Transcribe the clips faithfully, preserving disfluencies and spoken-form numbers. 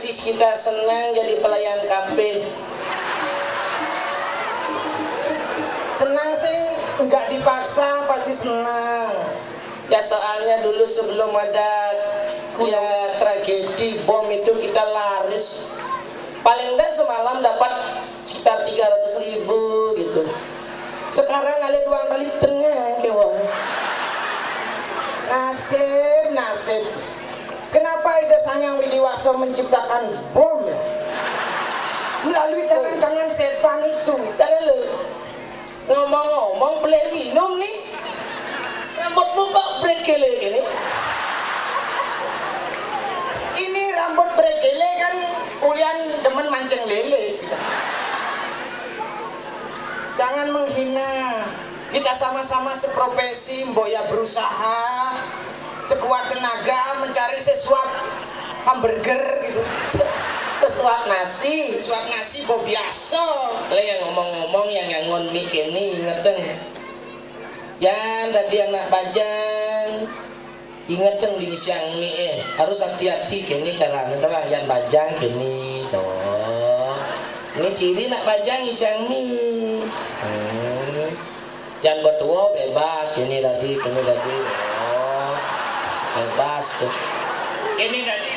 Sis, kita senang jadi pelayan kafe. Senang sih, nggak dipaksa pasti senang. Ya, soalnya dulu sebelum ada, ya, tragedi bom itu, kita laris. Paling nggak semalam dapat sekitar tiga ratus ribu gitu. Sekarang ada uang kali tengah ke wong. Nasib, nasib. Kenapa Ida Sang Hyang Widi Wasa menciptakan bom, ya? Melalui tangan-tangan setan itu. Tar dulu. Ngomong-ngomong, boleh minum nih. Rambutmu kok brekele gini? Ini rambut brekele kan ulian demen mancing lele. Jangan menghina. Kita sama-sama seprofesi, mbok ya berusaha sekuat tenaga mencari sesuap hamburger gitu. Se-, sesuap nasi. Sesuap nasi, mbok biasa. Le, yang ngomong-ngomong, yang nyangon mik ini, ingeteng. Yan, tadi anak bajang. Ingeteng di ngisiang mik, eh. Harus hati-hati kene carane, to, yan bajang kene, to. Ini ciri nak bajang ngisiang mik. Hmm. Yang bertua bebas, kene tadi, kene tadi. Oh, bebas tuh. Kene tadi.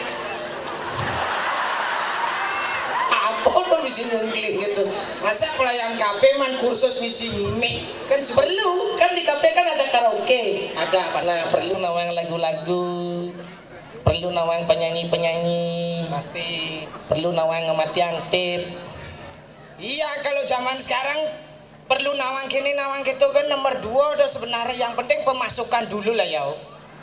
Apa tuh di sini gitu? Masa pelayan kafe man kursus ngisi mik? Kan se- Perlu, kan di kafe kan ada karaoke. Ada, pasti. Nah, perlu nawang lagu-lagu. Perlu nawang penyanyi-penyanyi. Pasti. Perlu nawang ngemati antip. Iya, kalau zaman sekarang perlu nawang kene, nawang gitu kan nomor dua tuh sebenarnya. Yang penting pemasukan dulu lah ya.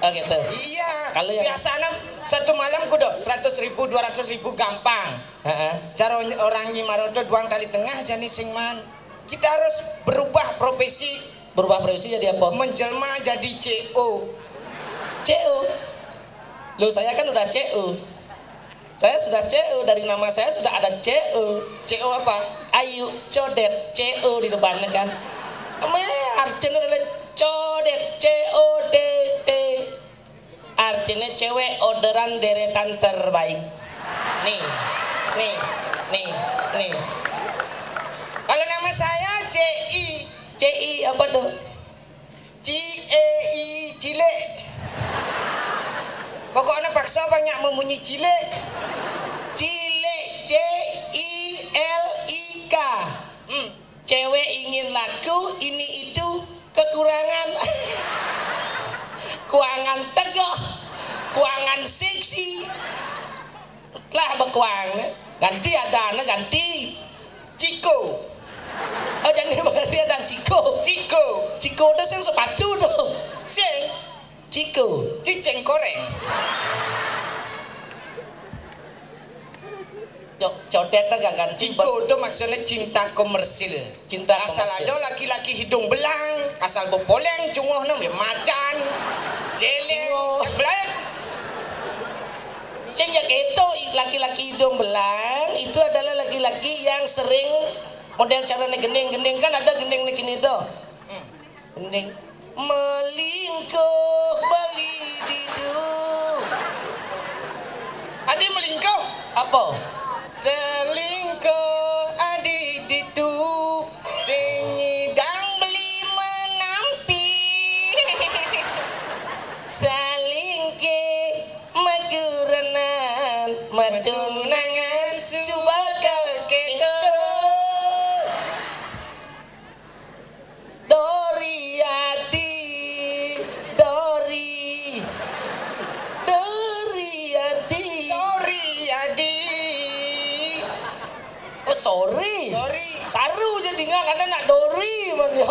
Oh, gitu. Iya. Kalau yang biasanya satu malam kudu seratus ribu, dua ratus ribu gampang. Heeh. Cara orang Nyimaroto duang kali tengah jani sing man. Kita harus berubah profesi. Berubah profesi jadi apa? Menjelma jadi C O. C O. Loh, saya kan udah C O. Saya sudah C O, dari nama saya sudah ada C O. C O apa? Ayu Codet, C O di depannya kan. Emang artinya adalah Codet, C O D T. Artinya cewek orderan deretan terbaik. Nih, nih, nih, nih. Kalau nama saya C I. C I apa tuh? C E I, cilik. Pokoknya paksa banyak memunyi cilik. Cilik, C I L I K. Hmm. Cewek ingin laku, ini itu kekurangan. Kuangan tegoh, kuangan seksi. Lah bekuang, ganti ada, nah, ganti. Ciko. Oh, jadi berarti ada Ciko. Ciko. Ciko itu sing sepatu tuh. Sing. Ciko. Cicing koreng. Cok, codet lah gak ganti. Ciko itu maksudnya cinta komersil. Cinta asal komersil. Ada laki-laki hidung belang, asal bopoleng, cungoh nem, ya macan, jelek, cingoh. Belang. Sing ya gitu, laki-laki hidung belang itu adalah laki-laki yang sering model caranya gending-gending, kan ada gending nih gini tuh. Hmm. Gending. Melingkuh beli ditu. Adi melingkuh. Apa? Selingkuh adi ditu. Sing ngidang beli menampi. Salingke magerenan matunangan suba keketo. Dori ati, Dori, Dori ati. Sorry, Adi. Oh, sorry. Sorry. Saru je dengar kata nak Dori man yo.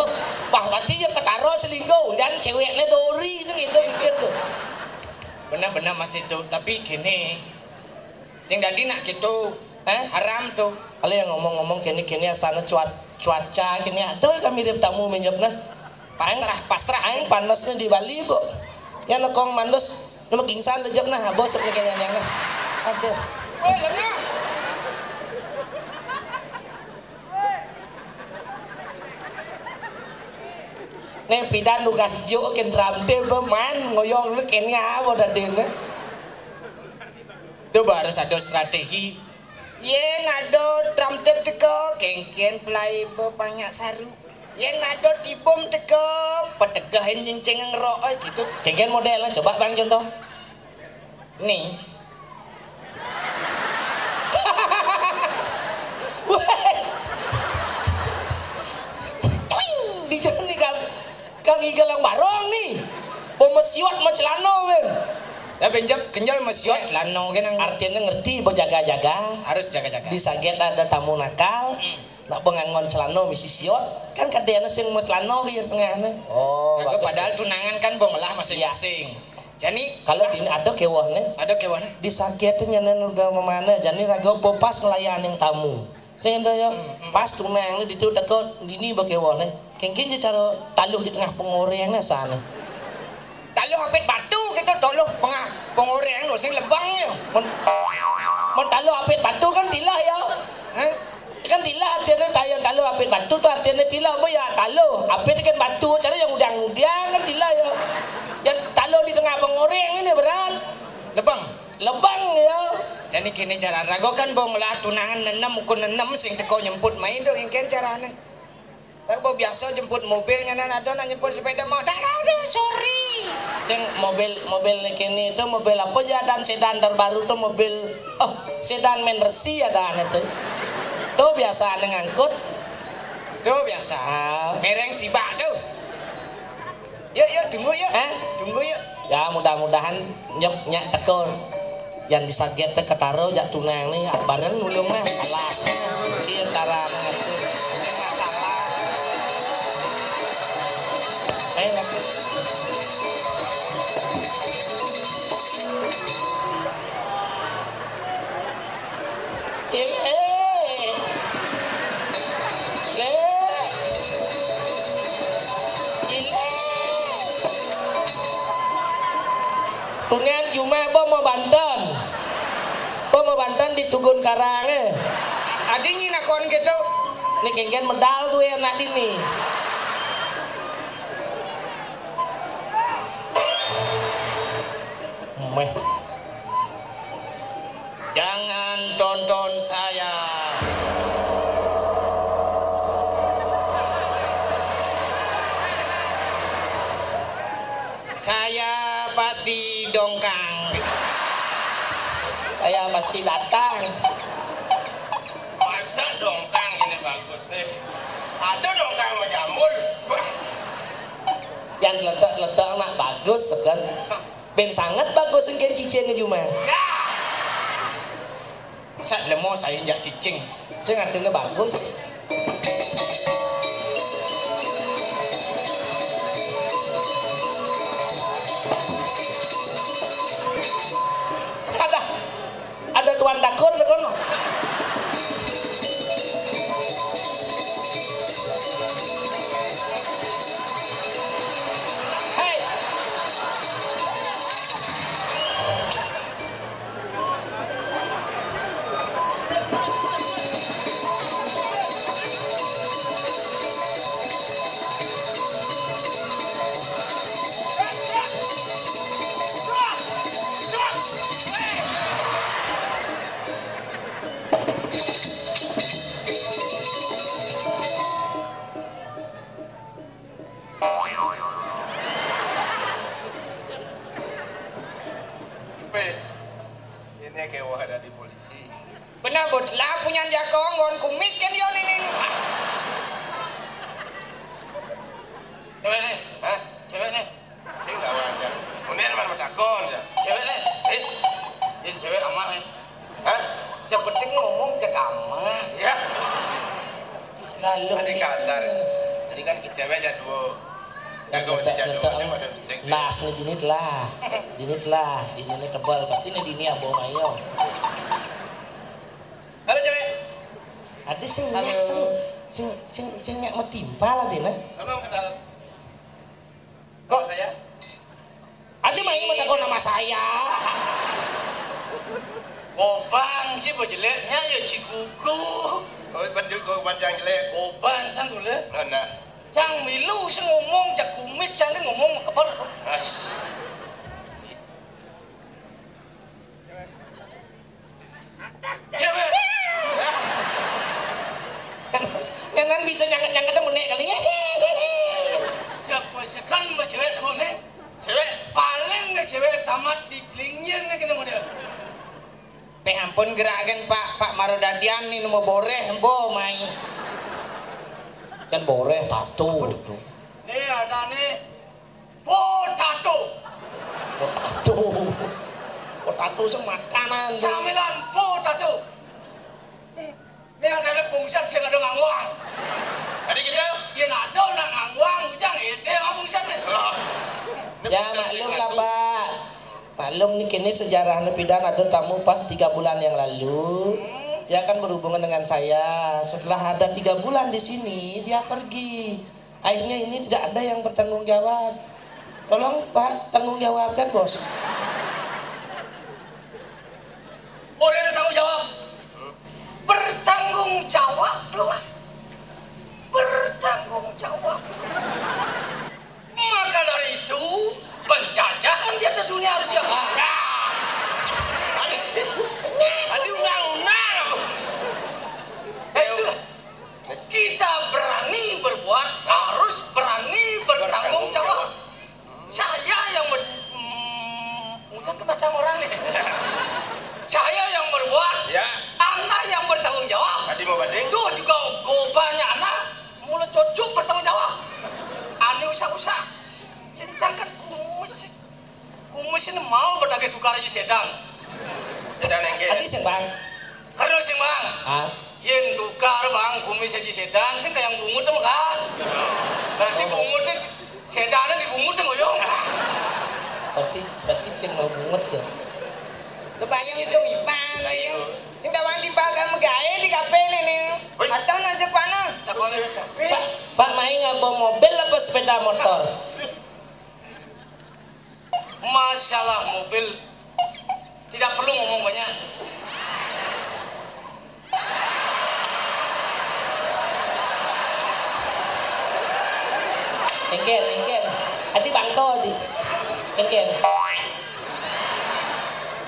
Bah, pasti ya ketara selingkuh dan ceweknya Dori tu gitu mikir tu. Benar-benar masih tu, tapi kini sing dadi nak gitu. Eh? Haram tu. Kalau yang ngomong-ngomong kini-kini asana cua-, cuaca kini ada kami dia tamu menyep nah. Pasrah, pasrah. Aing panasnya di Bali, Bu. Ya nekong mandos, nama kingsan lejep nah, bos seperti yang yang nah. Aduh. Woi, lengah. Nih pidan tugas juk ken ramte be man ngoyong lu kenya apa tadi nih. Coba harus ada strategi. Yén ada tram tip teka, kéngkén pelai bepanyak saru. Yén ada tibum teka, petegahin nyenceng ngerok, eh, gitu. Kéngkén modélné, coba Bang contoh. Nih. Wah. Cuing, di jalan nih, Kang. Kang Igel yang barong nih. Mau mesiot sama celana, men. Lah, benjep kenjal mesiot celana kan. Artinya ngerti, bejaga-jaga. Harus jaga-jaga. Di saget ada tamu nakal. Hmm. Nak bengangon celana misi siot. Kan kadéna sing mes celana di tengahné. Oh, bagus. Padahal tunangan kan bong lah masing-masing. Iya. Jani kalau di ada kéwehné. Ada kéwehné. Di saget nyanan udah mamana. Jani raga pepas ngelayaning tamu. Sing ada ya, hmm, hmm, pas tunang ni ditu teka dini ba kéwehné. Kéngkén ja cara taluh di tengah pengoreng né sané. Taluh apit batu kita taluh pengah pengoreng tu sing lebang ya. Mun, mun taluh apit batu kan tilah ya. Hah? Kan tilah artinya tayan taluh apit batu tu artinya tilah ba ya taluh. Apit kan batu cara yang udang-udang kan tilah ya. Yang taluh di tengah pengoreng ini berat. Lebang. Lebang ya. Jani kéné cara raga kan bong lah tunangan nenem ukun nenem sing teka nyemput mai tu kéngkén carané. Lah bong biasa jemput mobil nyanan ada nak nyemput sepeda motor. Aduh, sorry. Sing mobil, mobil né kéné tu mobil apa ya dan sedan terbaru tu mobil, oh, sedan main resi ya dan itu. Tu biasa ngangkut. Tu biasa. Ah. Mereng sibak tu. Yuk, yuk, tunggu yuk. Hah? Tunggu yuk. Ya, mudah-mudahan nyep nyak teka. Yang di saget téh ketara jak tunang ni, bareng nulung nah, kalas. Iya cara mengatur. Masalah. Ayo, Mas. Cilik. Cilik. Cilik. Tunian jumah apa mau banten? Apa mau banten di Tugun Karang, eh? Adi nyi nakon gitu. Ni kéngkén medal tu ya anak dini. Meh. Jangan tonton saya. Saya pasti dongkang. Saya pasti datang. Masa dongkang ini bagus nih? Ada dongkang sama jambul. Wah. Yang letak-letak nak bagus kan. Bén sanget bagus engkén cicing jumah. Ya. Sak lemo saya jak cicing. Sing artinya bagus. Ada, ada tuan dakur di kono. Hei. Wéh, ini kéweh dadi polisi. Bener, Bud. Lah, punyan jaka nggon kumis kan dia ni, ni. Cewek ni. Hah? Cewek ni. Sing lawan aja. Kemudian mana takon ya? Cewek ni. Eh? Yang cewek amat ni. Hah? Cepetin ngomong cek amat. Ya. Lalu tadi kasar. Tadi kan cewek aja dua. Jago masih jadul, saya pada bisik. Nas ni dinit lah. Dinit lah. Dinit ni tebal. Pasti ni dini abang ayo. Halo, cewek. Ada sing nyak, sing, sing, sing, sing nyak metimpal ada nah. Tolong ke dalam. Kok saya? Ada main mata kau nama saya. Gobang si bejeleknya ya Cikuku. Oh, baju kau panjang jelek. Gobang sang dulu. Nah, nah. Cang milu sing ngomong, cak kumis cang ngomong keper. As. Pun gerakan Pak, Pak Marodadian nih, nemu boreh, bo mai. Kan boreh, tato gitu. Nih ada nih, potato. Potato. Potato sing makanan. Camilan potato. Nih ada nih bungsen sing ada ngangwang. Tadi kita? Ya ada nak ngangwang, ujang ide sama bungsen nih. Oh. Ya, maklum lah, Pak. Maklum nih, kini sejarahnya pidan ada tamu pas tiga bulan yang lalu. Dia kan berhubungan dengan saya. Setelah ada tiga bulan di sini, dia pergi. Akhirnya ini tidak ada yang bertanggung jawab. Tolong, Pak, tanggung jawabkan, Bos. Boleh ada tanggung jawab. Bertanggung jawablah. Bertanggung jawab. Maka dari itu, penjajahan di atas dunia harus diakhiri. Tadi undang-undang. Eh, itulah. Kita berani berbuat, harus berani bertanggung jawab. Saya yang ber-, hmm, udah kena sama orang nih. Saya yang berbuat, ya. Anak yang bertanggung jawab. Tadi mau banding? Tuh juga gobanya anak, mulai cocok bertanggung jawab. Ane usah-usah. Sedangkan kumis, kumis ini mau berdagang tukar aja sedan. Sedan yang ke? Tadi sih, Bang. Karena sih, Bang. Ah. Yen tukar, Bang, kumis aja sedan, sing kayak bungut tem kan. Berarti bungut tem, sedannya dibungut tem, ngoyong. Berarti, berarti sing mau bungut ya. Lu bayang itu Ipan, bayang. Sing tawang di bagan megae di kafe nih, nih. Woi. Atau aja panah. Pak, Pak Mai ngabo mobil apa sepeda motor? Masalah mobil tidak perlu ngomong banyak. Engken, engken. Adi bangko, Adi. Engken.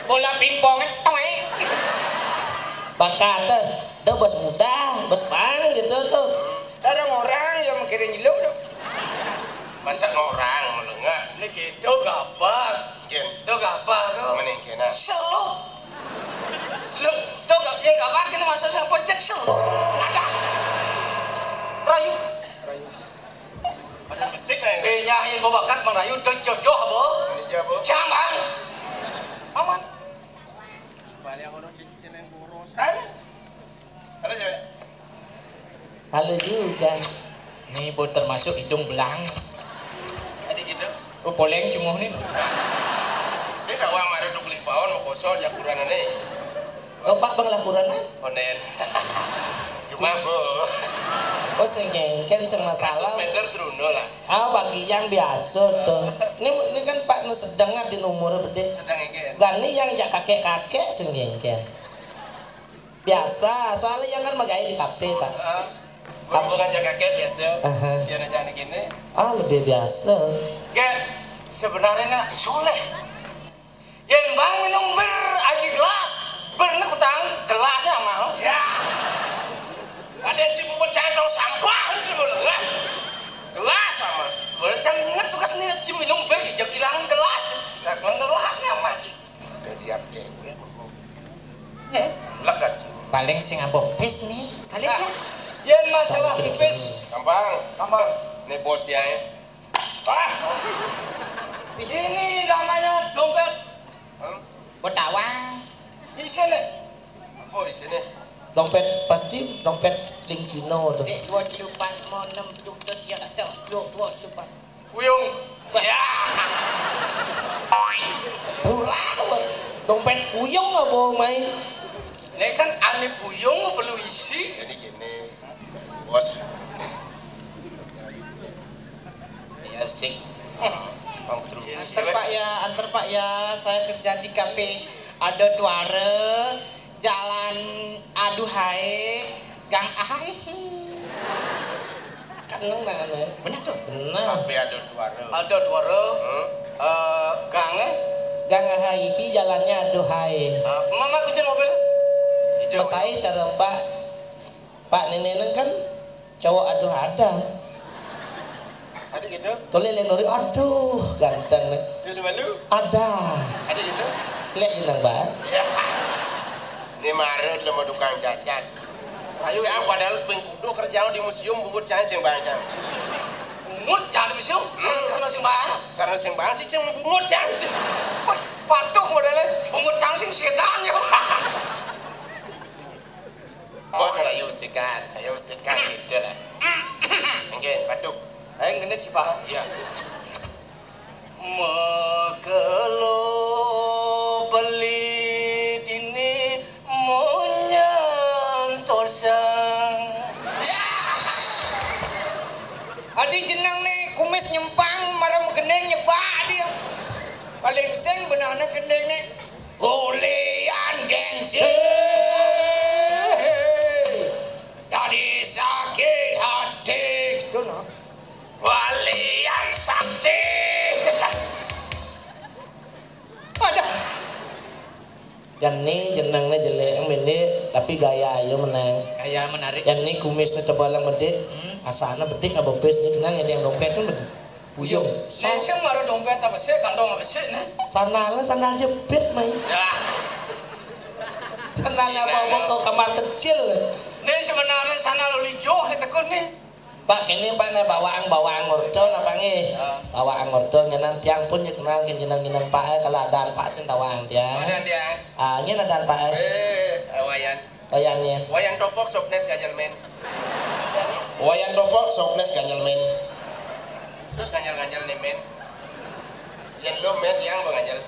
Bola pingpong, eh, tong, eh. Bakat, eh. Dah bos muda, bos pang gitu tuh. Kadang orang yang mikirin jeluk tuh. Masa orang melengah? Ini gitu, gapak. Ken. Tuh gapak tuh. Mana yang kena? Seluk. Seluk. Tuh gak, yang gapak ini masa saya pecek seluk. Ada. Rayu. Rayu. Ada besik, eh. Eh, nyahin bawa bakat merayu, tuh jodoh, bo. Ini aja, bo. Jambang. Aman. Balik aku cincin yang boros. Ada. Halo, cewek. Halo juga. Ini buat termasuk hidung belang. Tadi gitu. Oh, poleng cunguh nih. Saya dah uang ada dua puluh lima tahun mau kosong di akuran ini. Oh, Pak, bang lakuran, ah? Onen. Cuma, bu. Oh, sing kengken, sing masalah. Meter terunduh lah. Ah, bagi yang biasa tuh. Ini, ini kan Pak nu sedang di nomor gede. Sedang, engken. Gani yang jak kakek-kakek sing kengken. Biasa, soalnya yang kan megai di kafe, Pak. Ah, berhubungan jaga kayak biasa. Aha. Biar aja anak ini. Ah, lebih biasa. Kayak sebenarnya nak soleh. Yang bang minum bir aja gelas, birnya kutang, gelasnya mahal. Ya. Ada yang cibungut cendol sampah di dulu, kan? Gelas sama. Boleh cang ingat bekas nih, cim minum bir, jam kehilangan gelas. Nah, kalau gelasnya masih. Udah diap cewek apa kau? Eh? Lekat. Paling sing abok pis nih. Kali nah, ya. Yen masalah pipis. Gampang. Gampang. Ini bos dia ya. Ah. Ini namanya dompet. Hmm? Betawang. Di sini. Oh, di sini. Dompet pasti dompet ling Cino tuh. Sik, dua tujuh empat lima enam tujuh, terus ya, so, dua, dua tujuh empat. Puyung. Ya. Murah, Bos. Dompet puyung apa, Mai? Ini kan ane puyung perlu isi. Jadi gini, Bos. Ya, sih. Bang Putu. Antar, Pak, ya, antar, Pak, ya. Saya kerja di kafe Ado Tuare, Jalan Aduhai, Gang Ahai. Kan nang mana? Benar tuh. Benar. Tapi ada suara. Ada suara. Hmm? Eh, gang, eh? Gang Ahaihi, jalannya Aduhai. Ah, mama kucing mobil. Hijau. Mesai cara Pak. Pak Neneng kan cowok aduh ada. Ada gitu. Toleh le nuri, aduh, ganteng nih. Itu malu. Ada. Ada gitu. Lihat inang, Pak. Ya. Ini marut lho mau tukang cacat. Ayo. Cang padahal ping kudu kerja di museum, bungut cang sing bayang cang. Bungut cang di museum? Hmm. Karena sing bayang. Karena sing bayang sih cang bungut cang sih. Wah, patuh modelnya. Bungut cang sing setan ya. Oh, saya usikan, saya usikan gitu lah. Mungkin batuk. Ayo ngenet sih, Pak. Iya. Makelo beli dini monyan tosang. Adi jeneng nih kumis nyempang, marem gendeng nyebak dia. Paling sing benehna gendeng nih. Ulian gengsi. Tadi sakit hati. Itu no. Walian sakti. Ada. Yang ni jenengnya jelek, yang ini tapi gaya ayo menang. Gaya menarik. Yang ni kumisnya tebal yang bedik, hmm. Asana bedik nggak bebes ni kenal ada yang dompet kan bedik. Buyung. Sesem ada dompet apa sih? Kantong apa sih nih? Sandal, sandal jepit mai. Ya. Sandal apa apa kau kamar kecil. Ini sebenarnya sandal lijo ditekun nih. Pak, kini Pak nih bawaan bawaan ngorto napa nggih? Bawaan ngorto nyenan tiang pun ya kenal jeneng jeneng Pak eh, kalau ada Pak sing tawang tiang. Ada dia. Ah, ini ada Pak eh. Eh, Wayan. Wayan ya. Wayan topok soknes ganjel men. Wayan topok soknes ganjel men. Terus ganjel ganjel nih men. Yang lo men yang ganjel.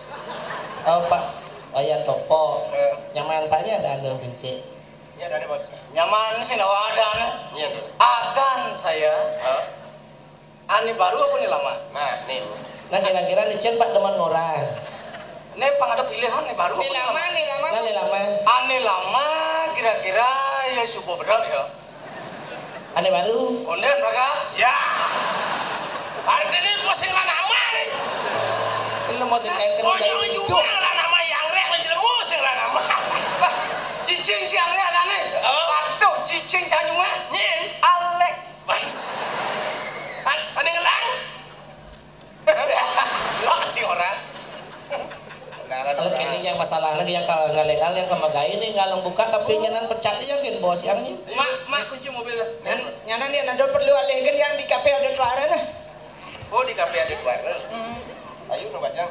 Oh Pak, Wayan topok. Eh. Nyaman Pak ya ada anu bensin. Iya, dari bos. Nyaman sih nawa adan. Iya, tuh. Adan saya. Hah? Ane baru apa nih lama? Nah, nih. Nah, kira-kira nih Cen Pak demen ngorang. Nih pang ada pilihan nih baru. Nih lama, nih lama. Nah, nih lama. Ane lama kira-kira ya subuh berat ya. Ane baru. Konden mereka. Ya. Hari ini pusing lah nama nih. Ini mau sing nengker. Oh, yang itu. Lah nama yang rek lagi lemu sing lah nama. Bah, cicing siang ya ada nih. Oh. Waduh, cicing canyuan. Nyen. Alek. Wais. An-, ane ngelang. Lo anjing orang. Kalau kini yang masalahnya yang kalau ngaleng-ngaleng sama gaya ini ngaleng buka tapi nyenan pecat dia kan bos yang ini. Mak, mak kunci mobil. Nyan, nyanan dia nado perlu alih kan yang di kafe ada suara nah. Oh, di kafe ada suara. Hmm. Ayo no bajang.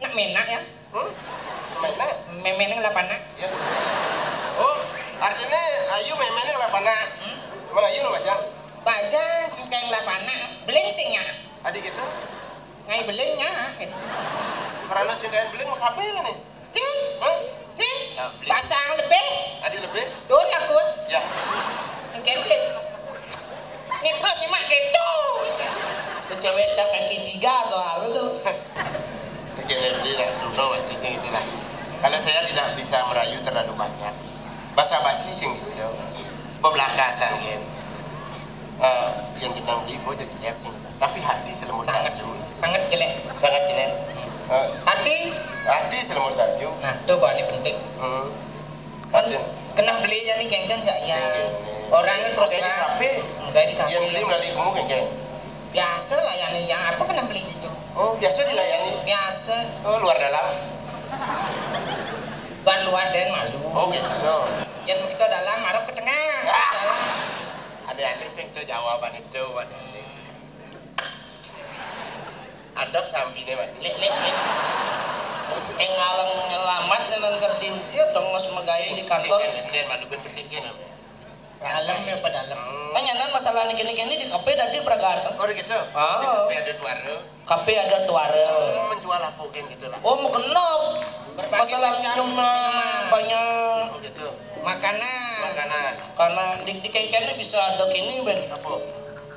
Nak menak ya. Hmm? Menak? Memening lapana. Ya. Oh, artinya ayu memening lapana. Hmm? Mana ayu no bajang? Baja singkeng lapana. Beling singnya. Adi gitu? Ngai belingnya. Karena singkeng beling mah kafe lah nih. Sing. Hah? Sing. Nah, beling. Pasang lebih. Adi lebih? Tuh aku. Ya. Singkeng beling. Ini terus nyemak gitu. Itu cewek cap kaki tiga soal itu. Oke, Febri lah, Bruno masih sing itulah. Kalau saya tidak bisa merayu terlalu banyak. Basa-basi sing bisa. Pebelakasan kan. Eh, yang kita beli boleh jadi sing. Tapi hati selembut sangat, sangat jelek. Sangat jelek. Eh, hati? Hati selembut salju. Nah, itu paling penting. Hmm. Kan kena beli ya nih genggen nggak ya? Orangnya terus terang. Enggak di kafe. Yang beli melalui kamu genggen. Biasa lah yang yang apa kena beli itu. Oh, biasa dilayani. Biasa. Oh, luar dalam. Bar luar dan malu. Oh, gitu. Yang kita dalam arep ke tengah. Ah. Ada-ada sing itu jawaban itu, waduh. Adab sampine, Mas. Lek lek lek. Ing ngaleng nyelamat nang kerti tengos megai di kantor. Cek, cek, cek, malu ben penting kene. Dalam ya apa dalam? Hmm. Kan nyanan masalah ini kini kini di kafe tadi beragam. Oh, gitu. Ah. Cek, kafe ada suara. Kafe ada suara. Hmm, menjual apa kayak gitu lah. Oh, mau kenop. Berbagai macam minuman. Banyak. Oh, gitu. Makanan. Makanan. Karena di, di kengkengnya bisa ada kini, Ben. Apa?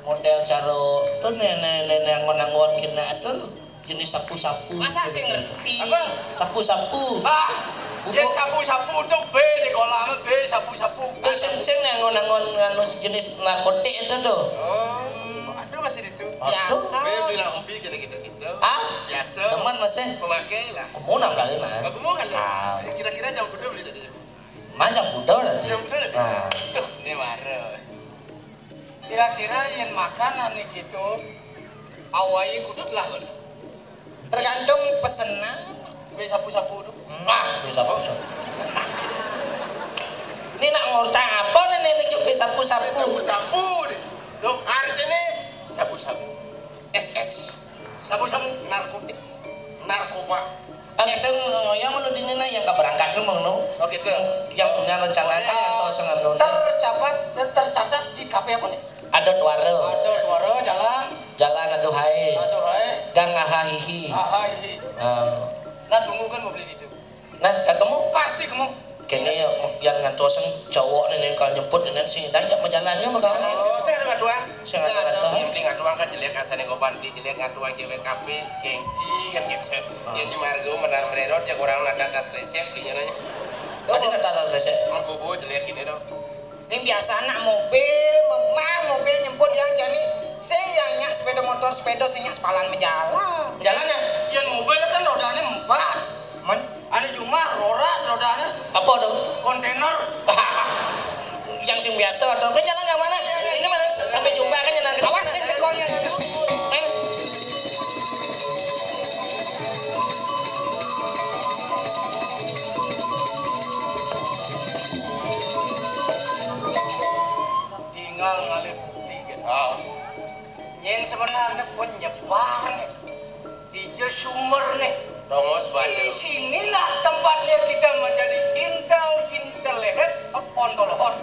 Model caro tuh nenek-nenek anggon-anggon kena tuh jenis sapu-sapu. Masa sih ngerti? Apa? Sapu-sapu. Ah, dia sapu-sapu tuh B di kolam B sapu-sapu. Terus sing sing anggon-anggon anu jenis narkotik itu tuh. Oh, aduh masih itu. Aduh. Biasa. B bilang umpi gini gitu gitu. Ah? Biasa. Teman masih. Pemakai lah. Kamu enam kali lah. Kamu kan lah. Kira-kira jam kuda beli tadi. Macam kuda tadi. Jam kuda tadi. Nah. Tuh, ini marah. Kira-kira yang makan anu gitu, awai kudut lah. Tergantung pesenan. Be sapu-sapu tu. Nah, be sapu-sapu. Ini nak ngorta apa nih, nih, nih, sapu-sapu. Sapu-sapu nih. Loh, artinya sapu-sapu. S S. Sabu-sabu. Narkotik. Narkoba. Oke, itu yang mau dini nih, yang keberangkat lu mau, no? Oke, tuh. Yang punya rencana kan, yang tahu sengaja. Tercatat, tercatat di K P apa nih? Ada tuara. Ada tuara, jalan. Jalan, aduh hai. Aduh hai. Gang, aha hihi. Aha hihi. Ah. Nah, tunggu kan mau beli itu. Nah, ketemu? Pasti kamu. Kene yang ngantosan cowok nih, nih, kalau nyemput nih, sing dah, ya, majalannya bakal. Oh, saya ada ngaduan. Saya ada ngaduan. Yang beli ngaduan kan jelek, asane goban beli jelek, ngaduan cewek kafe, gengsi kan gitu. Ah. Ya, di Margo, Menar Mererot, ya, kurang ada tas kresek belinya nanya. Tadi ada tas kresek. Mergo jelek ini dong. Sing biasa anak mobil, memang mobil nyemput yang jani, sing yang nyak sepeda motor, sepeda, sing nyak sepalan menjalan. Jalan ya? Yang mobil kan rodanya empat. Men? Ada jumah, roras rodanya. Apa tuh? Kontainer. Yang sing biasa atau, "Men, jalan yang mana?" Ini mana? Sampai jumpa kan, yang awas, sing tekonnya. Men. Tinggal ngalih bukti gitu. Ah. Yang sebenarnya penyebar nih. Tiga sumber nih. Tongos banyak. Di sinilah tempatnya kita menjadi intel, intel leher, ontol hot.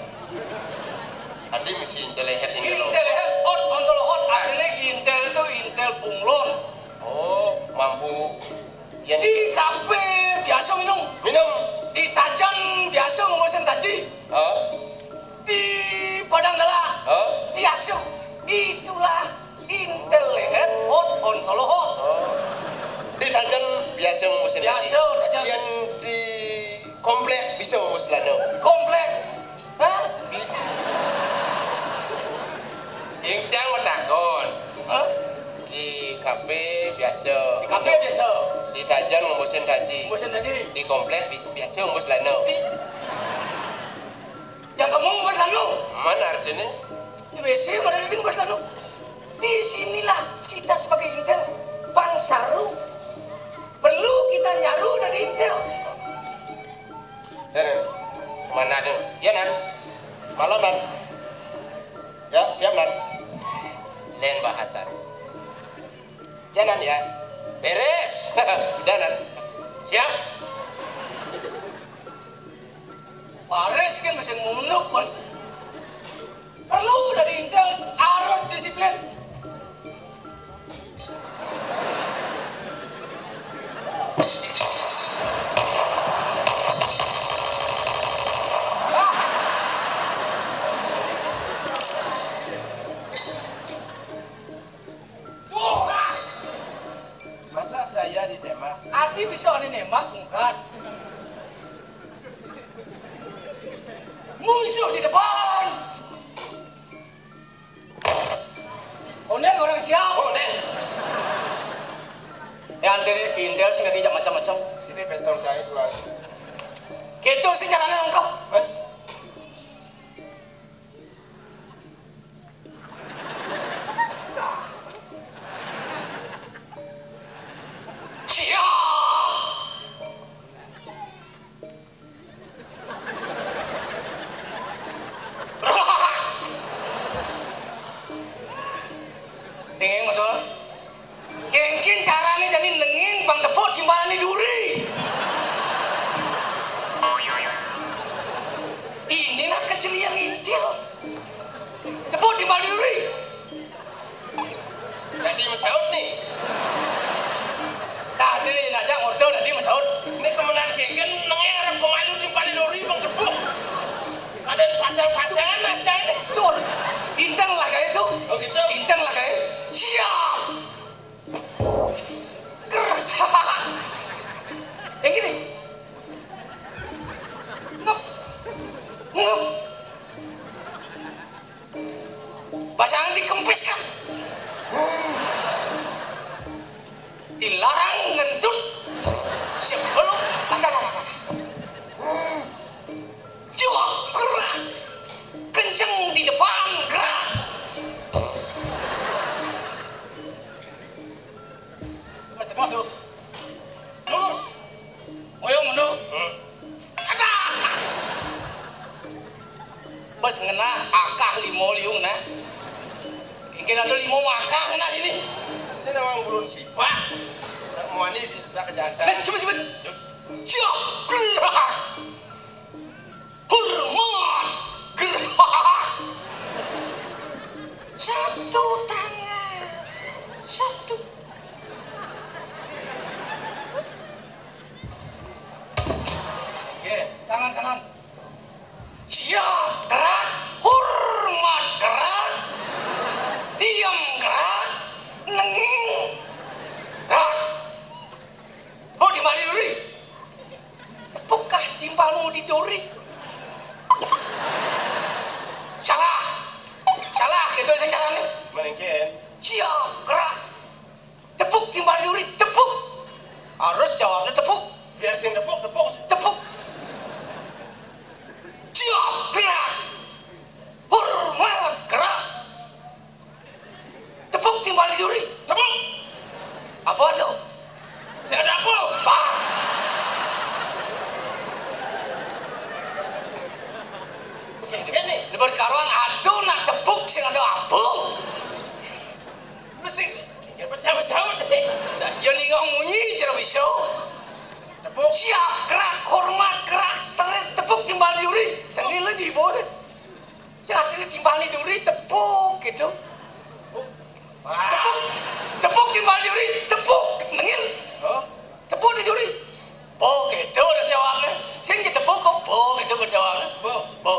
Tadi mesti intel leher ini loh. Intel leher, hot, ontol hot. Artinya intel itu intel bunglon. Oh, mampu. Yang di kafe biasa minum. Minum. Di Tajan biasa memesan taji. Hah? Di Padang Gala. Hah? Biasa. Itulah intel leher hot on kalau hot. Oh. Di Tajan biasa memesan taji. Biasa, Tajan. Yang di komplek bisa memesan lano. Komplek. Hah? Bisa. Yang cang matakon. Hah? Di kafe biasa. Di kafe biasa. Di Tajan ngombosin taji. Ngombosin taji. Di komplek bis-, biasa ngombos lano. Di, yang kamu ngombos lano? Mana artinya? Di W C mana ada ngombos lano? Di sinilah kita sebagai intel bangsa ru. Perlu kita nyaru dari intel. Mana tuh? Ya, Nan. Malam, Nan. Ya, siap, Nan. Lain bahasan. Ya, Nan, ya. Beres. Udah, Nan. Siap. Baris kan masih munuk, Bang. Perlu dari intel harus disiplin. Wah. Masa saya ditembak? Ati bisa nembak, bukan? Musuh di depan. Oneng orang siap. Oneng. Ya, anterin intel sih nggak dijak macam-macam. Sini pistol saya keluar. Gitu sih caranya lengkap. Eh? Siap. Dingin betul. Kengkin carane jani nengin bang tepuk timbalane duri. Inilah kejelian intil. Tepuk timbal duri. Tadi mesaut nih. Tadi nih ngajak ngordo tadi mesaut. Ini kemenangan kengkin nengin arep pemalu timbal duri bang tepuk. Ada pasang-pasangan mas cai nih. Terus intel lah kayak itu. Oh gitu. Intel lah kayak. Siap. Ger. Yang gini. Ngep. Ngep. Pasangan dikempis kan. Dilarang ngentut sebelum ada. Jual gerak. Kenceng di depan gerak. Mas depan tuh. Lurus. Ngoyong mundur. Hmm. Ada. Wah, nak muani di tak jantan. Nah, coba, coba. Cak, gerak. Hormat, gerak. Satu tangan. Satu. Oke, tangan kanan. Siap, gerak. Hormat, gerak. Diam, gerak. Nenging, gerak. Oh, timpal di duri. Tepukkah timpalmu di duri? Salah. Salah, gitu sing carane. Mungkin. Siap, gerak. Tepuk timpal di duri, tepuk. Harus jawabnya tepuk. Biar sing tepuk, tepuk. Tepuk. Siap, gerak. Hormat, gerak. Tepuk timpal di duri. Tepuk. Apa tuh? Saya ada apa? Pas. Ini. Lebar karuan, aduh, nak tepuk sing ada apa? Mesti, ya, percaya saut. Yo, ning munyi, jero bisa. Tepuk. Siap, gerak, hormat, gerak, seret, tepuk timpal di duri. Tengil lagi, boleh. Sing artine timpal di duri, tepuk gitu. Wah. Tepuk. Tepuk timpal di duri, tepuk. Nengil. Oh. Tepuk di duri. Bo gitu harus jawabnya. Sing ditepuk kok bo gitu jawabnya. Bo. Bo.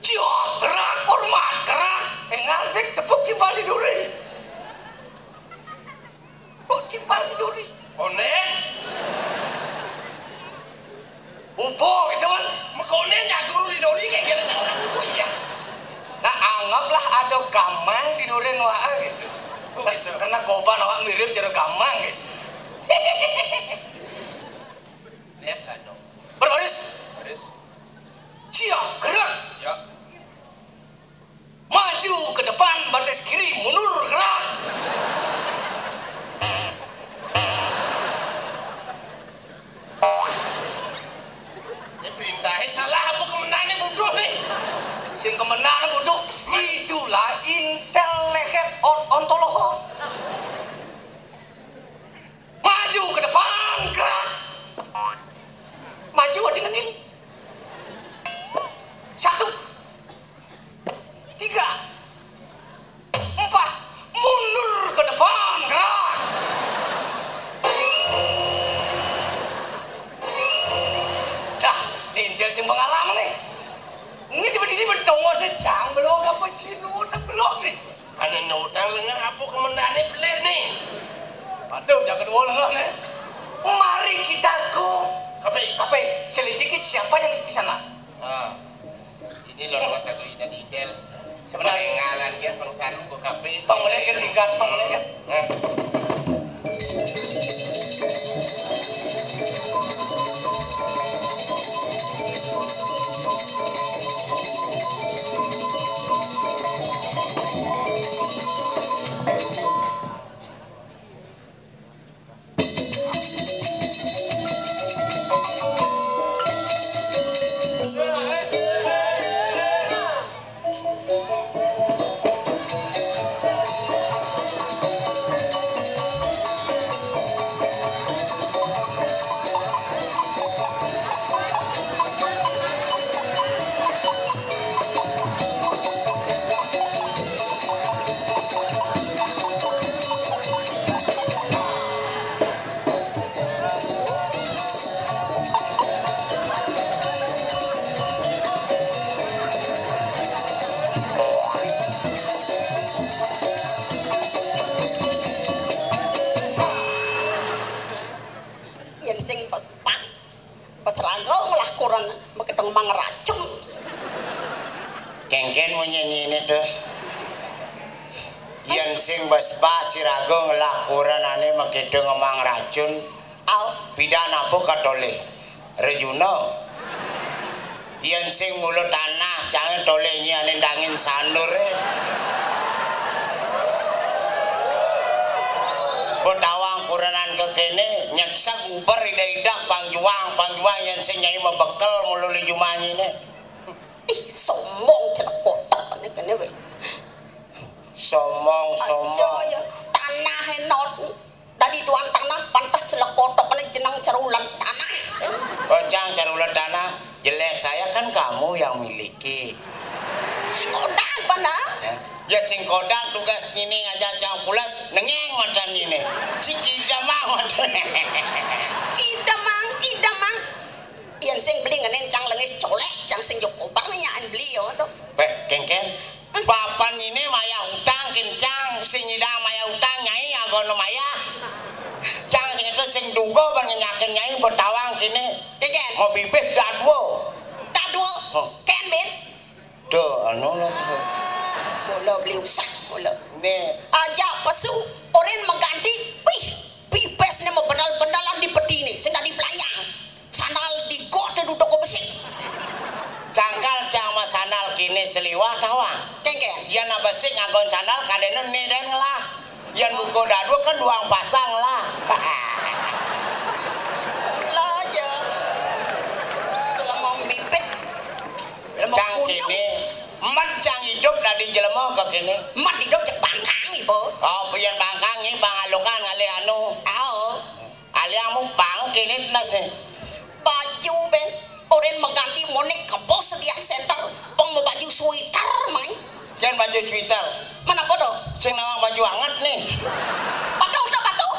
Ciot, gerak, hormat, gerak. Engal dik tepuk timpal di duri. Kok timpal di duri? Onek. Upo gitu kan. Mekone nyak guru di duri kayak gini, jangan aku, iya. Nah, anggaplah ada gamang di duri wae gitu. Oh, gitu. Karena goban awak mirip jero gamang gitu. Biasa dong. Berbaris. Baris. Siap, gerak. Ya. Maju ke depan, baris kiri, mundur, gerak. Ini perintahnya salah apa kemenangannya bodoh nih? Sing kemenangan bodoh, itulah intel leket on ontoloho. Maju ke depan, gerak. Maju, ada nengil. Satu. Tiga. Empat. Mundur ke depan, gerak. Dah, nintil sing pengalaman nih. Ini tiba-tiba bertongos nih, cang belum apa cinu, tak belum nih. Ane notang lengah apa kemendane pelih nih. Waduh, jago dua lengah nih. Mari kita ke Kape. Kape, selidiki siapa yang di sana. Ah, ini loh, nomor satu ini dari Intel. Sebenarnya ngalan dia pengsaru ke kape. Pengulih ke tingkat, pengulih ke. Nah. Yen sing pas-pas, pas rangkau ngelah koran, makedeng mang racun. Kengken munyi ngene to. Yen sing bas-bas siraga ngelah koranane makedeng mang racun. Au, pidan apa katole? Rejuna. Yen sing mula tanah, jange tole nyane dangin sanure. Mbok tawang kurenan ke kene, nyeksek uber idak-idak pangjuang, pangjuang yen sing nyai mebekel mulu li jumanyine. Ih, sombong celek kotak kene, kene we. Somong, somong. Aja ya, tanah Enot. Dadi tuan tanah pantes celekotok kena jeneng cerulet tanah. Oh, cang cerulet tanah. Jelek saya kan kamu yang miliki. Kodak bener. Ya, ya sing kodak tugas nyine ngajak cang pulas nengeng mata nyine. Si kidamang mata. Idamang, idamang. Yen sing beli ngenen cang lengis colek, cang sing jok kobar nyaen beli yo to. Weh, kengken. Bapan nyine mayah utang kencang, sing nyidang mayah utang nyai agono mayah. Cang sing itu sing duga ban ngenyakin nyai betawang kene. Kengken. Mau bibih dadwo. Dadwo. Huh. Ken bin. Duh, anu lah. Mula beli usah, mula. Nih. Aja pesu, orin mengganti. Wih, pipes ne mau benal-benalan di peti ne, sing dadi belanjang. Sandal di got te duduk besi. Cangkal cang ma sandal kini seliwah tawang. Kengken. Yan apa sik ngagon sandal kadene ne den ngelah. Yan buka dadu kan duang pasang lah. Lah aja. Telah mau mipit. Telah mau cang kunyuk. Kini emat cang hidup dadi jelema ke kini. Emat hidup cek bangkang ibu. Oh, pian bangkang ni bang alukan ngalih anu. Au. Aliang mu bang kini nasi. Baju ben. Orin mengganti monik ke bos sedia center. Peng mau baju sweater mai. Ken baju sweater. Mana foto? Sing nawang baju anget nih. Patuh tak patuh?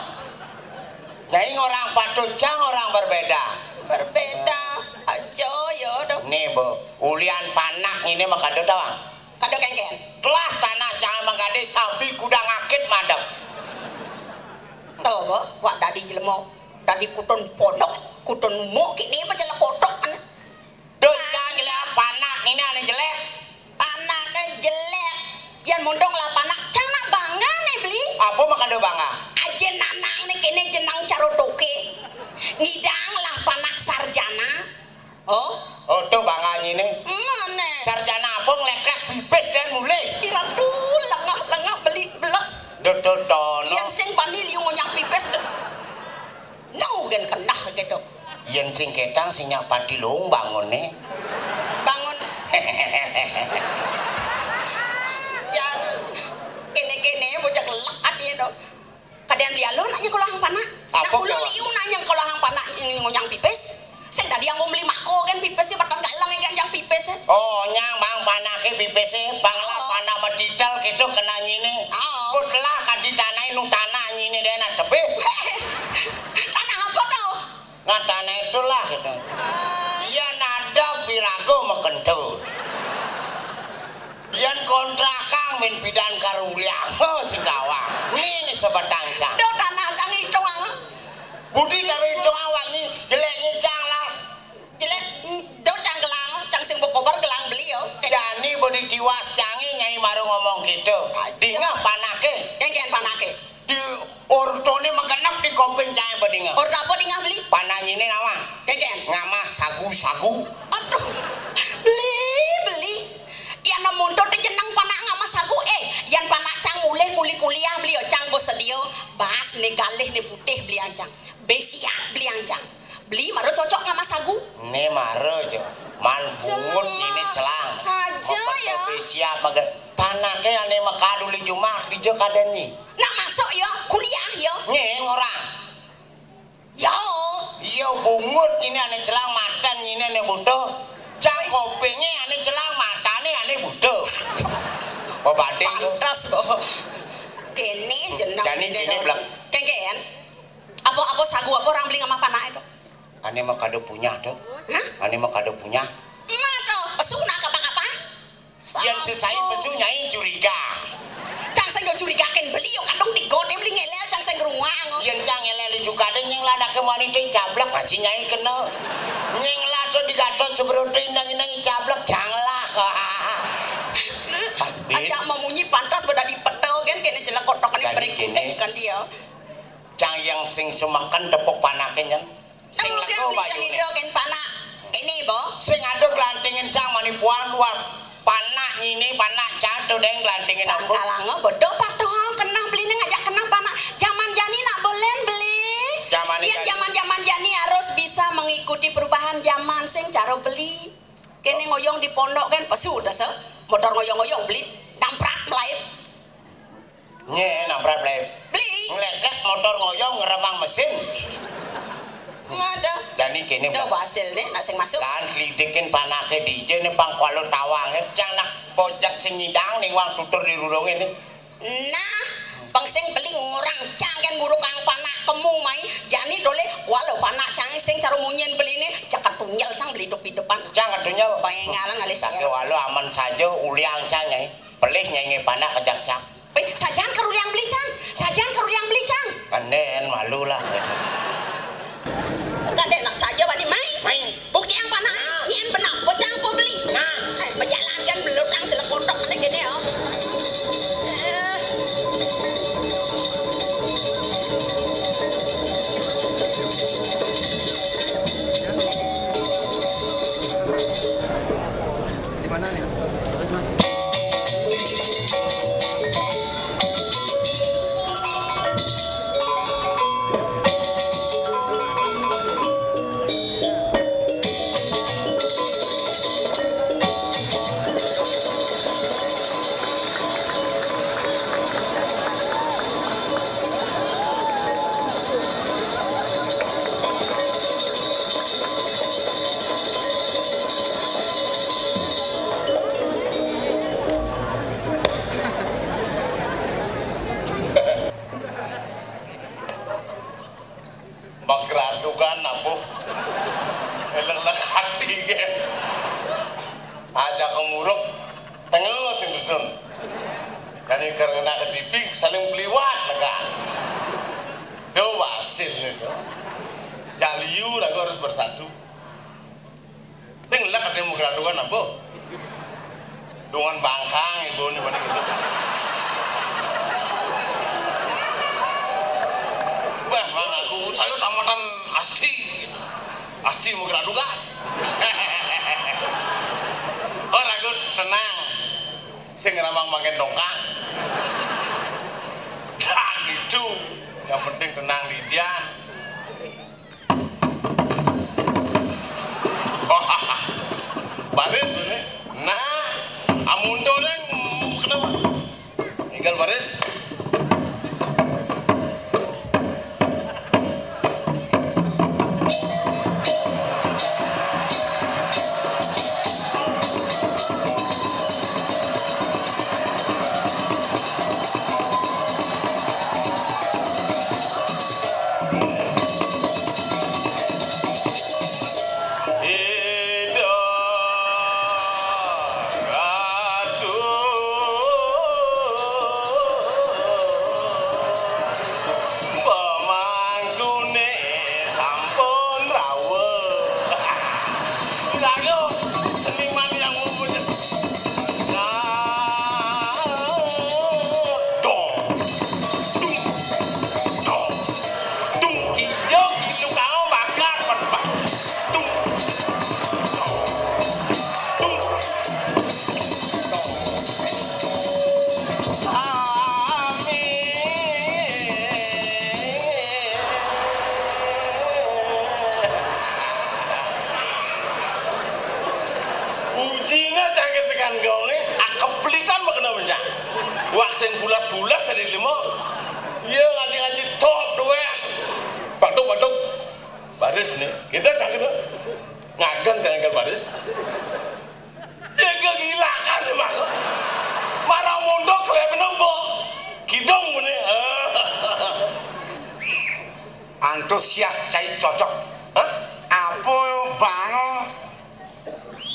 Nah, ini orang patuh cang orang berbeda. Berbeda. Aja ya dong. Nih bu, ulian panak ini mah kado tawang. Kado kengken. Telah tanah cang mengkade sampai kuda ngakit madep. Tuh bu, wak dadi jelema, dadi kutun pondok, kutun umuk kini apa jelek kotok kan? Duh, cang jelek panak ini ane jelek. Panake jelek. Yan mundung lah panak, cang nak bangga nih beli. Apa mah kado bangga? Aja nanang nih kini jenang carutuke. Ngidang lah panak sarjana. Oh? Oh, tuh bangga nyine. Mana? Sarjana apa ngeleklek pipis dan mulih. Iratu lengah-lengah beli belek. Duh, duh, dono. Yang sing bani liu ngunyah pipis. Ngau gen kenah gitu. Yen sing ketang sing nyak pati lung bangun ne. Bangun. Jan. Kene-kene bocah kelek ati to. Kadang dia lo nak nyekolah hang panak. Apa nak ulo kau? Liu nak nyekolah hang panak ngunyah pipis. Sing tadi yang mau beli mako kan pipis sih petang galang kan yang pipis. Oh, nyang bang panake pipis sih, bang lah oh. Panak medital gitu kena nyine. Oh. Kut lah kadi tanah nu tanah nyine deh nak tebih. Tanah apa tuh? Nah, tanah itulah gitu. Iya nada pirago mekentut. Yan kontrakang min pidan karuliang. Oh, sing dawang. Ni, ni sebatang cang. Do tanah cang hitung ang. Budi taruh hitung awak ni jelek ni cang lah. Jelek do cang gelang, cang sing bekobar gelang beli yo. Jani budi tiwas cangi nyai maru ngomong gitu. Dingah panake. Kengken panake. Di ortone menggenep di koping cang bedingah. Orto apa dingah beli? Panah nyine nawang. Kengken. Ngamah sagu-sagu. Aduh. Beli, beli. Yan mundur di jeneng panak ngamah sagu eh. Yan panak cang mulih kuli kuliah beli yo cang bos sedio. Bas ne galih ne putih beli ancang. Besiak beli ancang. Beli maro cocok ngamah sagu. Ne maro jo. Man bungut ini celang. Aja ya. Besiak mager. Panake ane makaduli jumah di jo kadeni. Nak masuk ya, kuliah ya. Nyen orang. Yo. Iya bungut ini ane celang matan ini ane butuh. Cang kopinge ane celang matane ane butuh. Bebading tuh. Pantas kok. Kene jeneng. Jani kene blek. Kengken. Apa apa sagu apa orang beli sama panak itu? Ane mah kado punya tuh. Hah? Ane mah kado punya. Emak tuh, pesu nak apa-apa? Yen sesai pesu nyai curiga. Cang sing yo curigaken beli yo kadung digode beli ngelel cang sing ngrungokno. Yen cang ngelel juga ada nyeng lanake wanita cablek masih nyai kena. Nyeng lado digatot sebroto indang-indang cablek cang lah. Ajak memunyi pantas beda di petel kan kene jelek kotok ini. Jadi berikutnya kene kan dia. Cang yang sing semakan tepuk panake nyeng. Sing lego bayu. Ini do ken panak. Ini bo. Sing ada gelantingin cang mani puan luar. Panak nyini panak cang tuh deng gelantingin aku. Sangkalanga bodoh patuh kena beli nih ngajak kena panak. Zaman jani nak boleh beli. Zaman jani. Zaman-zaman jani harus bisa mengikuti perubahan zaman sing cara beli. Kene ngoyong di pondok kan pesu dah se. Motor ngoyong-ngoyong beli namprak melait. Nye namprak melait. Beli. Nglékét motor ngoyong ngremang mesin. Waduh. Jani kéné, Mbak. Wasil né, nak sing masuk. Lan slidikin panaké dijé né pang kuala tawangé, cang nak bocah sing nyidang ning wang tutur di rurungé né. Nah, pang sing beli ngurang cang kén ngurukang panak kemu mai, jani dolé kuala panak cang sing cara munyin beliné, jagat tunyel cang beli idup-idupan. Cang tunyel. Pengalang alis. Tapi ya. Walu aman saja, uliang cang nyai. Pelih nyai panak kejak cang. Wéh, sajaan karo liang beli, Cang. Sajaan karo liang beli, Cang. Kandén malu lah. Kadén nak saja wani mai. Mai. Bukti yang panak, nyén benak, bocang apa beli. Nah. Eh, pejalan kan belutang jelek kotok kena gini ya. Eh. Di mana nih? Terus, Mas. Magradukan abuh. Elek-elek ati ké. Aja kemuruk. Tengah sing dudun. Jani karena kedipik saling beliwat lega. Do wasil itu. Jaliu ragu harus bersatu. Sing lek ada mau gradukan apa? Dengan bangkang ibu ini mana gitu. Wah, mana aku saya tamatan asti. Asti mau gradukan. Oh, ragu tenang. Sing ramang makin dongkang. Dak gitu. Yang penting tenang, Lydia. Baris ini. Nah, amun tuh, Neng, kenapa? Tinggal baris. Ida Ratu. Pemangkune sampun rawuh. Lagu seniman yang mempunyai. Nah, dong. Dung. Dong. Dung. Kijok, kijok, kau bakar, bakar. Dung. Dung. Sami. Ujine cangkir sekan gone, ah, keplitan bekena bencak. Wah, sing bulas-bulas sing limo. Iya, ngaji-ngaji tok duwe. Batuk-batuk. Baris nih. Kita cangkir. Ngagen cangkir baris. Ya, kegilaan nih, Mas. Marang mondok, kelihatan nembo. Kidong, muni. Antusias cai cocok. Hah? Apa bang?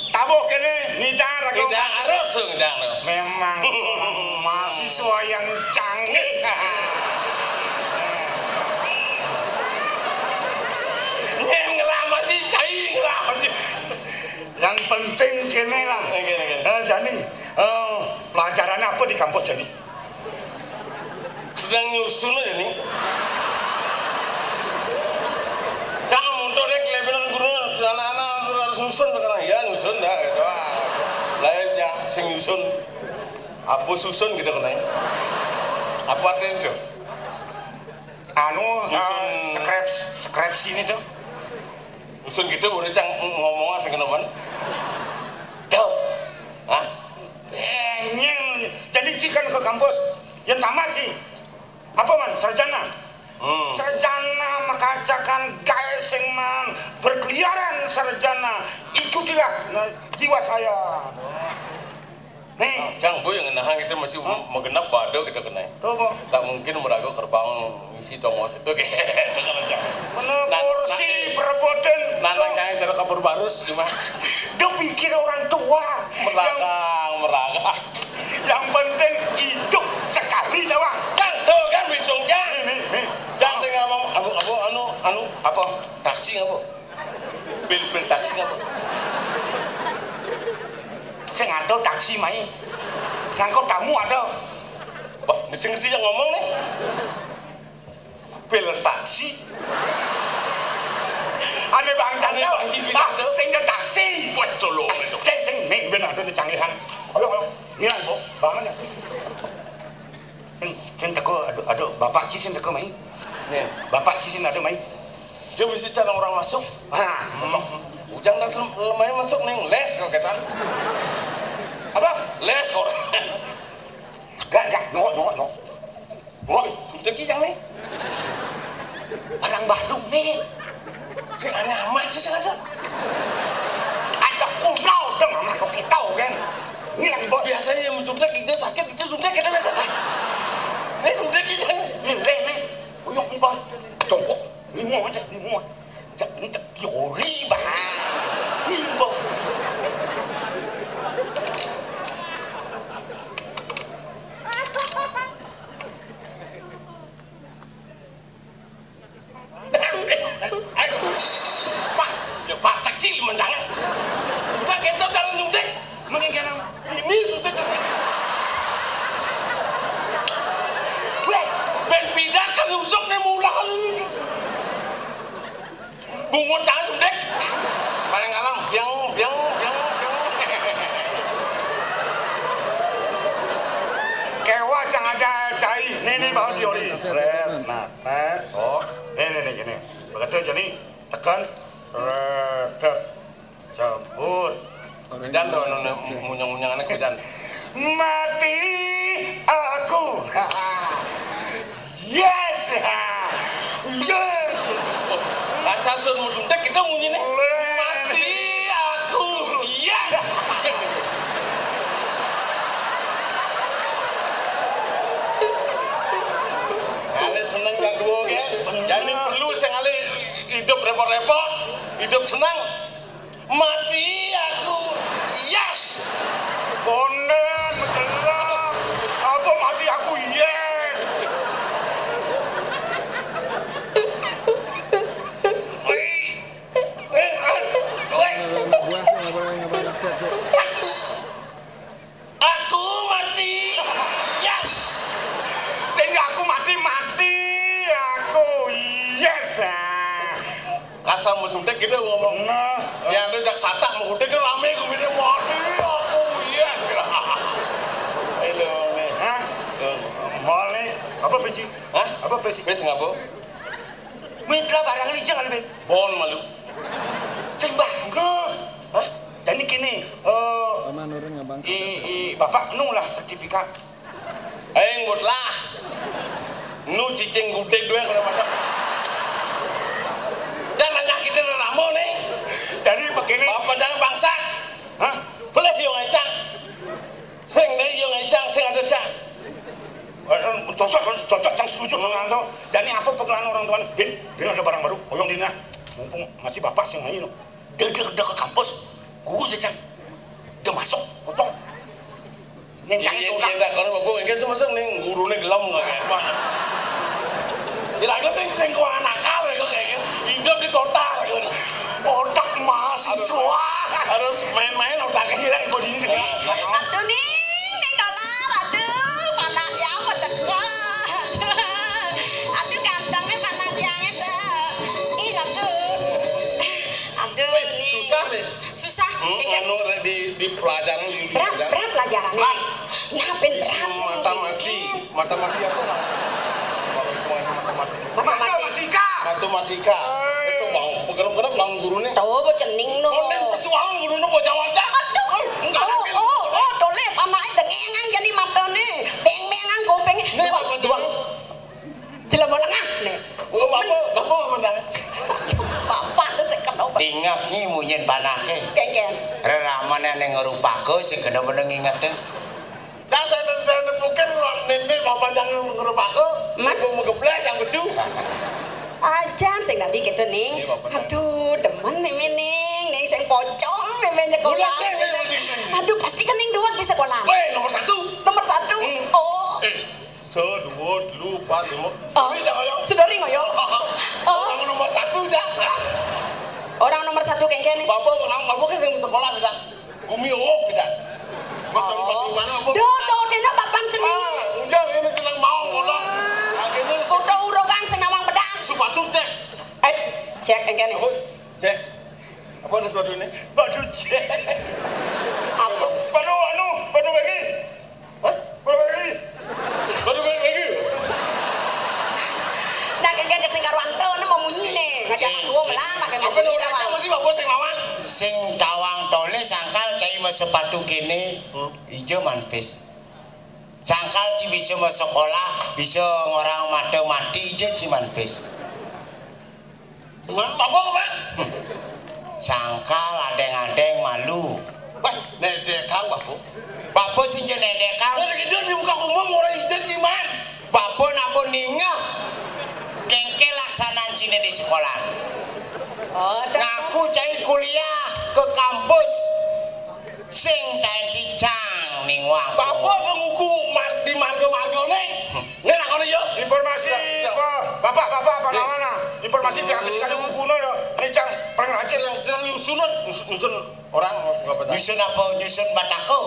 Tabuh kene, ngidang, Raga. Ngidang, harus ngidang. Memang seorang mahasiswa yang canggih. Nyén nglamasi, cai nglamasi. Yang penting kene lah. Oke, oke. Eh, jani, eh, pelajarannya apa di kampus jani? Sedang nyusun aja nih. Cang mundur nih, kelebihan guru, anak-anak harus nyusun sekarang. Ya, nyusun dah, gitu. Ah. Lainnya, sing nyusun. Apa susun gitu kena. Apa artinya itu? Anu, eh, nyusun. Skrip, skripsi ini tuh. Usun gitu, udah cang ngomong asing kenoban. Tuh. Hah? Eh, nyén. Jadi, ci kan ke kampus. Yang tamat, ci. Apa man, sarjana? Hmm. Sarjana makacakan gaé sing man berkeliaran sarjana. Ikutilah, nah, jiwa saya. Nih. Jang, Bu, yang ngenahan kita masih magenep bada kita kena. Tuh, Bu. Tak mungkin meraga kerbang isi tongos itu kayak jangan, jangan. Mana nah, kursi nah, perebutan. Nah, nah, yang cara kabur barus gimana? Dia pikir orang tua. Meragang, meragang. Yang penting hidup sekali doang. Kan tuh kan bicungnya. Nih, nih, nih. Yang saya ngomong, abu, abu, anu, anu, apa? Taksi apa? Pil-pil taksi apa? Sing ada taksi mai. Ngangkut tamu ada. Wah, mesti ngerti yang ngomong nih. Pil taksi. Ada bangsa ada. Sing ada taksi. Wah, tolong itu. Sing sing nih ben ada nih canggihan. Ayo, ayo. Ini Bu, bangun ya. Sing, sing teko, aduh, aduh, bapak sih sing teko mai. Nih. Bapak sih sing ada mai. Dia bisa cara orang masuk. Ah, ujang dan lemai masuk nih les kok kita. Apa? Les kok. Gak, gak, no, no, no. Woi, sudah kijang nih. Orang Bandung nih. Sing aneh amat sih sing ada. Ada kuno dong sama kok kita kan. Ini yang buat biasanya yang suntik itu sakit itu suntik kita biasa. Ini suntik kita. Ini deh nih. Uyuk mbah. Jongkok. Ini mau aja, ini mau. Cek ini cek teori bah. Ini mbah. Pak, ya Pak cekil menjangan. Bukan kita cara nyuntik. Mungkin kena ini suntik. Weh, ben pindah kan usuk nih mulakan ini. Bungut cara suntik. Paling alam, biang, biang, biang, biang. Kewa cang aja cai. Nih, nih, baru teori. Seret. Nah, nah, oh. Nih, nih, nih, gini. Begitu jadi tekan. Seret. Cabut. Bidan tuh, anu, anu, munyang-munyang anak bidan. Mati aku. Yes. Yes. Asa sun mudun teh kita munyi nih. Mati aku. Yes. Kali seneng kan dua kan? Jadi perlu sekali hidup repot-repot, hidup senang. Mati aku, yes. Konden, mencelang. Apa mati aku, yes. Wih. Eh, ah, wih. Biasa, nggak boleh, nggak boleh. Siap, siap. Aku mati. Yes. Sehingga aku mati, mati. Aku, yes. Ah. Kasar mau suntik gitu ngomong. Nah. Ya, lu jak satak mau suntik kan rame gue bilang, "Mati aku, yes." Ayo, lu, nih. Hah? Tuh. Mau nih, apa besi? Hah? Apa besi? Besi ngapa? Mitra barang licin kali, Ben. Bon malu. Sing bangga. Hah? Jadi gini, eh, Sama nurun ngabang. I, i, Bapak nu lah sertifikat. Eh, ngut lah. Nu cicing gudeg doang kalau masak. Jangan nyakitin ramo nih. Jadi begini. Bapak jangan bangsa. Hah? Boleh yang ngecak. Sing nih yang ngecak, sing ada cak. Eh, cocok, cocok, cang setuju sama Anto. Jadi apa pengenalan orang tua? Bin, bin ada barang baru, oyong dina. Mumpung masih bapak sing main. Dia, dia, dia ke kampus, guru jajan. Dia masuk, potong. Ngencangin iya, kotak. Iya, kalau bapak mungkin semasa nih gurunya gelem nggak kayak apa. Kira-kira sing sing kuah nakal ya kok kayak gitu. Hidup di kota gitu. Otak mahasiswa. Harus main-main otaknya. Kira kok di ini. Aduh ning, ning dolar, aduh, panak ya, apa teko. Aduh, gantengnya panak ya, itu. Ih, aduh. Aduh, wis, ning. Susah nih. Susah. Hmm, kayak anu, di, di pelajaran di berat, berat pelajaran. Berat. Nah, ben berat sih. Matematika. Matematika apa, Kak? Matematika. Matematika. Matematika. Itu mau, bener-bener bang gurunya. Tahu apa cening no? Konten persoalan gurunya mau jawab dah. Aduh. Enggak. Oh, oh, oh, tole, panake dengengan jadi matane. Beng-bengan kuping. Ini dua, apa dua. Melengah né. Oh, bapak, bapak apa, Bang? Bapak tuh seket obat. Inget nyi munyin panake. Kéngkén. Reramané ning ngrupaka sing kena meneng ingetin. Dah saya nepukin, nenek bapak jangan ngrupaka. Man? Mau ngebles yang besu. Ajan sing tadi gitu, Ning. Iya, bapak. Aduh, demen mémé, Ning. Ning sing pocong mémé nyekolah. Udah, sih, sih, sih, sih. Aduh, pasti kan Ning duweg di sekolah. Weh, nomor satu. Nomor satu. Hmm. Oh. Eh, sedua, telu, empat, lima. Oh. Seduri, Cak, ayo. Seduri ngoyo. Oh. Orang nomor satu, Cak. Orang nomor satu kéngkén né. Bapak, bapak kan sing sekolah, Cak. Gumi, oh, Cak. Mas, dari mana, Bu? Duh, duh, dene papan seni. Ah, udah, ini seneng mau, ngono. Ah. Akhirnya foto urukan sing nawang pedang. Sepatu cek. Eh, cek kéngkén né. Apa? Cek. Apa ada sepatu ini? Sepatu cek. Apa? Sepatu anu, sepatu bagi. Hah? Sepatu bagi. Sepatu bagi, bagi. Nah, kéngkén sing karo Anto, né mau munyi né. Ngajak wong lah, pakai apa mau munyi namanya? Apa sih, Bapak, sing nawang? Sing tawang tole sangkal cai mas sepatu kéné. Hmm. Ijo manpis. Sangkal ci bisa mau sekolah, bisa ngorang mata mati ijo ci manpis. Dengan apa, Pak? Sangkal adeng-adeng malu. Wah, nedekang, Bapak. Bapak sing je nedekang. Wah, gitu di muka umum orang ijo ci man. Bapak napa ningeh? Kéngkén laksanan ciné di sekolah. Oh, dah. Ngaku cai kuliah ke kampus. Sing taen cicang ning wang. Bapak nguku mar-, di marga-margane. Hmm. Ngene lakone yo. Informasi, ya, ya. Pak. Bapak, bapak, apa namanya? Informasi pihak ketiga ada ngukune yo. Ning cang paling rajin. Silang, silang nyusun, nyusun, nyusun orang apa tadi? Nyusun apa? Nyusun batako.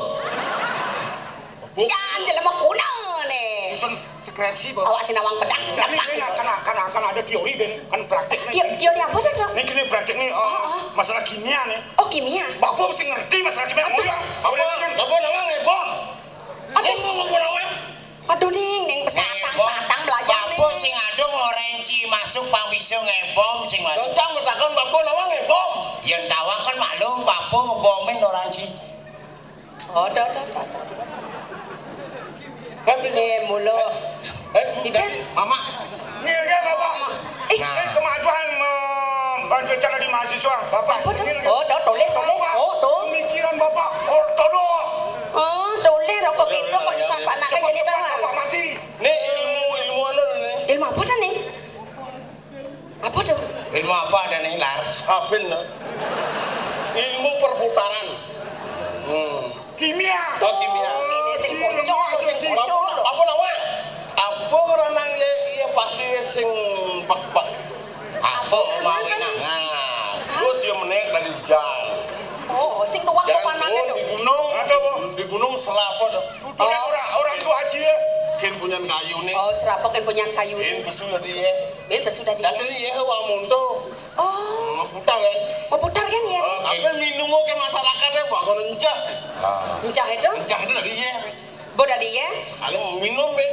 Bu. Jangan jelema kuna ne. Nyusun skripsi, Bu. Awak sinawang pedang. Tapi ini kan, kan, kan, kan ada teori, Ben. Kan praktek nih. Teo-, teori apa tuh, Dok? Ini gini praktek nih, eh, oh, oh, masalah kimia nih. Oh, kimia. Bapak mesti ngerti masalah kimia. Aduh. Ngoyo, apa, apa, apa namanya, Bom? Aduh. Apa, apa namanya? Aduh, Ning, Ning, satang, satang belajar, Ning. Bapak sing adung orange masuk pang bisa ngebom sing waduh. Cang takon bapak nama ngebom. Yen tawang kan maklum, bapak ngebomin orange. Oh, dah, dah, dah, dah. Kan bisa. Iya, mulu. Eh, eh, Ibas. Mama. Ini ya, Bapak. Eh. Nah. Eh, kemajuan, eh, bantu cara di mahasiswa, Bapak. Apa tuh? Ini ya. Oh, tuh, tulis, tulis. Bapak, oh, tuh. Pemikiran Bapak ortodok. Oh, tulis, rokok gitu, kok bisa anak kayak gini, dah. Cepat, cepat, Bapak mati. Nih, ilmu, ilmu anu nih. Ilmu apa dah, nih? Apa tuh? Ilmu apa ada nih, Lar? Sabin, no. Ilmu perputaran. Hmm. Kimia. Oh, kimia. Ini sing pocong, sing pocong. Apa nama? Apa ngeranang ya, iya pasti sing bak-bak. Apa mau winangan? Terus dia menek dari hujan. Oh, sing nuwang. Jalan kemana turun tuh? Di gunung. Ada, Bu. Di gunung serapa tuh. Tuh, orang, orang tua aja ya. Kin punyan kayu nih. Oh, serapa kin punyan kayu nih. Kin besu tadi ya. Kin besu tadi ya. Tadi ya, wah, muntuh. Oh. Ngeputar kan? Ngeputar kan ya? Eh, apa minum ke masyarakat ya, wah, kono encah. Ah. Encah itu? Encah itu tadi ya. Bo tadi ya? Kalau minum, Ben.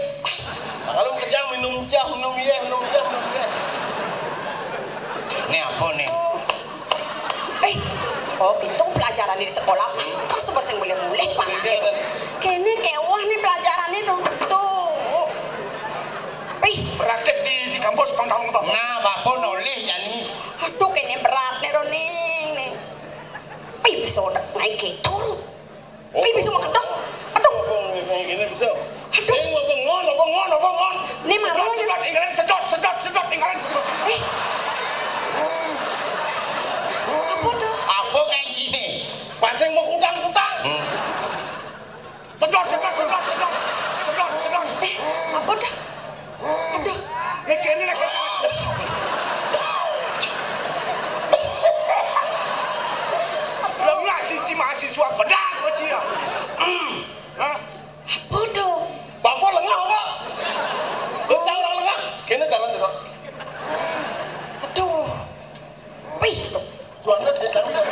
Kalau kerja minum encah, minum iya, minum encah, minum iya. Ini apa nih? Eh, oh, itu pelajaran di sekolah, mangkes sing mulih-mulih panake. Kene kewah nih pelajarannya tuh. Tuh. Eh. Praktek di, di kampus pang tau, Bapak. Nah, Bapak nolih ya nih. Aduh, kene berat nih, Roning, nih. Eh, bisa udah naik gitu. Ih, bisa makan dos. Aduh. Apa ngene bisa? Aduh. Sing apa ngon, apa ngon, apa ngon? Ini marah ya. Sedot, inggalen, sedot, sedot, sedot, inggalen. Eh. Apa tuh? Apa kayak gini? Pasang mau kutang-kutang. Hmm. Sedot, sedot, sedot, sedot. Sedot, sedot. Eh, apa dah? Aduh. Nek kene nek. Lengah cici mahasiswa pedang kok, Ci, ya. Hah? Apa tuh? Bapak lengah apa? Kok orang lengah? Kene jalan terus. Aduh. Wih. Suami dia taruh dari.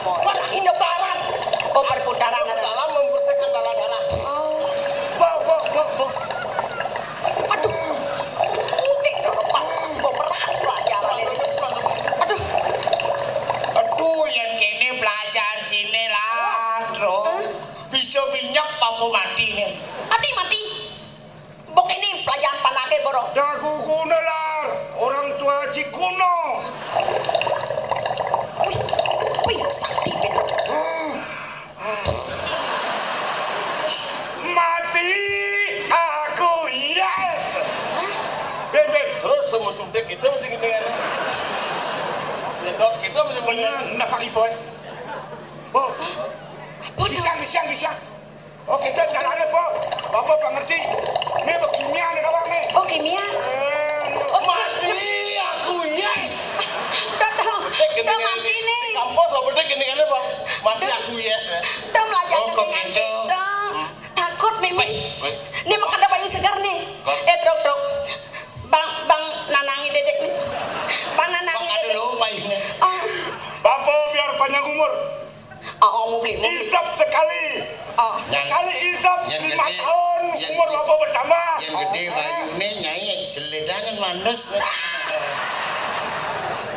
Wah, ini lebaran. Oh, perputaran ada. Dalam membersihkan darah-darah. Oh. Bau, bau, bau, bau. Aduh. Udik, Pak. Semua berat pelajaran ini. Aduh. Aduh, yang kene pelajaran sini lah, Bro. Hah? Bisa minyak apa mati nih? Mati, mati. Mbok ini Kuno, Lar, orang tua Cikuno. Wih, wih, sakti, Beb. Mati aku, yes. Ben, ben, terus sama suntik kita masih gini kan. Nyedot kita masih bener. Bener, ndak pakai boy. Oh, bisa, bisa, bisa. Oke, kita caranya, Po. Bapak, Pak ngerti. Ini apa kimia nih, Bang, nih? Oh, kimia. Eh, Oh, mati aku, yes. Udah tahu. Udah mati nih. Kampus apa dek ini kan apa? Mati aku, yes, ya. Udah belajar Oh, kok dengan gitu? Kita. Takut, Mimi. Baik, baik. Ini mah kada bayu segar nih. Bang. Eh, Truk, Truk. Bang, Bang nanangi dedek nih. Bang nanangi Bang, ada dedek. Lupa ini. Oh. Bapak biar panjang umur. Oh, oh, mau beli, mau beli. Isap sekali. Oh. Sekali isap, yang lima gede, tahun, yang umur gede, bapak bertambah. Yang gede bayune, Nyai, seledangan mandes.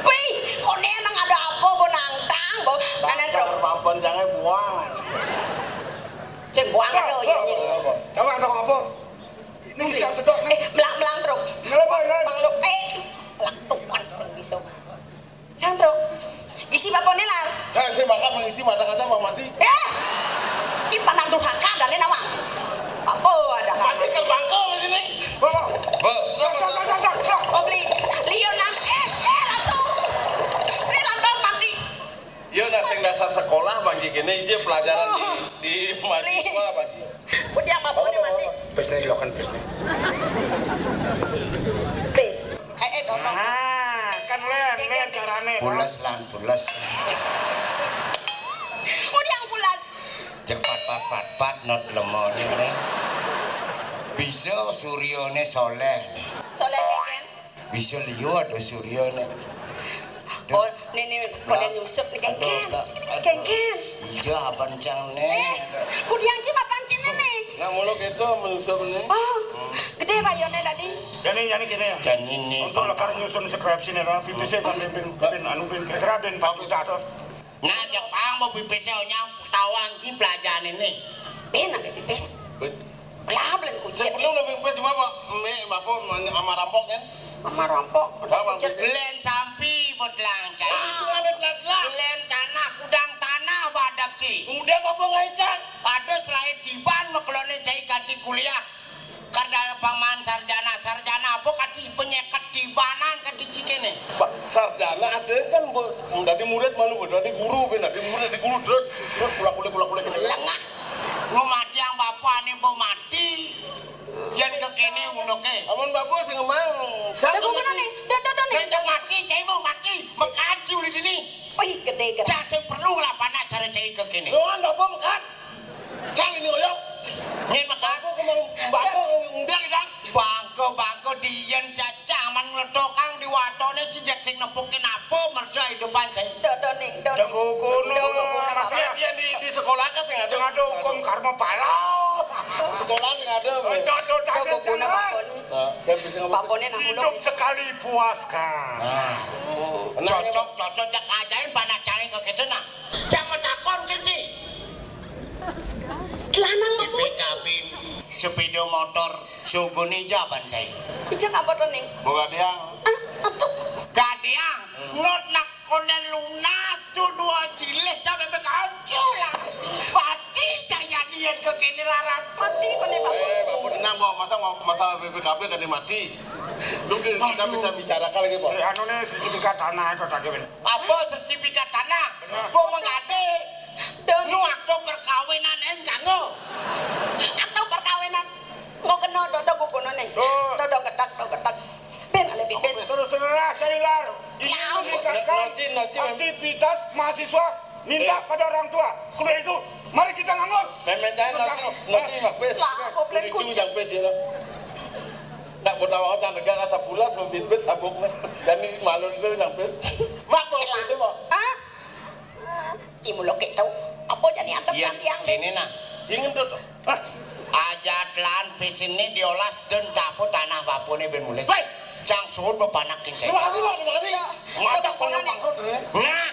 Pih, kone nang ada apa, bo nangtang, bo. Nana, Truk. Papan jangan buang. Sing buang ada, iya, iya. Tahu ada apa? Ini usia sedot nih. Eh, melang-melang, Truk. Ngelebay, kan? Bang, Truk. Eh, melang, Truk, kan, sing bisa. Yang, Truk. Isi bapone, Lar. Saya sih makan mengisi mata kata Pak Mati. Eh! Ini pandang durhaka dan ini nama. Apa ada? Masih kerbangko di sini. Bapak. Be. Sok, sok, sok, sok, sok. Oh, beli. Liu nang. Eh, eh, Ratu. Ini lantas mati. Iya, nah, sing dasar sekolah bagi kene aja pelajaran di, di mahasiswa bagi. Kudiang bapone mati. Pis nih, lokan pis nih. Pis. Eh, eh, dong. Ah, kan len, len carane. Pules lan, pules. Kudiang pules. Cek pat, pat, pat, pat, not lemone, len. Bisa suryone soleh. Soleh, kan? Bisa liwat, oh, suryone. Oh, nih, nih, pada nyusup nih, aduh, kengken. Kak, aduh. Kengken. Iya, apa cang nih? Eh, kudiang ci papan kene nih. Nah, mulu gitu menyusup nih. Oh, gede bayone tadi. Jani, jani kene ya. Jani nih. Untuk lekar nyusun skripsi nih, Ra, pipis kan ben, ben, ben, anu, ben, kira-kira ben, papi jatuh. Nah, Jepang mau pipis ya, nyang tawang ki pelajaran ini. Ben, ada pipis. Wis. Lah, belen kucing. Sebelum lebih pipis cuma apa? Me, apa, ama rampok kan? Ama rampok. Apa, kucing. Belen sampi, buat langcang. Ah, ada telat-telat. Belen tanah, kudang tanah, badap ci. Kemudian apa ngaican? Pada selain tiban, maklone cai kanti kuliah. Kada paman sarjana, sarjana apa kati penyeket tibanan kati cikene. Bah, sarjana ada kan, bu, dadi murid malu, bu, dadi guru, ben, dadi murid, dadi guru, terus, terus pula kulik, pula kulik. Lengah. Lu mati yang bapane, bu, mati. Yan kekene unoke. Amun bapak sing ngomong. Dah, gua kena nih. Dah, dah, dah, nih. Dah, dah, mati, cai mau mati. Mekaji ulih dini. Oh, iya, gede, gede. Cak sing perlu lah panak cara cai kekene. Nuan bapak mekat. Cang ini oyok. Nyen mekat. Aku kemang bangko undang idang. Bangko, bangko diyen cacang man ngletokang di watone cijak sing nepukin apa merda hidupan cai. Dodone, dodone. Dego kono masalah. Biar di, di sekolah kan sing ada. Sing ada hukum karma pala. Sekolah sing ada. Ojo, ojo, ojo, ojo. Nah, kan bisa ngomong. Bapone nang hidup sekali puas kan. Nah. Cocok, cocok, jak ajain panak cai ke kita nah. Jangan takon kene. Lanang B P K B, sepeda motor, sogone jaban cai. Ijak apa to, Ning? Bukan yang. Ah, apa? Gadiang, not nak konden lunas tu dua cilih cabe bekacu lah. Mati cai nian ke kene larat. Mati mana, Pak? Eh, Bapak tenang, Pak. Masa mau masalah B P K B kan mati. Lu kita bisa bicarakan lagi, Pak. Anu nih, sertifikat tanah itu tak kawin. Apa sertifikat tanah? Bener. Bo mengade. Nu akta perkawinan en kanggo. Akta perkawinan. Engko kena dodo gugunane. Oh. Dodo gedak, dodo gedak. Ben ale pipis. Terus serah cari lar. Ini meningkatkan aktivitas mahasiswa minta pada orang tua. Kudu itu, mari kita nganggur. Memen jangan nanti, nanti mah pis. Lah, kok belen kucing. Yang pis ya. Ndak mau tahu aja negara sabulas membit-bit sabuk. Dan ini malu itu yang pis. Mak mau pis, Mak. Hah? Imu lo kek tau. Apa jani antep yang kene nah. Sing entut. Aja telan pisine diolas dan dapur tanah bapune ben mulih. Baik. Cang suhun bepanak king cai. Terima kasih, Pak. Terima kasih. Mantap, Pak. Nah.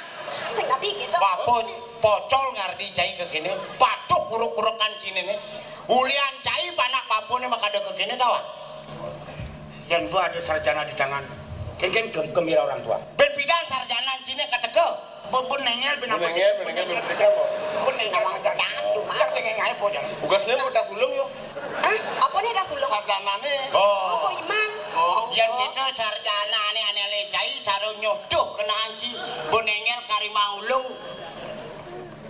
Sing tadi kita. Bapun pocol ngardi cai ke kene. Patuh uruk-urukan sini nih. Ulian cai panak bapune makada ke kene tau. Yén mbok ada sarjana di tangan, kéngkén gem-, gembira orang tua. Ben pidan sarjana cine ketega. Pun, pun nengel, pun nengel, pun nengel, pun nengel sarjana. Pun nengel sarjana. Cang sing ngae apa, Cang? Tugasnya mau tas ulung, yo. Hah? Apa nih tas ulung? Sarjanane. Oh. Apa iman? Oh. Yén kita sarjana ane ane lecai, saro nyodoh kenaan ci. Pun nengel karimang ulung.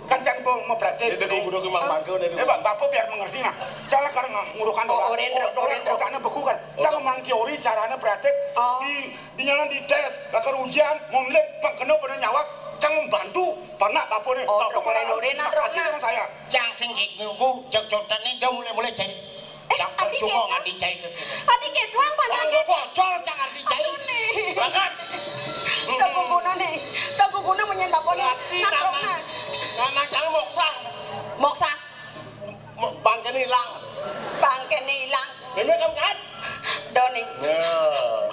Kan cang mau, mau praktek. Ini kudu ki mang mangke, ini. Eh, Pak, Bapak biar mengerti, nah. Cang lah karena ngurukan dolar. Oren, oh, dolar oren, otaknya beku kan. Cang mang teori, caranya praktek. Oh. Di, di jalan di tes, bakar ujian, mau nilai, Pak, kena pada nyawab, cang membantu, panak Bapak nih. Oh, Bapak oren, malah oren, kasih oren. Dengan saya. Cang sing gek ngugu, cek cotan nih, jauh mulai-mulai jadi. Eh, cang adi percuma kéto. Nggak dicai ke kita. Adi kéto doang panake. Bocor cang adi cai. Aduh, nih. Berangkat. Tunggu guna nih. Tunggu guna menyang bapone. Berarti nak, nak, nah. Nak, nak, cang moksa. Moksa. Mo-, bangkene ilang. Bangkene ilang. Meme kan kan? Doni. Ya.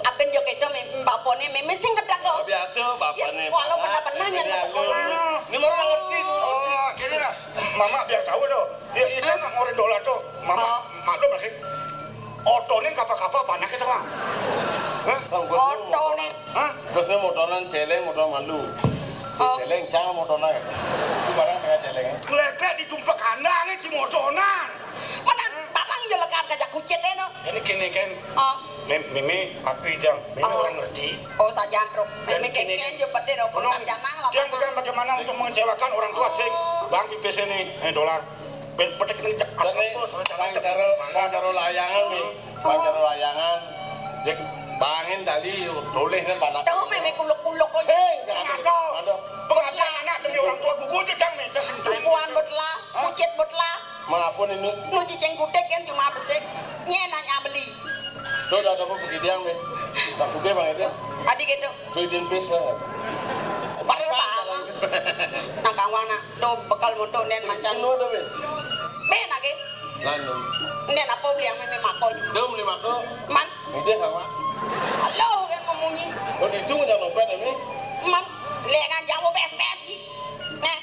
Apen yo kéto me-, bapone meme sing gedek kok. Oh, biasa bapone. Ya, walau pernah-pernah nyen sekolah. Ini baru ngerti. Oh, gini lah. Mama biar tahu tuh. Ya, itu nak ngoren dolar tuh. Mama, oh, maklum lagi. Otonin kapa-kapa apa anak kita, Bang? Hah? Otonin. Hah? Terusnya motonan celeng, motor malu. Si celeng, jangan motonan. Itu barang dengan celeng. Kleklek di tumpak kandang si motonan. Mana tatang yo lekat kajak kucit, no. Ini gini kan. Oh. Mem-, Mimi, aku idang. Mimi orang ngerti. Oh, sajan, Ruk. Mimi keken yo pede, Ruk. Sarjana lah. Dia bukan bagaimana untuk mengecewakan orang tua sing. Bang, pipis ini, eh, dolar. Ben petek ning cek asal bos, rencana cek. Pang karo, pang karo layangan, Mi. Pang karo layangan. Dek, bangin tadi, toleh kan panak. Tahu meme kuluk-kuluk kok. Sing, sing aduh. Aduh. Pengakuan anak demi orang tua gugu aja, Cang, Mi. Cang, sing terima. Kuan butla, kucit butla. Mengapun ini? Nu cicing kutik kan cuma besik. Nyen nanya beli. Tuh, udah ada apa begitu yang, Mi? Tak suka, Bang, itu. Adi gitu. Tuh, izin pis, ya. Padahal apa? Nah, kawan, nah. Tuh, bekal mutu nen macan. Sing anu, Dom, ya? Ben lagi. Lanu. Nen apa beli yang meme mako? Dom, beli mako. Man. Ini dia, Kak, Mak. Halo, kan memunyi. Oh, di itu jangan obat ini. Man. Lek kan jangan bes-bes ji. Nah.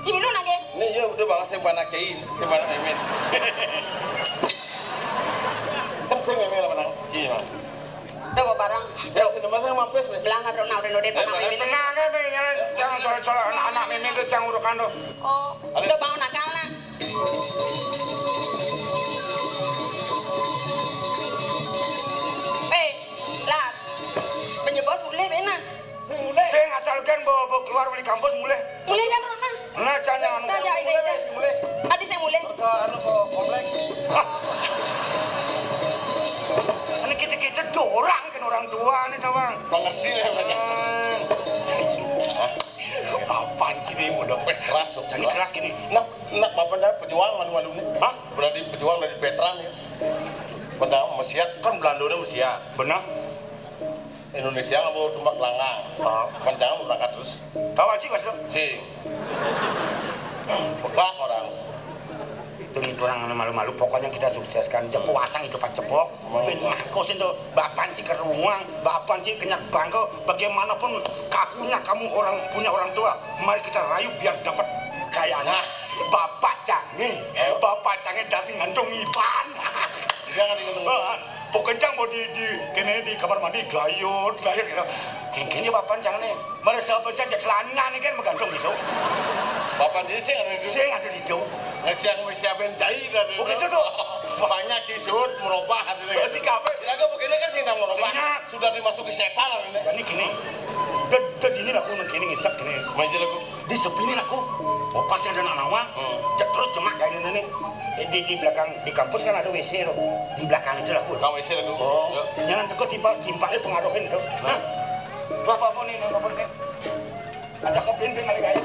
Cimilu lagi. Ini ya udah banget sing panak cai, sing panak memen. Kan sing memen apa nang? Cai, Bang. Udah bawa barang. Ya, sini masa mampir, nih. Belangan, Rona, udah nodet, eh, panak memen. Tenang aja, nih, jangan, jangan soal-soal anak-anak memen tuh, jangan urukan tuh. Oh, udah bangun akal, nah. Eh, lah, menyebos boleh, benar. Sing asal kan bawa, bawa keluar beli kampus mulai. Mulai kan, Rona? Nah, jangan, jangan. Nah, jangan, ini, ini. Mulai. Tadi saya mulai. Ke anu, ke komplek. Hah? Ini kita-kita dorang kan orang tua nih, tawang. Mengerti lah, Bang. Hmm. Apaan sih ini udah keras, jadi keras gini. Nah, nah, apa dah pejuang malu-malu nih? Hah? Berarti pejuang dari veteran ya. Benda mesiat kan Belanda udah mesiat. Benar. Indonesia nggak mau tumbak langgang. Oh. Kan jangan berangkat terus. Tahu aja mas lo? Si. Pekak orang. Itu, itu orang malu-malu. Pokoknya kita sukseskan. Jepuk asang itu Pak Cepok. Pin mangko sing do, bapan sih keruang, bapan sih kenyang bangko. Bagaimanapun kakunya kamu orang punya orang tua, mari kita rayu biar dapat kayaknya. Nah. Bapak canggih, eh, bapak canggih dasi ngantung iban. Jangan digantung. Pokoknya cang mau di, di, kene di kamar mandi, gayut, gayut gitu. Kengkene bapan cang nih. Merasa apa cang, celana nih kan menggantung gitu. Bapan jadi sing ada di situ. Sing ada di situ. Nggak siang siapin cai dari. Oh, gitu tuh. Banyak di suhut merubah hati. Oh, si kafe. Ya, aku begini kan sing nang merubah. Sudah dimasuki setan ini. Jadi gini. Jadi ini aku nang kene ngisap gini. Main jelek. Di sepini aku. Oh, pas ada anak nawang. Hmm. Cek terus cemak kayak ini nih. Eh, di, di belakang, di kampus kan ada W C tuh. Di belakang itu lah aku. Kang W C lah aku. Oh. Ya. Jangan teko timpa, timpa itu pengaruhin itu. Nah. Nah. Tuh apa-apa nih, apa-apa nih. Ada kopi ini kali kayak.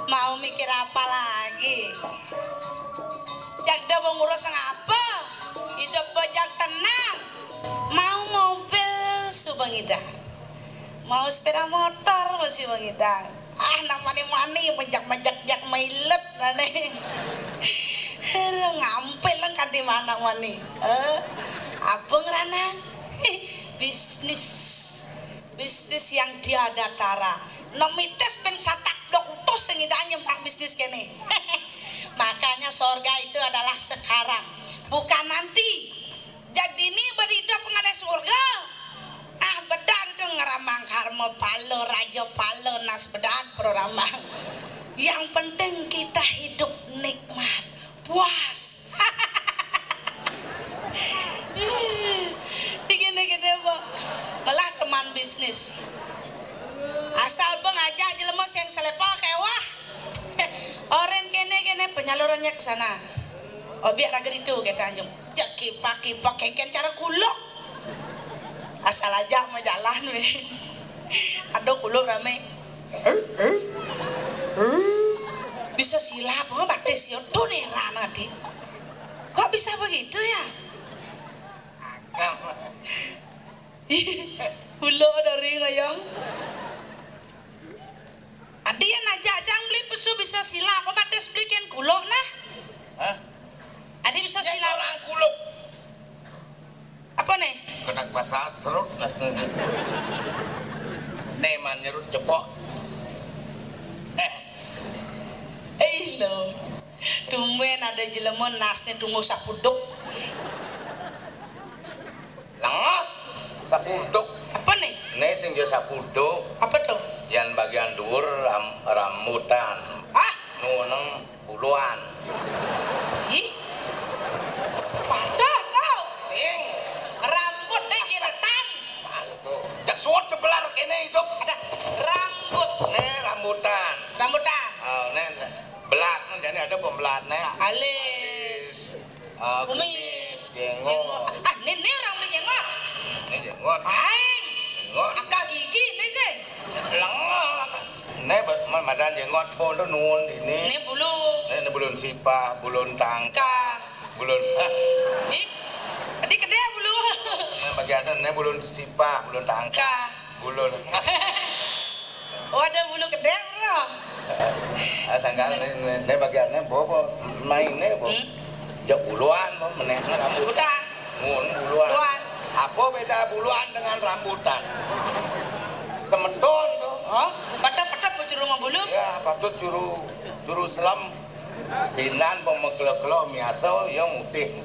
Mau mikir apa lagi? Jak da mau ngurus ngapa? Hidup bajak tenang. Mau mobil suba ngidang. Mau sepeda motor masih bang Idang. Ah, nang mani-mani, majak-majak jak mailet nane. Lo ngampil lang kan di mana mani? Eh, apa ngeranang? Bisnis. Bisnis yang tiada tara. Nang mitis pin satak dok utus sing idanya mak bisnis kene. Makanya sorga itu adalah sekarang, bukan nanti. Jak dini beridup ngalih surga. Ah, bedag tu ngeramang karma pala, raja pala, nas bedag pro rambang. Yang penting kita hidup nikmat, puas. Gini-gini, Bang. Belah teman bisnis. Asal bang ajak jelema sing selepel kewah. Oren kene-kene penyalurannya ke sana. Obiak raga ditu, kata Tanjung. Jak kipak-kipak kengken cara kuluk. Asal aja mau jalan weh. Ada kuluk rame. Bisa silap, oh, batis ya. Tuh nih rana di. Kok bisa begitu ya? Kuluk dari ngayang. Adi yang ngajak cang beli pesu bisa silap, apa batis beli ken kuluk nah? Hah? Adi bisa silap. Orang kuluk. Apa nih? Kena bahasa serut nasnya. Nih man nyerut jepok. Eh. Eh lo. Tumben ada jelema nasnya tunggu sapuduk. Lengah. Sapuduk. Apa nih? Nih sing dia sapuduk. Apa tuh? Yang bagian dhuwur ram, rambutan. Ah? Nuneng buluan. Ih. Padah kau. Sing. Rambut deh jiretan. Tuh. Jak suut kebelar kene hidup. Ada rambut. Nih rambutan. Rambutan. Oh, nih, nih. Belat, nih, jadi ada pembelat nih. Alis. Ah, kumis, jenggot. Ah, nih, nih orang beli jenggot. Nih jenggot. Aing. Jenggot. Akal gigi nih sih. Lengah lah. Nih madan jenggot pun tuh nun ini. Nih bulu. Nih, nih bulun sipah, bulun tangkang. Bulun. Ih, tadi gede bulu. Nih bagian nih bulun sipah, bulun tangkang. Bulun. Oh, ada bulu gede, bro. Ah, sangkan ini, ini bagiannya bobo, main nih, bobo. Hmm? Ya buluan, bobo, menehna rambutan. Rambutan. Mun buluan. Buluan. Apa beda buluan dengan rambutan? Semeton tuh. Oh, pada-pada bocor rumah bulu? Ya, patut juru, juru selam. Binan pemekelo-kelo miasa ya mutih.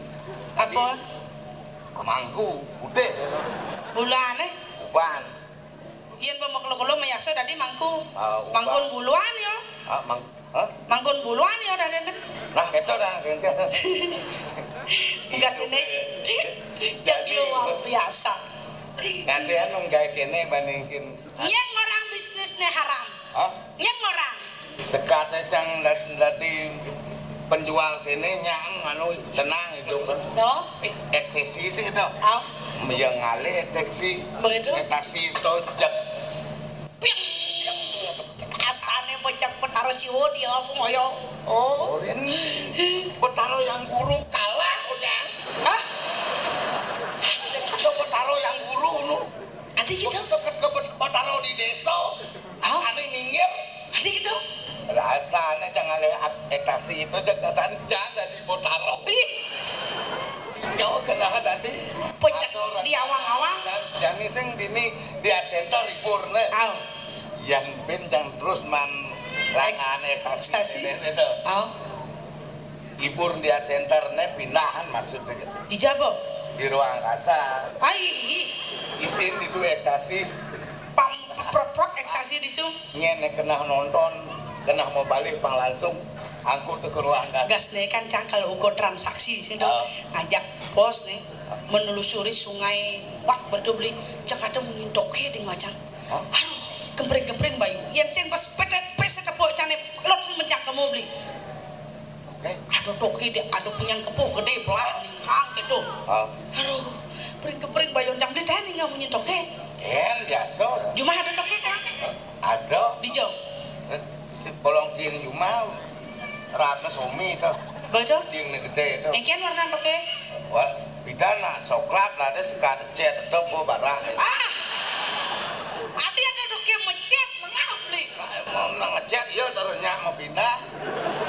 Apa? Mangku, putih. Buluan, eh? Uban. Yen pemekelo-kelo miasa dadi mangku. Ah, uban. Mangkun buluan ya. Ah, mang, hah? Mangkun buluan ya dadi. Nah, itu dah. Enggak sini. Jadi luar biasa. Gantian dong gawe kene bandingin. Yen orang bisnisnya haram. Hah? Yen orang. Sekate cang dat-, dadi penjual kene nyang anu tenang itu. No? Ektesi sih itu. Au. Yang ngalih ektesi. Begitu. Ektasi tojek. Piang. Asane bocah Betara Siwo dia aku ngoyo. Oh. Oren Betara yang guru kalah udah. Hah? Ada Betara yang guru nu. Ada gitu. Deket ke Bet-, Betara di desa. Ah? Ane minggir. Ada gitu. Rasane jangan lihat ektasi itu jagasan jangan di Betara. Ih. Jauh kena tadi. Pecek di awang-awang. Jani sing dini di Art Center libur ne. Au. Yang ben jang terus man langan ektasi. Ektasi. Itu. Au. Libur di Art Center ne pindahan maksudnya gitu. Ijabah. Di ruang angkasa. Ai. Isin di dua ektasi. Pang prok-prok ektasi di su. Nyen ne kena nonton, kena mau balik pang langsung angkut ke ruang angkasa. Gas ne kan cangkal ukur transaksi di sini dong. Oh. Ngajak pos nih menelusuri sungai. Wah, betul beli cek ada mungkin toke di ngajak. Hah? Aduh, kempring-kempring bayu. Yang sing pas pete pes tepuk cane lot sing mencak kamu beli. Aduh, toké dia ada punyan kepuh gedé belah ningkang gitu. Aduh, pering kepering bayon jam dia teh ninggal munyin toké. Kan biasa. Jumah ada toké, Kang? Ada. Di jauh. Si bolong tiang jumah. Ratna sumi tuh. Betul. Tiang gedé tuh. Engkian warna toké. Wah, pidana coklat lah, ada sekat cet tuh, bu barang. Ah! Adi ada toké mecet, lengah beli. Mau nang ngecet, iya, terus nyak mau pindah.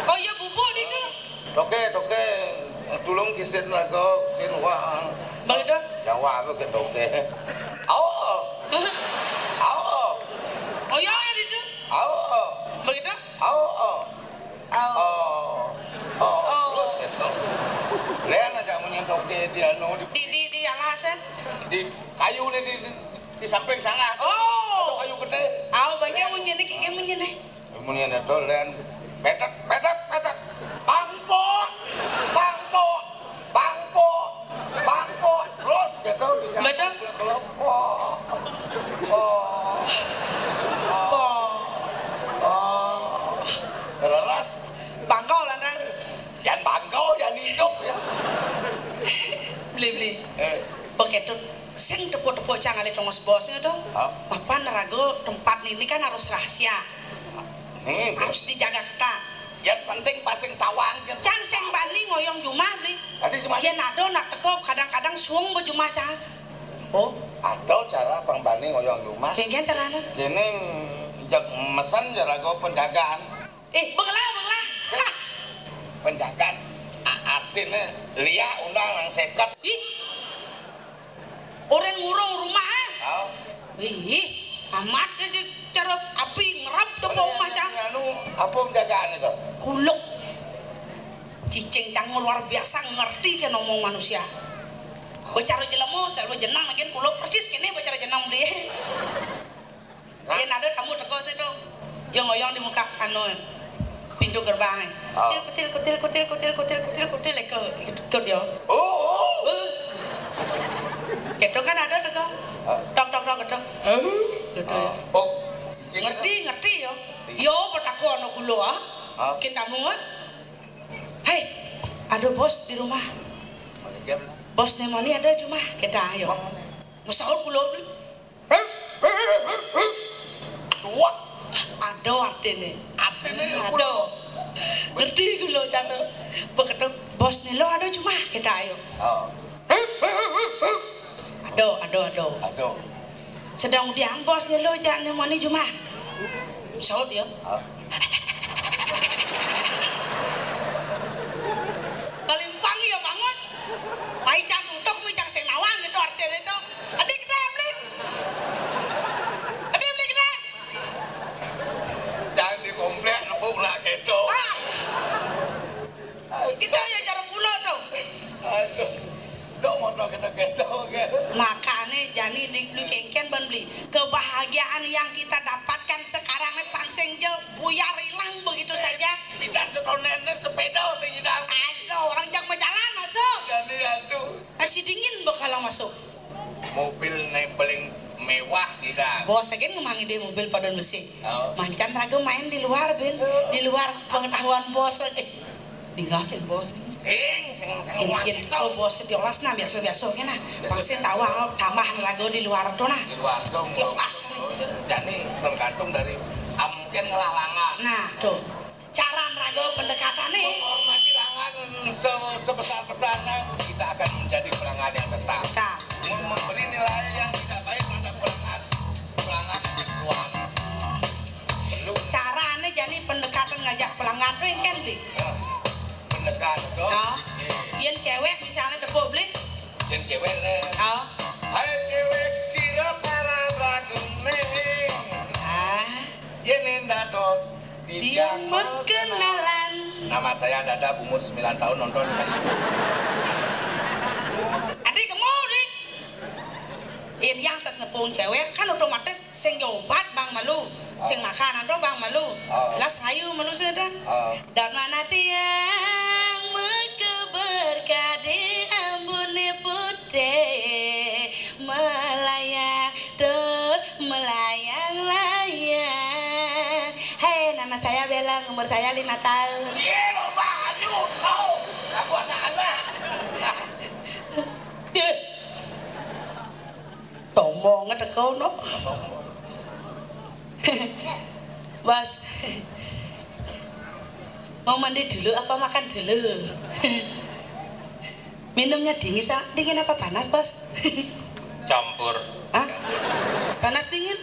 Oh iya, bubuk di itu. Toké, toké. Tulung kisin lagu, sin wah. Begitu? Jawa aku ke toké. Au. Au. Oh iya, iya di itu. Au. Begitu? Au. Au. Oh. Oh. Terus gitu. Lihat aja munyin toké dia, no, di, di, di alasan. Di kayu nih, di, di, di samping sana. Oh. Ada kayu gedé. Au, banyak munyin nih, kayak munyin nih. Kemudian itu lain, petak, petak, petak. Bangpok, bangpok, bangpok, bangpok. Terus gitu. Betul. Kelompok. Oh. Oh. Oh. Terus. Bangkau lah, Nang. Jangan bangkau, jangan hidup ya. Beli, beli. Eh. Begitu. Sing tepuk-tepuk cang alih tongos bosnya dong. Hah? Papan rago tempat ini kan harus rahasia. Nih, harus dijaga ketat. Yang penting pasang tawang. Cang sing bani ngoyong jumah beli. Tadi si Mas. Yen ado nak teko kadang-kadang suung bejumah cang. Oh, ada cara Bang Bani ngoyong jumah. Kengken carane. Kene jak mesen jarago penjagaan. Eh, bengelah, bengelah. Penjagaan. A-, artine liak undang nang seket. Ih. Orang ngurung rumah, ah? Hah? Ih, amat aja cara api ngerap tuh mau rumah cang. Anu, apa penjagaan itu? Kuluk. Cicing cang luar biasa ngerti ke ngomong manusia. Bicara jelema, selalu jenang lagi kuluk persis kene bicara jenang dia. Yen ada tamu teko situ, yo ngoyong di muka anu pintu gerbang. Oh. Kutil, kutil, kutil, kutil, kutil, kutil, kutil, kutil, ikut, ikut yo. Oh, oh. Eh. Gitu kan ada teko. Hah? Tok, tok, tok, gitu. Hah? Gitu yo. Oh. Ngerti, ngerti yo. Iya. Yo, petakon aku lo, ah. Hah? Kin tamu, ah. Hei, ada bos di rumah. Mana dia, mana? Bos nemoni ada cuma kita ayo. Bang, mana? Masaut kulo beli. Wah, ada artine. Artine ada. Ngerti kulo cano. Begitu bos nilo ada cuma kita ayo. Oh. Ada, ada, ada. Ada. Sedang udiang bos nilo jak nemoni cuma. Saut ya. Oh. Kalimpang ya bangun. Pai cang tutuk, mi cang senawang gitu artine to. Adi kita beli. Adi beli kita. Jangan di komplek nebuk lah gitu. Ah. Kita ya cara pula to. Aduh. Dok motor kita gitu, oke. Makane jani di beli kengken ban beli. Kebahagiaan yang kita dapatkan sekarang ni pangsing je buyar hilang begitu saja. Tidak setonene sepeda sing hilang. Aduh, orang jak majalan masuk. Jani aduh. Masih dingin bekalang masuk. Mobil naik paling mewah tidak. Bos agen ngemangi dia mobil pada besi. Oh. Mancan raga main di luar, Bin. Oh. Di luar pengetahuan bos. Eh, dingahkin bos. Sing, sing, sing. Mungkin itu bos diolas nah biasa-biasa nah. Biasa. Pasti tahu tambah raga di luar tuh nah. Di luar tuh. Diolas. Jadi tergantung dari, ah, mungkin ngelah langan. Nah, tuh. Cara raga pendekatan nih. Menghormati langan se-, sebesar-besarnya, kita akan menjadi pelanggan yang tetap. Tetap. Mem-, memberi nilai yang tidak baik terhadap pelanggan, pelanggan yang berjuang. Perlu. Carane jani pendekatan ngajak pelanggan tuh yang kan beli. Ya. Pendekatan tuh. Ya. Iya. Yen cewek misalnya tepuk beli. Yen cewek le. Ya. Hai cewek, sira para bradune. Ah. Yen endah dos. Tiang berkenalan. Nama saya Dadap, umur sembilan tahun, nonton. Adik kamu, Dik. Yen yang tas nepung cewek kan otomatis sing jobat Bang malu, sing makan atau Bang malu. Oh. Las rayu malu sudah. Oh. Dan mana tiang meke berkade ambune putih melayang. Tur melayang-layang. Hei, nama saya Belang, umur saya lima tahun. Iya, lo banyu. Ono. Bos. Mau mandi dulu apa makan dulu? Minumnya dingin, sa-, dingin apa panas, Bos? Campur. Hah? Panas dingin?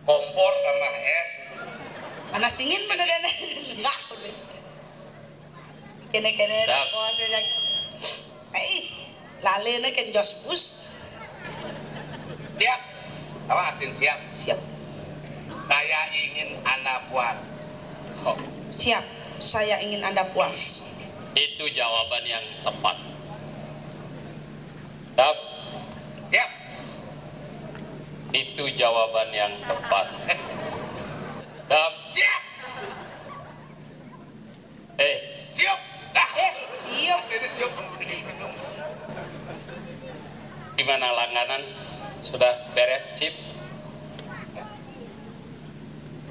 Kompor tambah es. Panas dingin pada dene. Enggak. Kene-kene Siap. Bos ya. Eh, lalene ken jos, Bos. Siap. Apa artinya siap? Siap. Saya ingin Anda puas. Oh, Siap. Saya ingin Anda puas. Itu jawaban yang tepat. Dap. Siap. Itu jawaban yang tepat. Dap. Siap. Eh, siap. Dah. Eh, siap. Ini siap. Gimana, langganan? Sudah beres, sip?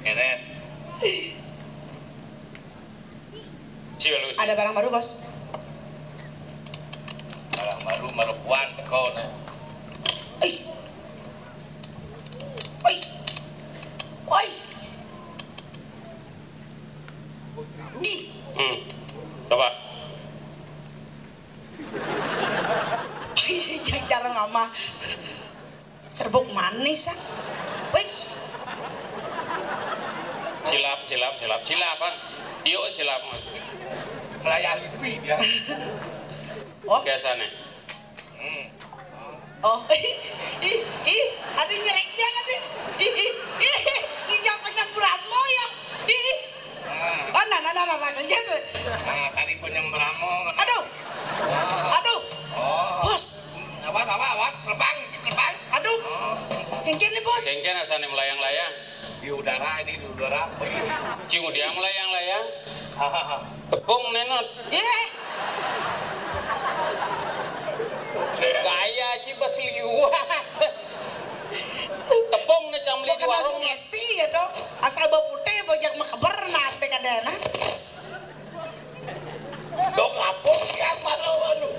Beres. Siap, Lus. Ada barang baru, Bos. Barang baru, merebuan teko, nah. Ih. Oi. Oi. Ih. Hmm. Coba. Ih, cara ngama. Serbuk manis, ah. Wih. Silap, silap, silap. Silap, Bang. Yuk, silap, Mas. Melayang lipi dia. Oh. Biasanya. Hmm. Oh. Ih, ih, ih, ada nyerek siang ada. Ih, ih, ih, nginjak penyang Brahmo ya. Ih, ih. Nah, Mana, mana, mana, mana, kencen. Nah, tadi punya meramo. Aduh. Aduh. Oh. Bos. Awas, awas, awas, terbang, itu terbang. Aduh. Kencen nih, Bos. Kencen asalnya melayang-layang. Di udara ini, di udara. Cium dia melayang-layang. Hahaha. Tepung nenot. Iya. Gaya ci bes liwat. Tepung nih camli di Bukan warung. Langsung esti ya, dong. Asal bau putih, bau jak mekeber, nah, asti kadana. Dok apa siapa lawan lu?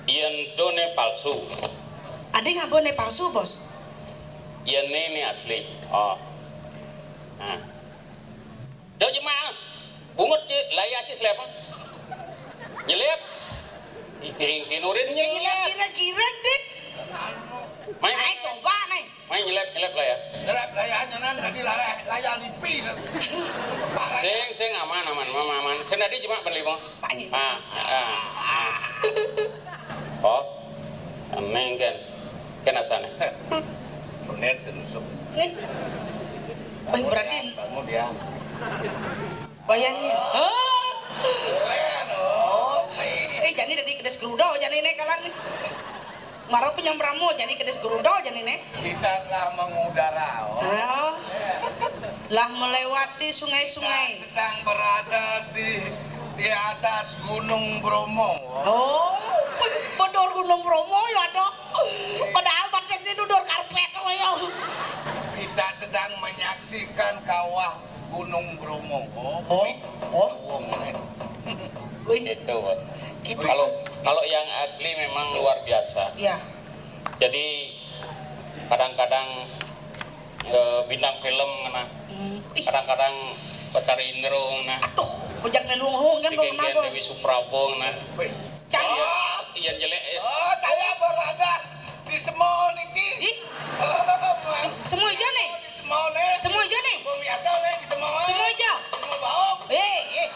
Yen tuh nih palsu. Ada nggak boleh palsu, Bos? Yen nih, nih asli. Oh. Nah. Jauh jemaah. Bungut ci, laya ci selep. Nyelep. Iking kinurin Nyelep nyelep. Kira-kira, Dik. Main, Ayo coba nih. Main nyelep, nyelep lah ya. Nyelep layanya nan tadi layar, layar lipi. Sing, sing aman, aman, aman, aman. Sing tadi cuma beli mau. Pak Haji. Ah, ah, ah. Oh. Neng kan. Kan asane. Lunet senusuk. Nih. Baik berarti Bangun dia. Bayangnya. Oh. Keren, oh. Eh, jadi dari kedes gerudo jadi ini kalang nih. Marau punya meramu jadi kedes gerudo jadi nih. Kita telah mengudara. Oh. Oh. Lah melewati sungai-sungai. Sedang berada di di atas Gunung Bromo. Oh, bedor Gunung Bromo ya ada. Padahal batas ini dudur karpet ya. Kita sedang menyaksikan kawah Gunung Bromo. Oh, oh. Wong, eh. Wih, Itu, Bos. gitu. Kalau kalau yang asli memang luar biasa. Ya. Jadi kadang-kadang eh, bintang film ngena, Hmm. Ih, kadang-kadang Betara Indro ngena, aduh, ojak nelung hong kan belum Kengken kenapa. Dewi Suprabo ngena. Wih. Cang. Iya jelek. Eh. Oh, saya berada di Semua niki. Ih, semua aja nih. Di Semua nih. Semua aja nih. Wong biasa nih di Semua. Semua aja. Semua bau. Eh, eh.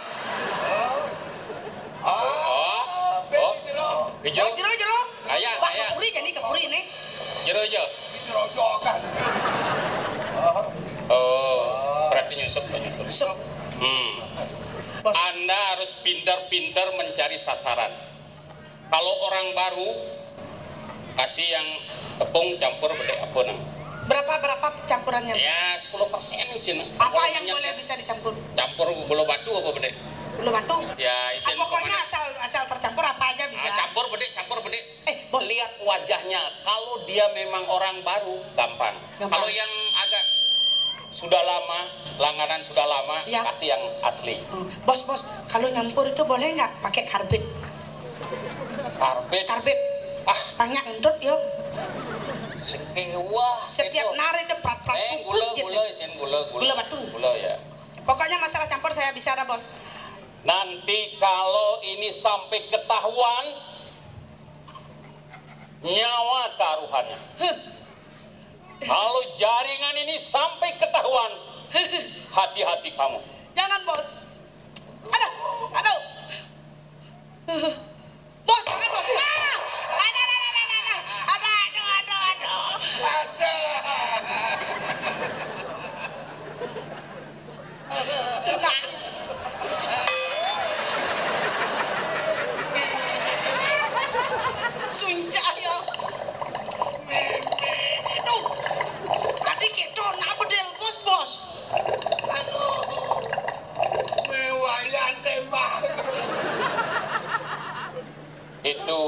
Oh. Oh. Beda gitu loh. Hijau. Oh, jero jero. Ayah, Wah, ayah. Kepuri jadi kepuri nih. Jero hijau. Dicerojokan. Oh, berarti nyusup, nyusup. Sup. Hmm. Bos. Anda harus pintar-pintar mencari sasaran. Kalau orang baru, kasih yang tepung campur bedek apa nang? Berapa berapa campurannya? Ya, sepuluh persen isinya. Apa yang boleh bisa dicampur? Campur gula batu apa bedek? Gula batu. Ya, isin Ah, pokoknya pokoknya asal asal tercampur apa aja bisa. Ah, campur bedek, campur bedek. Eh, Bos. Lihat wajahnya. Kalau dia memang orang baru, gampang. Gampang. Kalau yang agak sudah lama, langganan sudah lama, Iya. Kasih yang asli. Hmm, Bos, Bos, kalau nyampur itu boleh nggak pakai karbit? Karbit. Karbit. Ah, Banyak entut yo. Sing kéwah. Setiap gitu. Nari itu prat-prat. Eh, puput gula, gitu. Gula, isin gula, gula. Gula batu. Gula ya. Pokoknya masalah campur saya bisa dah, Bos. Nanti kalau ini sampai ketahuan, nyawa taruhannya. Huh. Kalau jaringan ini sampai ketahuan, hati-hati kamu. Jangan, Bos. Aduh, aduh. Bos, jangan, Bos. Ah! Aduh, aduh, aduh, aduh. Aduh, aduh, aduh, aduh. Aduh. Nah. Suncak ya. Aduh. Tadi kita nak bedel, Bos, Bos. Aduh. Mewayan tembak. Itu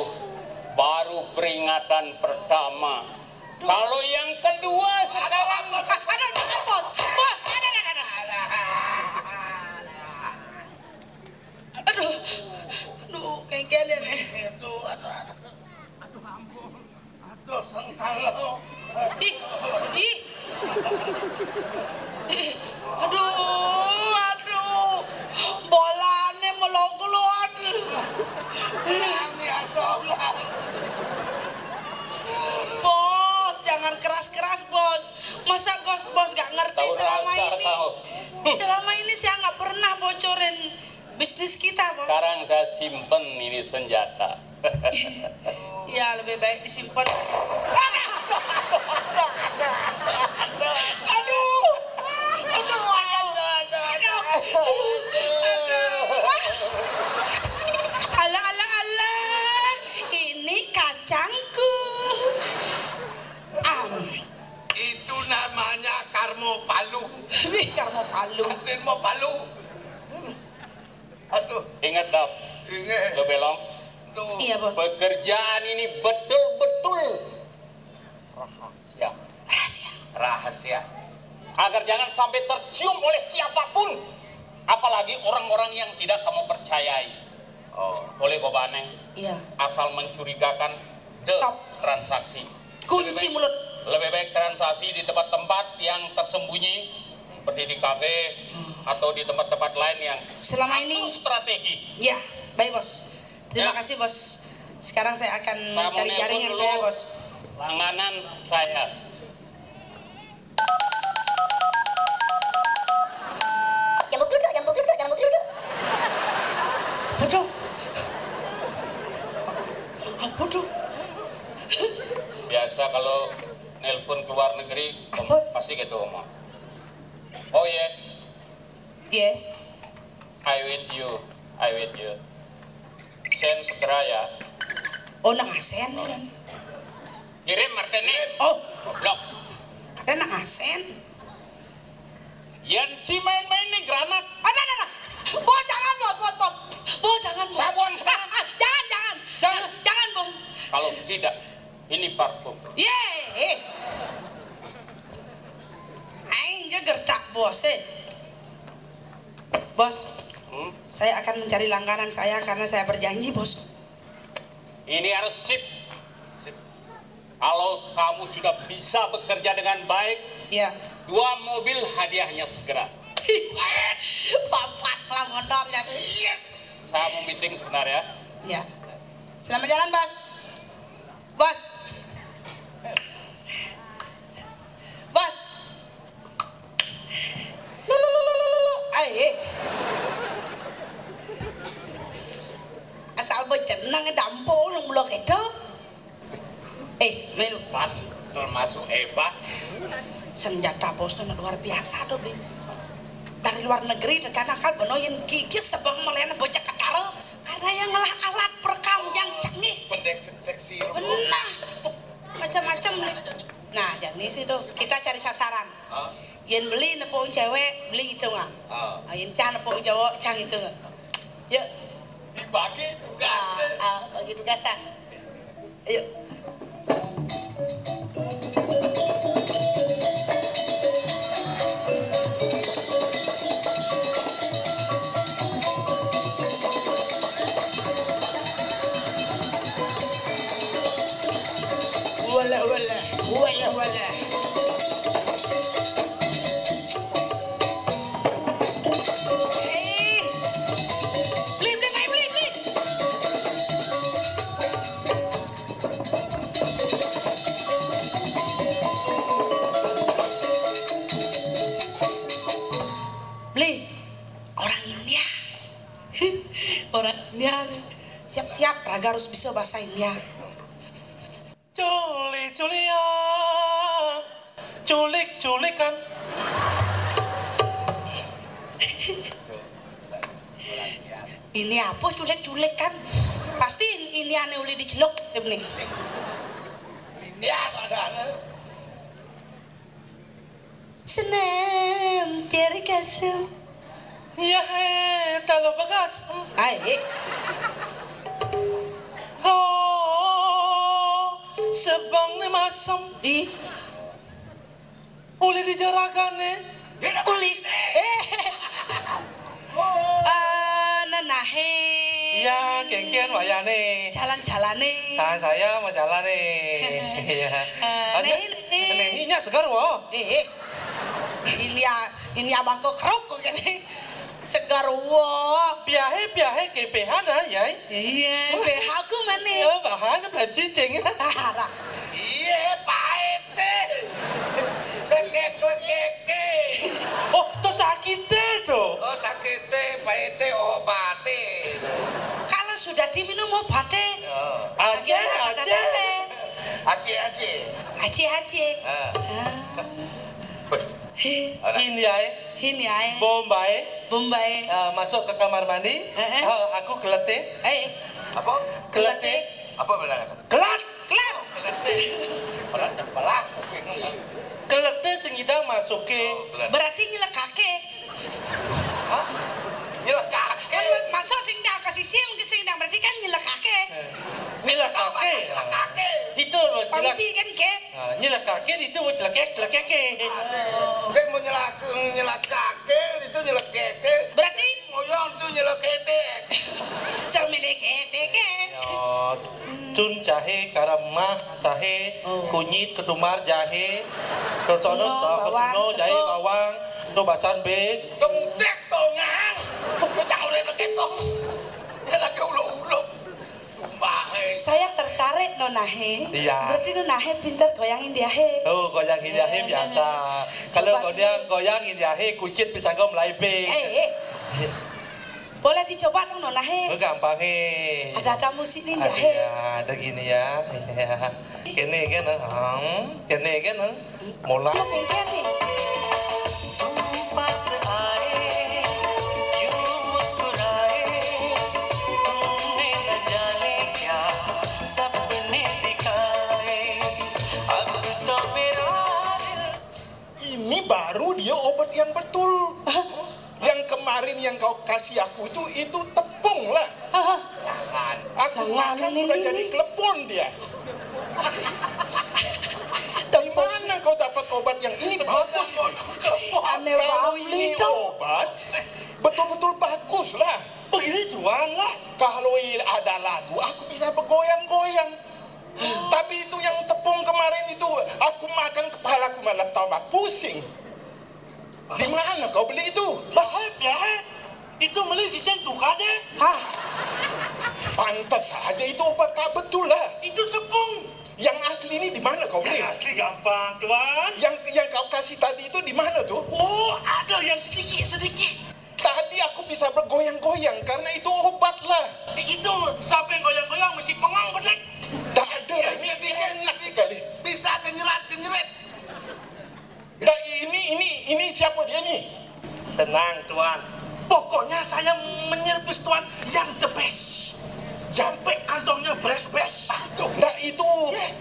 baru peringatan pertama. Kalau yang kedua sekarang. Aduh, aduh, aduh, Bos. Bos, ada, ada, ada. Aduh, aduh, kengken ya nih. Itu, aduh, aduh, aduh, ampun. Aduh, sengkalo. Ih, ih. Ih, aduh, aduh. Bolane melok keluar. Biasa, Bos. Bos, jangan keras-keras, Bos. Masa Bos, Bos gak ngerti selama ini? Selama ini saya nggak pernah bocorin bisnis kita, Bos. Sekarang saya simpen ini senjata. Ya, lebih baik disimpan. Aduh! Aduh! Aduh! Aduh! Aduh! Alah, alah, alah. Ini kacangku. Am. Itu namanya karmo palu. Wih, karmo palu. Karmo palu. Aduh. Ingat, Dap. Ingat. Lo belong. Tuh. Iya, Bos. Pekerjaan ini betul-betul rahasia. Rahasia. Rahasia. Agar jangan sampai tercium oleh siapapun. Apalagi orang-orang yang tidak kamu percayai. Oh. Oleh Gobane. Iya. Asal mencurigakan, de, stop. Transaksi. Kunci mulut. Lebih baik transaksi di tempat-tempat yang tersembunyi, seperti di kafe atau di tempat-tempat lain yang. Selama ini. Strategi. Ya, baik, Bos. Terima kasih, Bos. Sekarang saya akan cari jaringan saya, Bos. Langganan saya. Nyambung dulu, nyambung dulu, nyambung dulu. Aduh. Aduh. Biasa kalau nelpon ke luar negeri, pasti gitu ngomong. Oh, yes. Yes. I with you. I with you. Send segera ya. Oh, nang asen nih. Kirim, Martini. Oh. Goblok. Ada nang asen. Yan si main-main nih granat. Ada, ada, ada. Bo, jangan, Bo, Bo, Bo. Bo, jangan, Bo. Sabuan sekarang. Jangan, jangan. Jangan. Jangan, Bo. Kalau tidak, ini parfum. Ye. Aing ge gertak, Bos, eh. Bos, saya akan mencari langganan saya karena saya berjanji, Bos. Ini harus sip. Sip. Kalau kamu sudah bisa bekerja dengan baik, iya, dua mobil hadiahnya segera. Papat lah motornya. Yes. Saya mau meeting sebentar ya. Ya. Selamat jalan, Bos. Bos. Bos. Lu, lu, lu, lu, lu, lu. Eh, eh. Asal becenang dampo nang mulo keto. Eh, melu. Pan, termasuk hebat. Senjata bos tuh luar biasa tuh, Bli. Dari luar negeri, tekan akal benoin gigi sebeng melihat bocah ketara. Karena yang ngelah alat perekam yang canggih. Pendek sedeteksi. Benar. Macam-macam nih. Nah, jadi sih tuh kita cari sasaran. Hah? Yen beli nepung cewek, beli gitu nggak? Ah. Ah, yen cang nepung cowok, cang gitu nggak? Yuk. Dibagi tugas. Ah, deh. Ah, bagi tugas, tak? Ayo. Walah, walah, walah, walah. Eh, beli, beli, beli, beli, beli. Beli, orang India. Orang India. Siap-siap, Raga harus bisa bahasa India. Culi, culian. Culik, culikan. Ini apa culik-culik kan? Pasti in-, ini aneh uli diceluk, ini. Ini ada, ada aneh. Senam, tiar kasem. Iya, eh, talo bagas. Ai, eh. Oh, sebang ne masem. Ih. Uli di jaragan ne. Uli. Eh. Eh, nenahe. Iya, kengken wayane. Jalan-jalane. Ah, saya mau jalan nih. Iya. Eh, ada nehi, nehi. Nehinya segar, wo. Eh, eh. Ini ya, ini abang kok keruk kok gini. Segar, wo. Piahe, piahe ke P H dah, ya. Iya, P H aku mana? Ya, bahan belum cicing. Arah. Iya, Pak R T. Lekek-lekeke. Oh, tuh sakite tuh. Oh, sakite, Pak R T obate. Kalau sudah diminum obate. Ya. Aceh, bagaimana Aceh. Kata-kata? Aceh, Aceh. Aceh, Aceh. Ah. Ah. Weh, heh. Orang. India, eh. India, eh. Bombay. Bombay. Ah, masuk ke kamar mandi. Eh, eh. Ah, aku kelete. Eh. Apa? Kelete. Kelete. Apa benar kata? Kelat. Kelat. Oh, kelete. Orang cepelah. Kelete sing ida masuke. Oh, kelete. Berarti nyelekake. Hah? Nyelekake? Kan masuk sing dah kasih sim ke sing dah, berarti kan nyelekake. Eh. Nyelekake. Nyelekake. Itu loh, nyelek-. Pangsi kan ke? Ah, nyelekake itu mau celekek, celekeke. Ah, sing, sing mau nyelak-, nyelekake itu nyelekeke. Berarti? Ngoyong itu nyelekete. Sambil kete ke? Yo. Cun cahe, karamah cahe, oh, kunyit, ketumbar, jahe, terus suno, bawang, suno, jahe, ketum, bawang, no basan be. Kemudes tongang. Kok caure begitu? Ya lagi ulo-ulo. Sumpah, eh. Saya tertarik, Nonahe. Iya. Berarti Nonahe pintar goyang Indiahe. Oh, goyang Indiahe, eh, biasa. Kalau goyang, goyang Indiahe, kucit bisa go melai be. Eh, eh. Iya. Boleh dicoba dong, Nona, he? Oh, gampang, he. Ada, ada musik nih, ada, ya, he? Ya, ada gini ya. Ya. Kene kan, hmm, kene kan, hmm. Mulai. Oke, kene. Ini baru dia obat yang betul. Hah? Yang kemarin yang kau kasih aku itu, itu tepung lah. Hah? Aku makan ini, sudah ini jadi klepon dia. Tepung. Di mana kau dapat obat yang ini? Bagus. Aneh banget ini. Kalau ini obat, betul-betul bagus lah. Begini, Tuan, lah. Kalau i-, ada lagu, aku bisa bergoyang-goyang. Tapi itu yang tepung kemarin itu, aku makan, kepalaku malah tambah pusing. Di mana kau beli itu? Biahe, biahe. Itu beli di Sentuka deh. Hah? Pantas saja itu obat tak betul lah. Itu tepung. Yang asli ini di mana kau beli? Yang asli gampang, Tuan. Yang, yang kau kasih tadi itu di mana tuh? Oh, ada yang sedikit-sedikit. Tadi aku bisa bergoyang-goyang karena itu obat lah. Itu sampai goyang-goyang mesti pengang, bedek. Tak ada lah, ini enak sekali. Bisa genyerat-genyerit. Nah, ini, ini, ini siapa dia nih? Tenang, Tuan. Pokoknya saya menyervis Tuan yang the best. Sampai kantongnya bres-bres. Nah, itu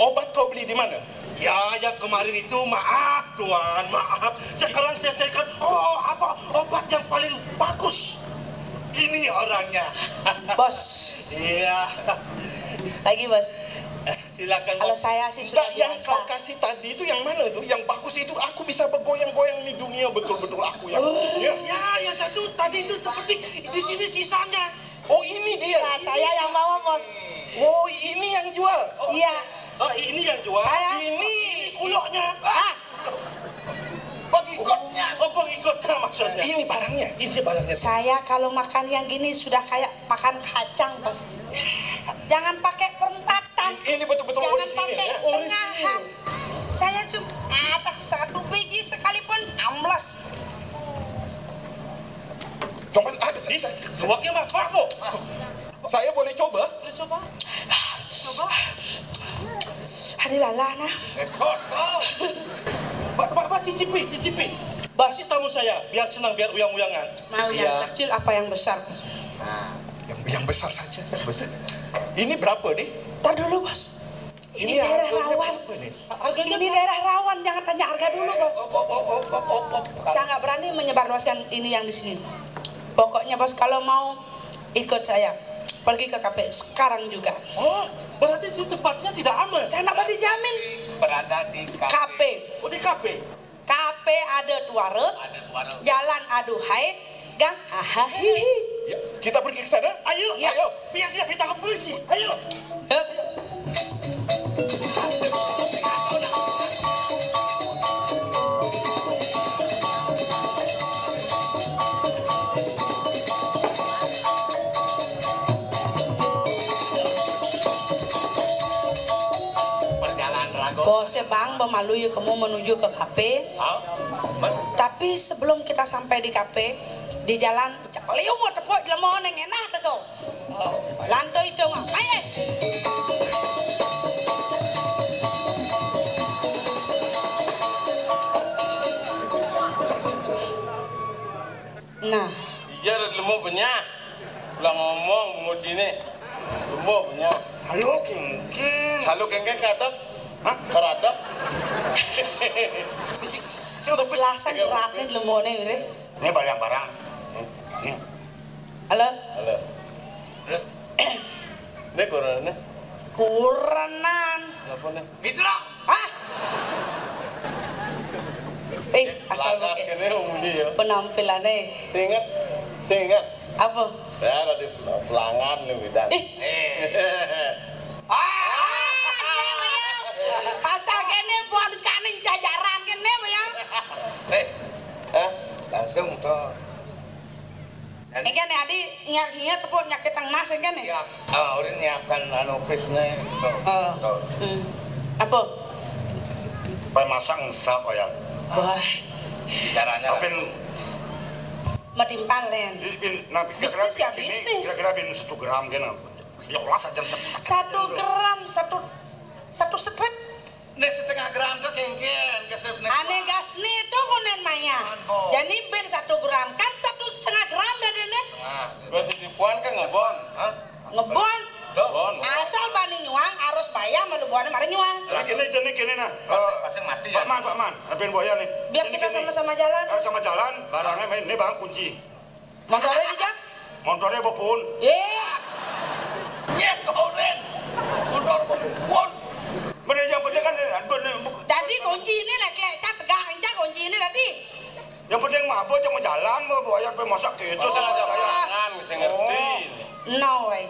obat kau beli di mana? Ya, yang kemarin itu, maaf, Tuan, maaf. Sekarang saya carikan, oh, apa, obat yang paling bagus. Ini orangnya. Bos. Iya. Lagi, Bos. Silakan, Bos. Kalau saya sih sudah biasa. Enggak, yang kau kasih tadi itu yang mana tuh? Yang bagus itu, aku bisa bergoyang-goyang, ini dunia betul-betul aku yang punya. Oh. Ya, yang satu tadi itu seperti di sini sisanya. Oh, ini dia. Nah, saya yang bawa, Bos. Oh, ini yang jual. Iya. Oh, ini yang jual. Saya. Ini kuyoknya. Ah, pengikutnya. Oh, pengikutnya maksudnya. Ini barangnya. Ini barangnya. Saya kalau makan yang gini sudah kayak makan kacang, Bos. Jangan pakai perempatan. Ini betul-betul. Jangan orisinil, pakai ya? Setengahan. Orisinil. Saya cuma ada satu biji sekalipun ambles. Coba ada. Ih, saya, saya, suaknya mah, Pak, Bu. Saya boleh coba? Boleh coba. Coba. Hari lalah, nah. Eh, kos, kos. Pak, Pak, Pak, cicipi, cicipi. Bos. Kasih tamu saya, biar senang, biar uyang-uyangan. Mau yang, iya, kecil apa yang besar? Nah, yang, yang besar saja, yang besar. Ini berapa, nih? Ntar dulu, Bos. Ini, ini daerah rawan. Ini daerah rawan, jangan tanya harga dulu, Bos. Op, op, op, op, op, op, op. Saya nggak berani menyebarluaskan ini yang di sini. Pokoknya, Bos, kalau mau ikut saya, pergi ke kafe sekarang juga. Oh, berarti sini tempatnya tidak aman. Saya nggak mau dijamin. Berada di kafe. Kafe. Oh, di kafe. Kape ada tuara, ada tuara. Jalan aduhai, gang hahahihi. Ya, kita pergi ke sana. Ayo, ya, ayo. Biar dia ditangkap polisi. Ayo. Heh. Perjalanan ragu. Bose bang, bemalu yuk kamu menuju ke kafe. Hah? Tapi sebelum kita sampai di kafe, di jalan cekeliu mau tepuk jelema neng enah teko. Lanto itu ngah. Aye. Nah. Iya, ada lemo banyak. Ulah ngomong, bungut sini. Lemo banyak. Halo, kengkeng. Halo, kengkeng, kadok. Hah? Karadok. Sing udah pelasan beratnya lemone gitu. Ini balik barang. Nih. Halo? Halo. Terus? Ini kurenan. Kurenan. Apa nih? Mitra. Hah? Eh, asal pakai kene umuni ya. Penampilannya. Sing inget, sing inget. Apa? Ya, ada di pelanggan nih, bidang. Ih. Eh. Ah, kene ya. Asal kene bukan kaning jajaran kene ya. Eh, hah? Langsung tuh. Engke nih, Adi, nyiap-nyiap tepuk nyakit tang mas, engke nih? Siap. Ah, udah nyiapkan anu, pis nih. Tuh. Oh. Tuh. Hmm. Apa? Pai masang sap, ya. Wah. Caranya. Apin langsung. Matimpal, Len. Bin, nah, bisnis kira-kira ya, ini, bisnis. Kira-kira bin satu gram, gini. Ya Allah, saja. Satu gram, satu, satu strip. Nek setengah gram tuh kengken, kesep nek. Ane gas nih tuh konen maya. Jani ben satu gram kan satu setengah gram dah deh nih. Nah, terus dipuan kan ngebon. Hah? Ngebon. Tuh. Bon. Asal bani nyuang harus bayar malu buahnya mari nyuang. Tapi kene jani kene nah. Pasang, eh, pasang mati ya. Pak Man, Pak Man, apin boya nih. Biar kita sama-sama jalan. Eh, sama jalan, barangnya main, ini barang kunci. Motornya di jam? Motornya bopun. Iya. Iya, kau, Ren. Motor bopun. Bener, yang penting kan, bener, bu- Jadi kunci ini lek, lek, cat, tegak, injak kunci ini tadi. Yang penting mabuk, jangan jalan, mau bayar pe masak gitu. Oh, sama saya. Jangan, saya ngerti. Oh. No way.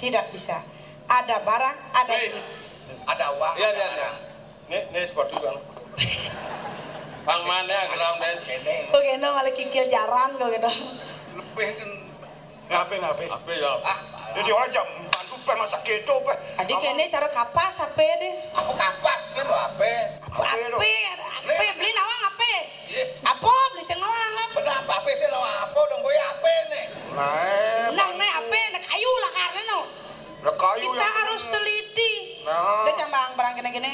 Tidak bisa. Ada barang, ada duit. Ada uang, iya, ada barang. Nih, nih sepatu kan. Pang mana geram dan. Oke, no, malah kikil jaran kok gitu. Lebih kan. Ngape, ngape? Apa ya? Ah, jadi orang jam bantu pe masak gitu pe. Tadi kene cara kapas apa deh? Aku kapas, dia mau apa? Apa? Apa? Apa? Beli nawang apa? Iya. Apa? Beli sing nawang apa? Benar apa? Apa sih nawang apa? Dong boy apa nih? Nah, nang nih apa? Nah, kayu lah karena no. Lah kayu. Kita yang harus teliti. Nah. Dia jambang barang kene-kene.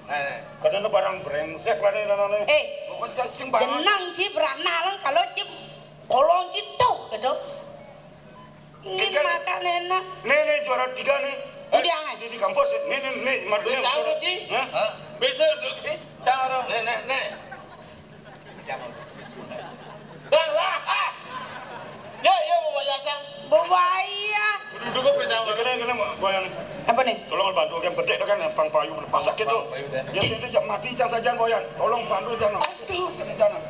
Nah, nah. Kadang barang brengsek lah nih, nih, nih. Eh, bukan cacing banget. Jenang ci beranal kalau ci kolong ci tuh gitu. Ingin makan enak. Nih, nih, juara tiga nih. Udah, eh, angai. Di, di kampus, nih, nih, nih, mar-, nih, nih, cang, Ruki. Hah? Bisa, Ruki. Cang, Ruki. Nih, nih, nih. Bang, lah, ah. Ya, ya, mau bayar, cang. Bawa iya. Duduk, duduk, bisa. Kena, kena, boyan. Apa nih? Tolong bantu, yang bedek kan, yang pang payu, pasak gitu. Pang payu, dah. Ya, itu, cang, mati, cang, sajan, boyan. Tolong bantu, cang. Aduh. Jangan.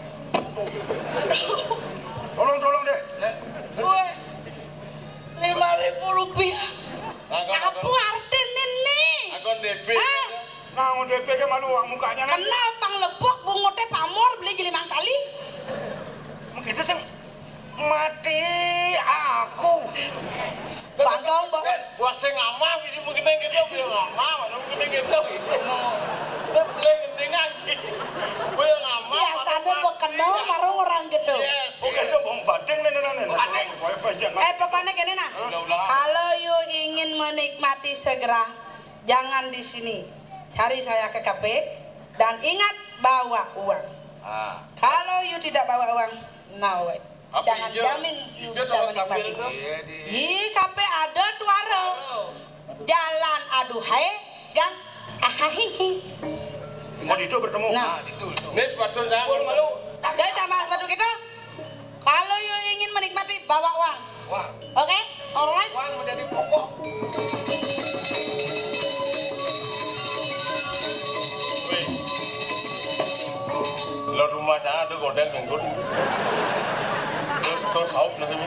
Tolong, tolong deh. Woi, lima ribu rupiah. Apa artinya nih? Akun D P. Hah? Nah, D P ke malu wong mukanya nah. Kenal pang lebok bunguté pamor beli jeli mangkali. Begitu sih. Mati aku. Bangkong, Bang. Wah, sing ngamang, bisi mungkin yang gitu, beli ngamang, ada mungkin yang gitu, gitu. Udah beli ngentingan, gitu. Beli ngamang, biasanya ada mau kenal, baru orang gitu. Yes. Oke, itu mau bating nih, nih, nih, nih. Bating. Pokoknya panjang. Eh, pokoknya gini, nah. Hah? Udah, udah. Kalau you ingin menikmati segera, jangan di sini. Cari saya ke kafe dan ingat bawa uang. Ah. Kalau you tidak bawa uang, no way. Apa? Jangan hijau? Jamin you hijau bisa sama menikmati. Sekambing itu? Iya, di Ih, kafe ada tuara. Oh. Jalan aduh hai, gang ahahihi. Mau di itu bertemu. Nah. Ah, di itu, itu. Ini sepatu saya. Pun malu. Saya tambah sepatu kita. Kalau you ingin menikmati, bawa uang. Wah. Oke? Alright? Uang menjadi pokok. Wih. Lo rumah saya ada godel nganggur. Terus, terus saup nasi ini.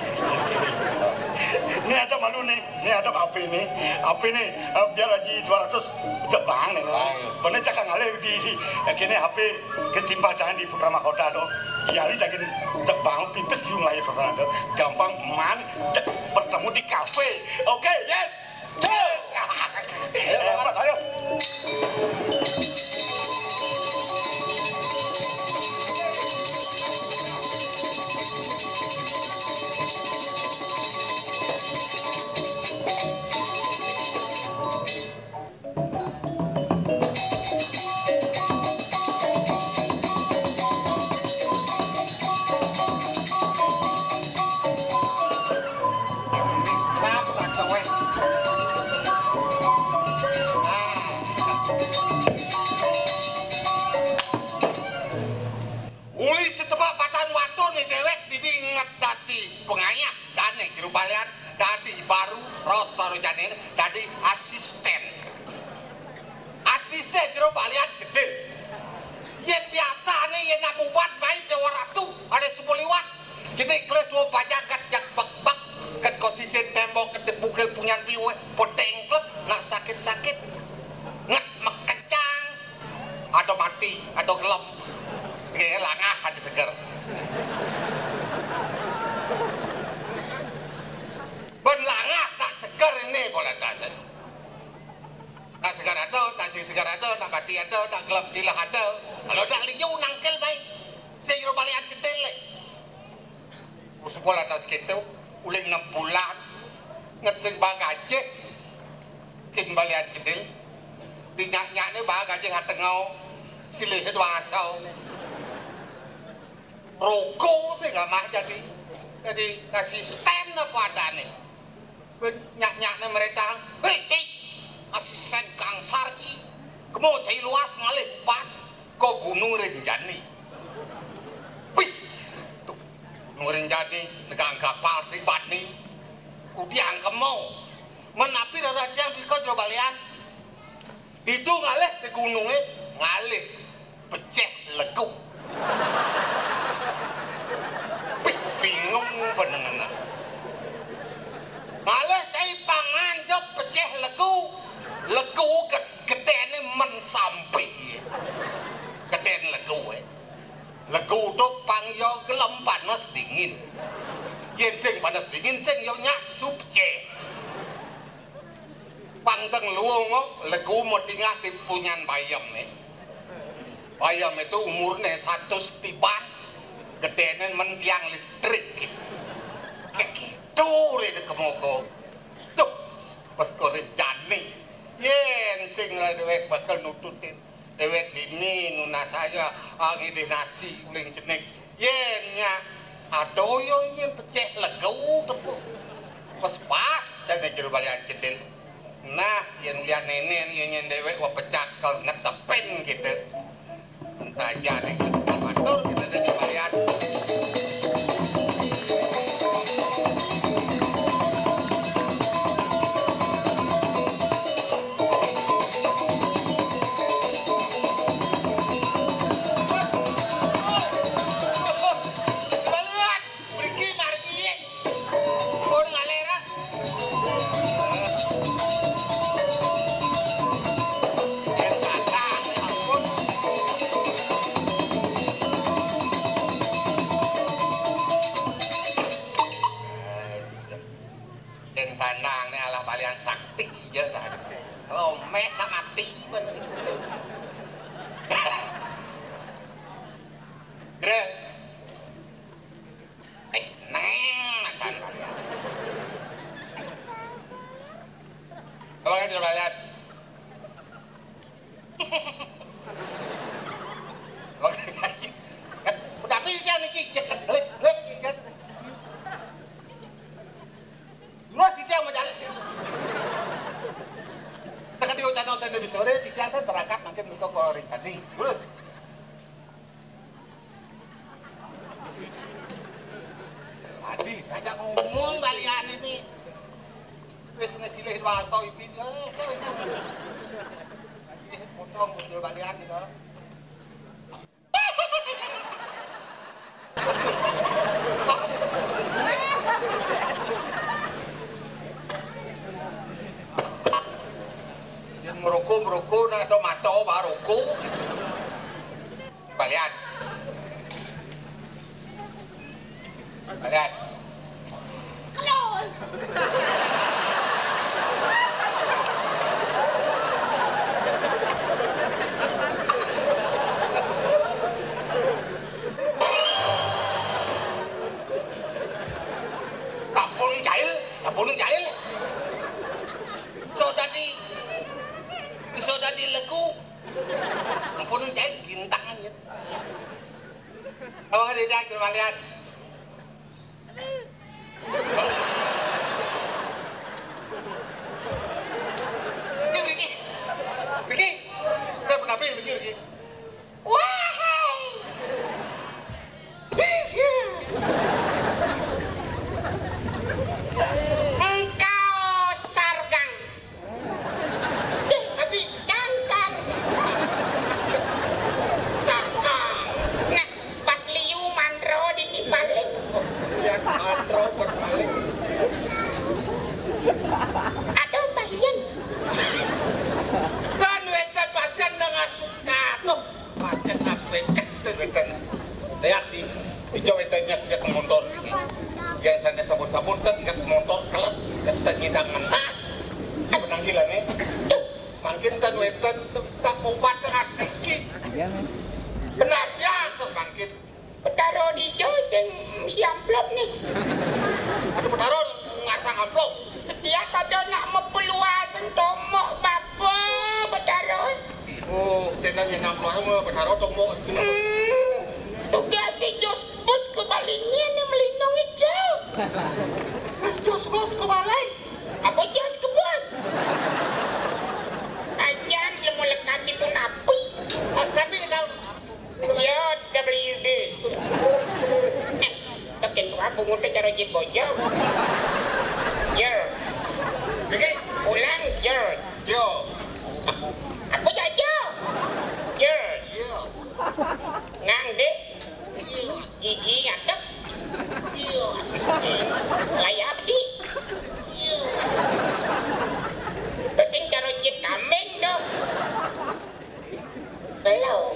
Ini ada malu nih. Ini ada H P nih. H P nih, eh, biar Haji dua ratus jebang nih. Ayo. Bener cakap ngalih di, di, kini H P kesimpah jangan di Putra Mahkota tuh. Iya, ini jagin jebang pipis di ngalih tuh. Gampang man, cek bertemu di kafe. Oke, yes. Cus. Ayo, Paman, ayo. Uli setepak patan waton ni dewek didi inget dadi pengayah dane jero balian, dadi baru ros taro jane dadi asisten. Asisten jero balian jedil. Yen biasane yen nak mubat bae Jawa Ratu ada sepuluh liwat. Jadi kele dua pajangan jak bek-bek ket kosisin tembok ket bukil punyan piwe poteng klep nak sakit-sakit. Nget mekecang. Ada mati, ada gelem. Nggih, langah ada seger. Ben langah tak seger ini boleh dasar. Nak segar ada, nak sing segar ada, nak mati ada, nak gelem tilah ada. Kalau nak liu nangkil baik. Sing jero balian cetil lek. Usupul atas kitu, uling enam bulan. Nget sing bagajih. Kin balian cetil. Dinyak-nyakne bagajih atengau. Silih dua asau. Roko sing gak mah jadi. Jadi asisten apa adane. Nyak-nyakne merintah, "Hei, Cik, asisten Kang Sarji, kemo cai luas ngalih ubat ke Gunung Rinjani." Wih, tuh, Gunung Rinjani negang kapal sing bani. Kudiang kemo. Menapi rarah tiang di kau jero balian. Itu ngalih di gununge, ngalih peceh legu. Pih, bingung panjenengan. Ngalih cai pangan jok peceh legu. Legu ged-, gedene men sampi. Geden legu, eh. Legu to pang yo gelem panas dingin. Yen sing panas dingin sing yo nyak su peceh. Pang teng luung, legu mo tingah di punyan bayem, eh. Bayem itu umurne satus tiban, gedene men tiang listrik. Gitu, re de kemoko. Tuh, pas kore jani. Yen sing ra dewek bakal nututin. Dewek dini nunas saya, ah, ngidih nasi uling cenik. Yen nyak, adoh yo yen peceh legu tepuk. Pas-pas, jane jero balian cedil. Nah, yen ulian nenen, yen nyen dewek wa pecat kal ngetepin gitu. Saja nih, matur kita ada jero balian. Mriki margi. Pun ngalera. Yen kata Peh nak mati. Gre. Eh, neng makan. Coba kan coba lihat. Tapi dia niki, klik, klik, kan. Terus itu yang mau jalan. Tekan di Ucana Ucana di sore, tiga kan berangkat makin untuk ke Rinjani. Terus. Tadi saja ngomong balian ini. Wis ngesilih waso ipi. Eh, eh, eh. Eh, potong muncul balian gitu. Yang merokok, merokok, nak ada mata, baru rokok. Balian. Balian. Kelon. Kampung Jail, sampun Jail. So dadi, so dadi legu. Ampun, Jail, gintangan ya. Awak dia Jail, kembalian. Ini Ricky. Ricky. Udah pernah Ricky, Ricky. Wahai. Engkau sargang. Ih, tapi dangsar. Sargang. Nah, pas liu mandro di paling. Ya, mandro buat paling. Ada pasien. Kan wétan pasien nang asukan. Tuh, pasien apa cek tuh wétan. Reaksi. Ijo wétan nyek-nyek motor iki. Yang sana sabun-sabun kan nyek motor kelet, nyek nyidang mentas. Aku nanggilan nih. Tuh, mangkin ten wétan tak obat nang asiki. Benar ya tuh mangkin. Betara dija sing mesti amplop nih. Aduh, Betara ngasang amplop. Setiap ada nak mepeluasan tomok bapa Betara. Oh, kena nyen amplop sama Betara tomok. Hmm, tugas si Jos Bos ke balingnya nih melindungi jauh. Mas Jos Bos ke balai. Apa Jos ke Bos? Ajan lemu lekat itu napi. Ah, tapi kita Yo, W B. Eh, makin tua pungut cara jit bojo. Jer. Oke. Ulang, jer. Yo. Apa jaja? Jer. Yo. Ngang, Dik. Yo. Gigi ngadep. Yo. Layar, Dik. Yo. Pesing cara jit kambing dong. Belum.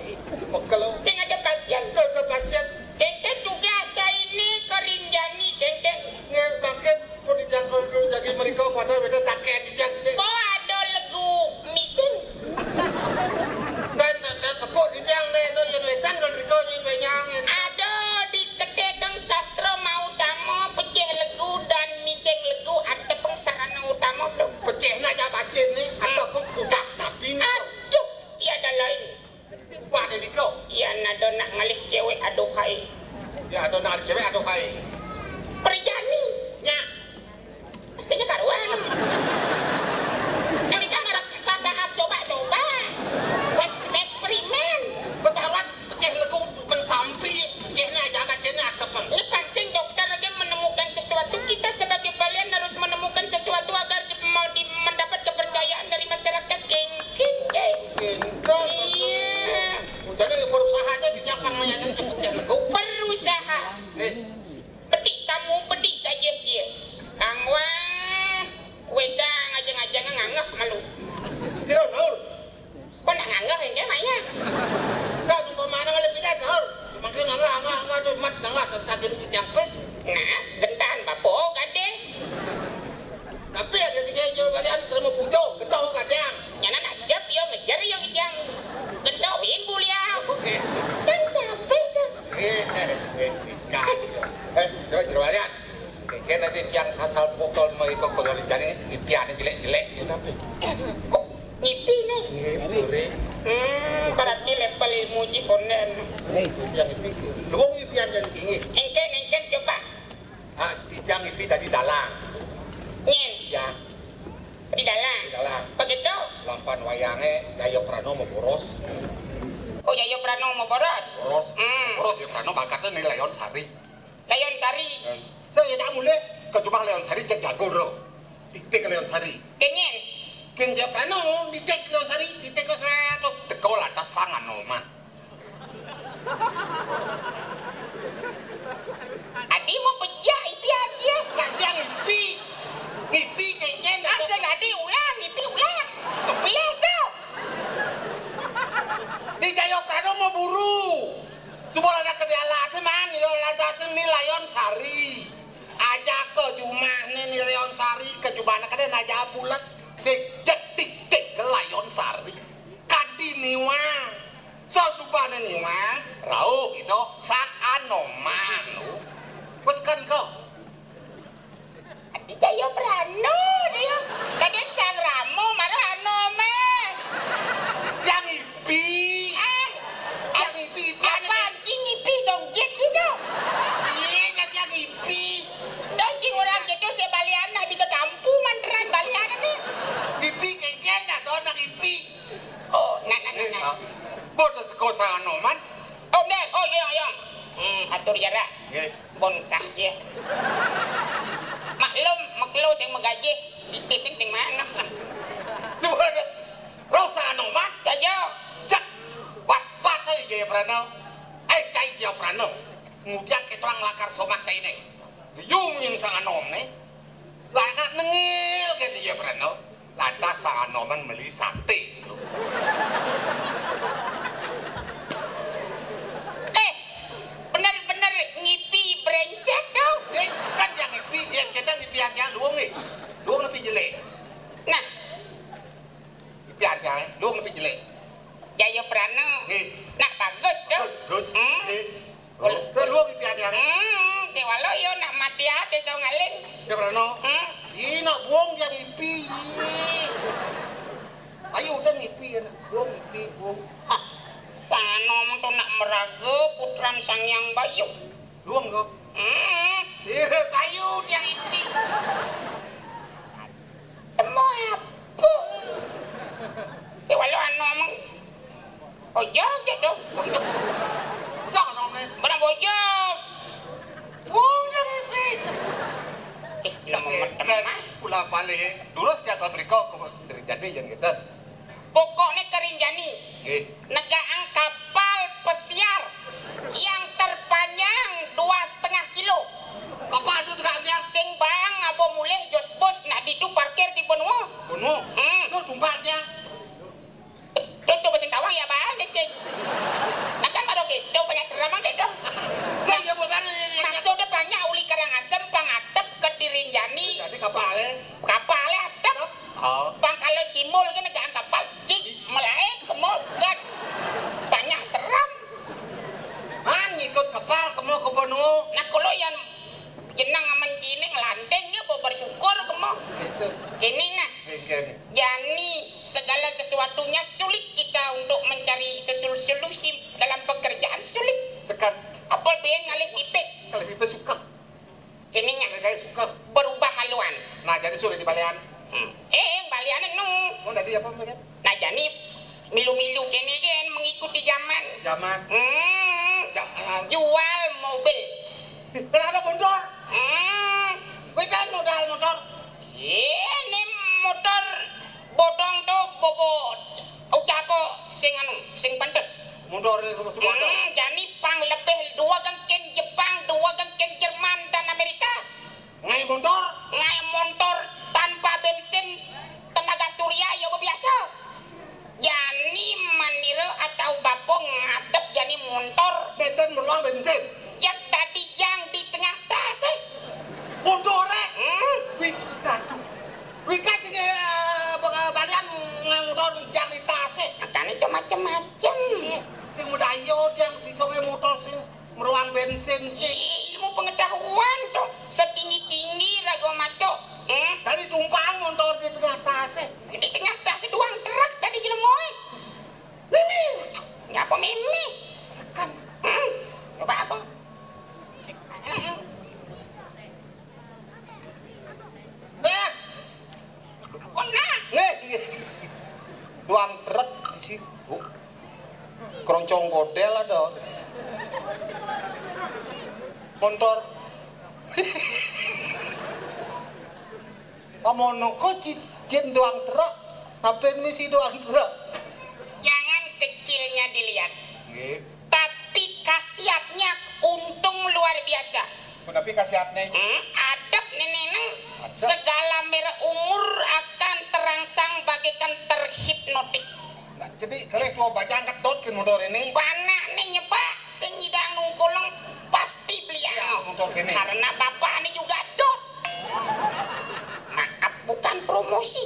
Pegel. Sing ada pasien. Ada pasien. Kenten tugas ini kerinjani kenten. Nggih, mangke Nggih, sore. Hmm, berarti level ilmu ci konden. Yang pikir. Luwung pian yang tinggi. Engken, engken coba. Ah, titiang ipi tadi dalang. Nyen. Ya. Di dalang. Di dalang. Begitu. Lampan wayange Jaya Prano mau boros. Oh, Jaya Prano mau boros. Boros. Hmm. Boros Jaya Prano bakatnya nih Leon Sari. Leon Sari. Saya ya tak mulai ke rumah Leon Sari cek jago ro. Titik Leon Sari. Kenyen. Ken Jaya Prano titik Leon Sari titik ke seratus. Teko lantas sang Anoman. Adi mau pejak ipi aja. Nak yang ipi. Ipi kenyen. Asal adi ulang, ipi ulang. Ulang tu. Di Jaya Prano mau buru. Coba ada ke dialas man, yo lantas ni Leon Sari. Aja ke jumah ni, ni Leon Sari ke jumah nak ada naja pulas. Sejak titik ke Leon Sari. Kadi niwa. So suba ni niwa. Rau gitu. Sa Anoman. Wes kan kau. Di Jaya Prano dia. Kadang sang Ramo marah Anoman. Yang ipi. Ah. Yang ipi, ipi. Apa anjing ipi songjet gitu. Iya, yang ipi. Dah cing orang gitu saya balian lah bisa tampu manteran balian ni. Ipi kengken dah, dona ipi. Oh, nak, nak, nak, nak. Bodoh sekolah Anoman. Oh, Dek. Oh, iya, iya. Hmm, atur jarak. Nggih. Bon kah ya. Maklum, maklo sing megajih, titis sing, sing mana. Sudah roh sa Anoman. Jaja. Cak. Wat pat ai Jaya Prano. Ai cai Jaya Prano. Ngudian ketuang lakar somah caine. Yung yang sa Anom ne. Lakar nengil ke Jaya Prano. Lantas sa Anoman meli sate. Eh, bener-bener ngipi brengsek kau. Sing kan yang ngipi, yang kita ngipi yang luwung ni. Luwung lebih jelek. Nah. Ngipi aja, luwung lebih jelek. Jaya Prana. Nggih. Nak bagus tu. Bagus, bagus. Hmm. Nggih. Kul- Kul- luwung ngipi aja. Hmm, ti walau yo nak mati ate so ngaling. Jaya Prana. Hmm. Ih, nak buang yang ngipi. Ayo udah ngipi ya, nak. Buang ngipi, buang. Hah, sana mung tu nak meraga putran Sang Hyang Bayu. Luwung kok. Hmm. Eh, payu tiang ipi. Temu apa? Ya walau anu omong. Ojo aja dong. Ojo kan omongnya. Barang bojog. Wong yang ipi. Eh, lo memetem mah. Pula balik. Durus dia kalau mereka aku dari jadi jangan kita. Pokoknya kerinjani. Nggih. Negaang kapal pesiar yang terpanjang dua setengah kilo. Kapal tu tegak tiang. Sing bang abo mulih jos bos nak ditu parkir di benua. Benua. Hmm. Tu tumpah tiang. Terus tu basing tawang ya bang di sing. Nah kan baru gitu banyak seram bang deh tu. Saya buat baru ini. Maksudnya banyak uli Karangasem pangatep ke Dirinjani. Jadi kapal eh. Kapal eh atep. Oh. Pang kalau simul ke negaan kapal, cik, melae ke mall, gat. Banyak seram. Man ngikut kapal ke mall ke Bono. Nah, kalau yang jenang aman cini ngelanting ya, bawa bersyukur ke mall. Gitu. Ini nah. Oke, oke. Jani segala sesuatunya sulit kita untuk mencari sesul- solusi dalam pekerjaan sulit. Sekat. Apa ben ngalih pipis? Kalau pipis suka. Kini nya. Kayak suka. Berubah haluan. Nah, jadi sudah dibalian. Hmm. Eh, yang balian nu. Oh, tadi apa, Mbak? Nah, jadi milu-milu kini kan mengikuti zaman. Zaman. Hmm. Zaman. Jual mobil. Berapa bondor? Hmm. Kowe kan modal motor. Ini motor bodong tu bobo ucapo sing anu, sing pantes. Motor ini semua semua tu. Hmm, jani pang lebih dua gengkin Jepang, dua gengkin Jerman dan Amerika. Ngai motor? Ngai motor tanpa bensin tenaga surya ya biasa. Jani manira atau bapa ngadep jani montor. Meten meruang bensin. Jak tadi jang di tengah tas eh. Motor eh. Hmm? Wih, aduh. Wih kan sing eh, balian ngai motor jang di tas eh. Makanya itu macam-macam. Sing muda iyo yang bisa ngai motor sing meruang bensin sih. Ih, ilmu pengetahuan tu setinggi-tinggi raga masuk. Hmm? Tadi tumpang motor di tengah tas eh. Di tengah tas duang truk tadi jelema. Sih, Bu. Keroncong godel ada. Montor. Amono ko ci-, cin doang truk. Ngapain misi doang truk? Jangan kecilnya dilihat. Nggih. Tapi khasiatnya untung luar biasa. Punapi khasiatnya? Hmm, adep nenek neng. Adep. Segala merek umur akan terangsang bagaikan terhipnotis. Nah, jadi kalau tua bajang kedot ke motor ini. Panak nih nyebak, sing nyidang nungkuleng pasti beliau. Iya, motor ini. Karena bapak ini juga dot. Maaf, bukan promosi.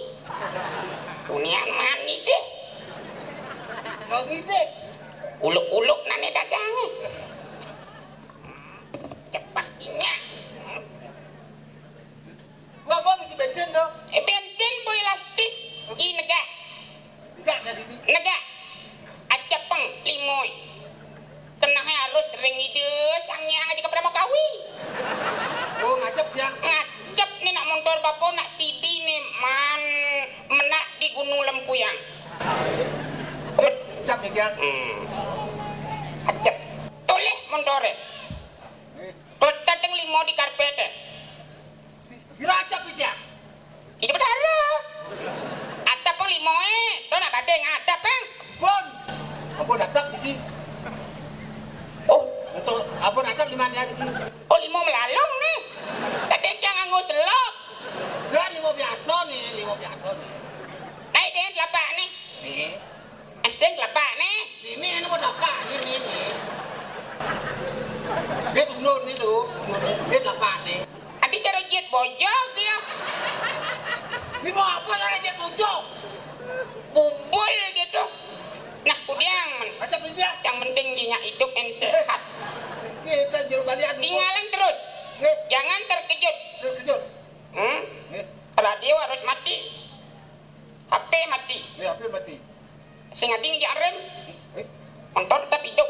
Tunian mani deh. Mau gitu? Uluk-uluk nane dagangnya. Cepas dinya. Gua, gua ngisi bensin tuh. Eh, bensin boy elastis. Ci negak. Negak jadi ini. Negak. Acepeng limoy. Kenahe harus ring ide sangyang aja kepala mau kawi. Oh, ngajep ya. Ngajep nih nak montor bapo nak sidi nih man menak di Gunung Lempuyang. Eh, ngajep nih ya. Hmm. Acep. Toleh montore. Eh. Kleteteng limo di karpete. Si-, sira acep iki. Iki betara. Atap pang limo e. To nak badhe ngadap, Bang. Pun. Apa datap iki? Oh, untuk apa datap lima hari iki? Oh, limo melalung nih. Kadang jangan nganggo selop. Ya, limo biasa nih, limo biasa nih. Naik deh telapak nih. Nih. Asing telapak nih. Ini, ini mau telapak nih, nih, nih. Dia tuh, nih tuh, dia telapak nih. Adi cara jet bojog dia. Ini mau apa cara jet bojog? Bubul gitu. Nah, kudiang men. Macam ini dia. Yang penting dia hidup and sehat. Kita jero balian. Tinggalan terus. Nggih. Jangan terkejut. Terkejut. Hmm? Nggih. Radio harus mati. H P mati. Nggih, H P mati. Sing adi ngejak rem. Eh? Motor tetap hidup.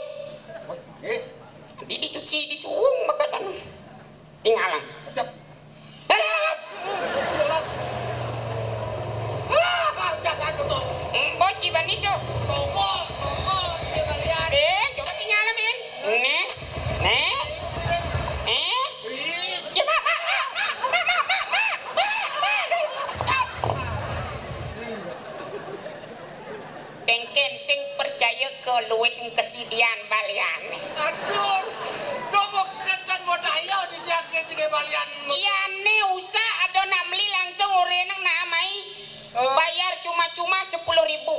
Oh, nggih. Adi dicuci, disuwung, bakatan. Tinggalan. Acep. Ah, jangan tuh. Hmm, boci bani tuh. Songkol, songkol, dia balian. Eh, coba tinggalan, Bin. Nih. Nih. Eh? Ih. Ya, Mak, Mak, Mak. Engken sing percaya ke luwih kesidian baliane. Aduh, nopo kenten modaya dijake jike balian. Iyane usah ada nak meli langsung ore nang nak amai. Eh. Bayar cuma-cuma sepuluh ribu.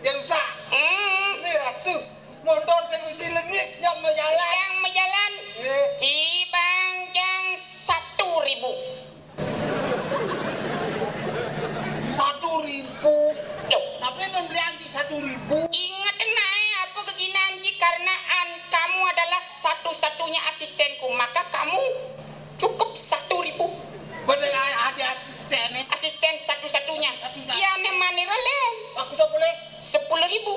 Ya usah. Hmm. Ini ratu, motor sing isi lengis yang mejalan. Yang mejalan. Eh. Cibangjang satu ribu. Satu ribu. Loh. Tapi membeli anji satu ribu. Ingat nae apa keginan ji karena an-, kamu adalah satu-satunya asistenku, maka kamu cukup satu ribu. Bener ada asisten nih. Asisten satu-satunya. Satu-satunya. Iya, ne manira, Len? Aku tak boleh. Sepuluh ribu.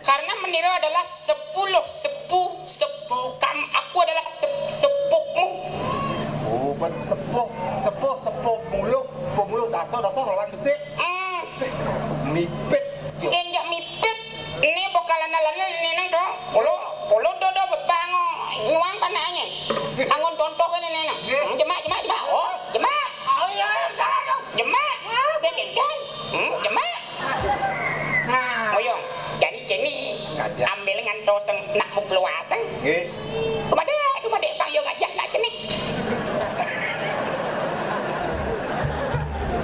Karena menira adalah sepuluh sepuh, sepuh kam-, aku adalah sep-, sepuhmu. Oh, bukan sepuh, sepuh, sepuh mulu, sepuh mulu, dasar, dasar lawan besi. Hmm. Mipit. Sing jak mipit, ini bokalan alannya ini nang dong. Kolo, kolo dodo bebango, nyuang panaknya. Angon contoh ini nang. Nggih. Hmm, jemak, jemak, jemak. Oh, jemak. Oh, iya, iya, salah dong. Jemak. Sing kekan. Hmm, jemak. Nah. Oyong, jani kene ambil ngantos nak mukluaseng. Nggih. Dumade, dumade pang yo ngajak nak cenik.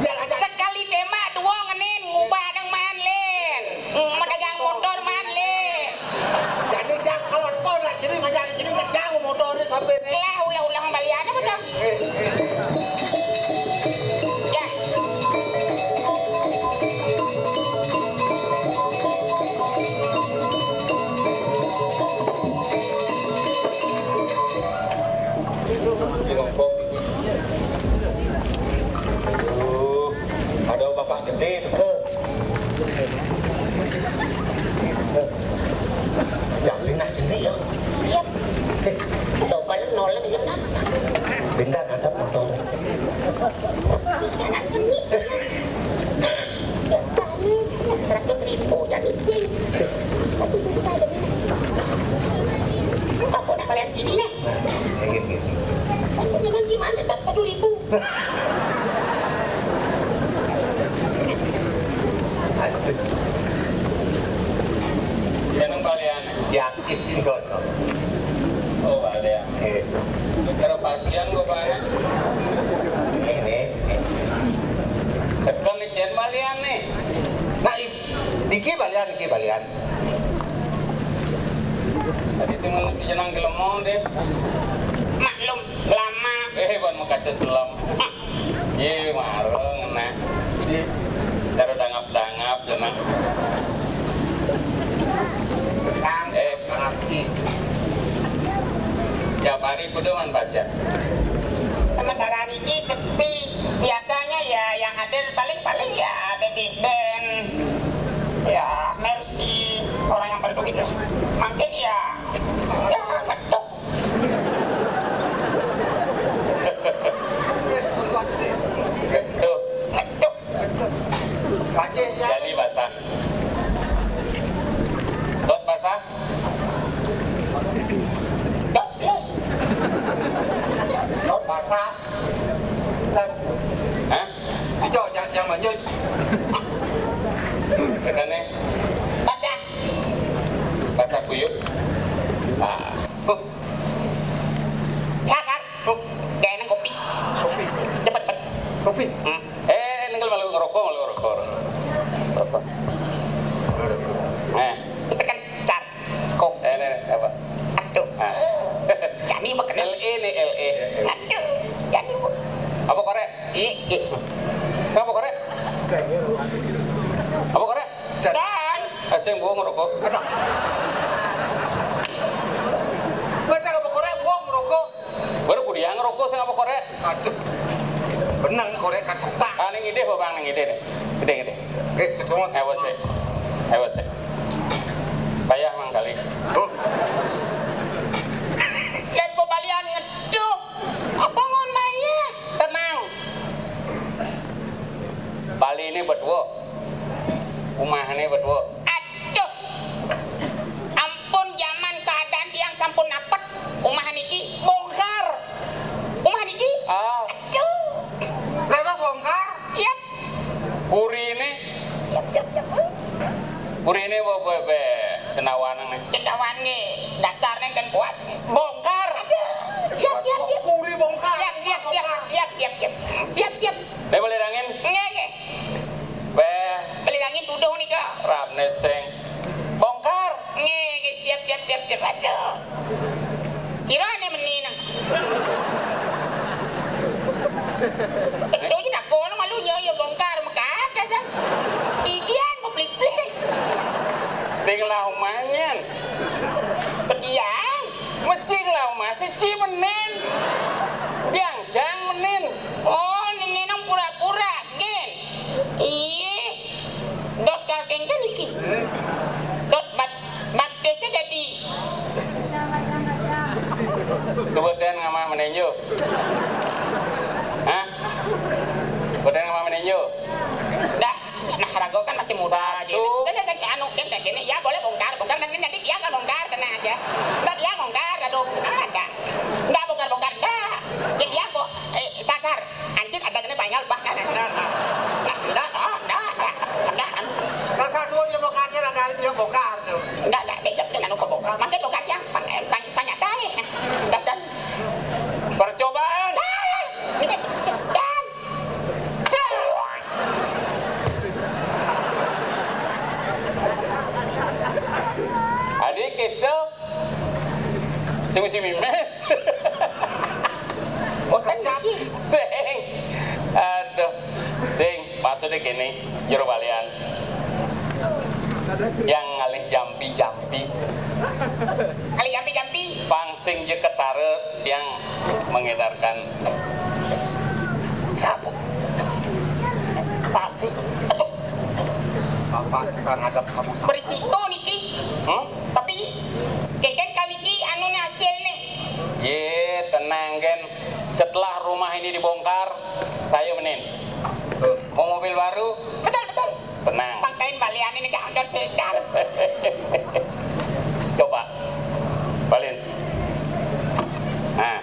Biar aja. Sekali tembak dua ngenin ngubah dang maan Aduh. Jeneng balian. Yakin kono. Oh, balian. Eh. Karo pasian kok, Pak. Ini. Tekan nih, jen balian nih. Nah, i-, iki balian, iki balian. Tadi sih mau jenang gelemong deh. Maklum, lama. Eh, ban mau kaca selam. Iya, marung, nah. Iya. Cara dangap-dangap, jenang. Kang, eh, Kang Arci. Tiap hari kudu man pasian. Sementara niki sepi. Biasanya ya yang hadir paling-paling ya Baby Band. Ya, Mercy, orang yang baru gitu. Makin ya, ya, ngetuk. Tuh. Ngetuk. Jadi basah. Dot basah. Dot plus. Dot basah. Plus. Hah? Ijo, jangan, jangan manjus. Tekannya. Basah. Basah kuyup. Ah. Huh. Silakan. Huh. Gak enak kopi. Kopi. Cepet, cepet. Kopi. Hmm. Eh, ini kalau malu ngerokok, malu ngerokok. Rokok. Eh. Misalkan sar. Kopi. Eh, ini apa? Aduh. Ah. Jani makan. L E nih, L E. Aduh. Jani mau. Apa korek? Iya, iya. Siapa korek? Apa korek? Dan. Eh, sing gua ngerokok. Aduh. Masa apa korek? Gua ngerokok. Baru kudiang ngerokok, sing apa korek? Aduh. Benang korek kan kutak. Ah, ning ide, Bang, ning ide nih. Ide, ide. Eh, sesuai. Awas, eh. Awas, eh. Payah mang kali. Tuh. Lihat pembalian ngeduh. Apa mau maya? Tenang. Bali ini berdua. Rumah ini berdua. Aduh. Ampun, zaman keadaan tiang sampun napet. Umah niki bongkar. Umah niki? Ah. Aduh. Rela bongkar? Siap. Puri ini? Siap, siap, siap. Puri ini apa, apa, apa? Cendawan ini. Cendawan nggih. Dasarnya kan kuat. Bongkar. Aduh, siap, siap, siap. Puri bongkar. Siap, siap, siap. Siap, siap, siap. Siap, siap. Ini boleh rangin? Nggih, nggih. Be. Beli langit tuduh nih, Kak. Rap neseng. Bongkar. Nggih, nggih, siap, siap, siap, siap. Aduh. Sirane meni nang. Betul aja tak kono malu ya, ya bongkar mekat dasar. Ikian mau pelik-pelik. Ting lah umanyen. Petian. Mecing lah, Mas. Siji menin. Biang jang menin. Oh, nini nang pura-pura, gen. Iya. Dot kalkeng kan iki. Dot bat, bat desa jadi. Kebutuhan ngamah meninju. Hah? Kebutuhan ngamah meninju. Dah. Nah, rago kan masih muda. Satu. Jadi saya, saya anu, kan kayak gini, ya boleh bongkar, bongkar, nanti, nanti dia nggak bongkar, tenang aja. Nggak dia bongkar, aduh, ada. Nggak bongkar-bongkar, nggak. Jadi dia kok, eh, sasar. Anjir, ada kena panjal, bah, kan. Nah, nggak, oh, nggak, nggak, nggak, anu. Nah, satu aja bongkarnya, lah, kali dia bongkar, tuh. Nggak, nggak, dia jangan lupa bongkar. Makin bongkar yang pang-, pang-, banyak dah, eh. Nggak, dan. Percobaan. Ah, ini, dan. Adik kita sing mesti mimes. Oh, kan sing. Aduh, sing maksudnya gini, jero balian. Yang ngalih jampi-jampi. Ngalih jampi-jampi. Pang sing jeket tare yang mengedarkan sapu. Pasi. Aduh. Bapak kita ngadep kamu. Berisiko niki. Hmm? Tapi kengken kali niki anu nih hasilnya. Ye, tenang, Gen. Setelah rumah ini dibongkar, saya menin. Mau mobil baru? Betul, betul. Tenang. Pangkain balian ini gak hancur sedan. Coba. Balin. Nah.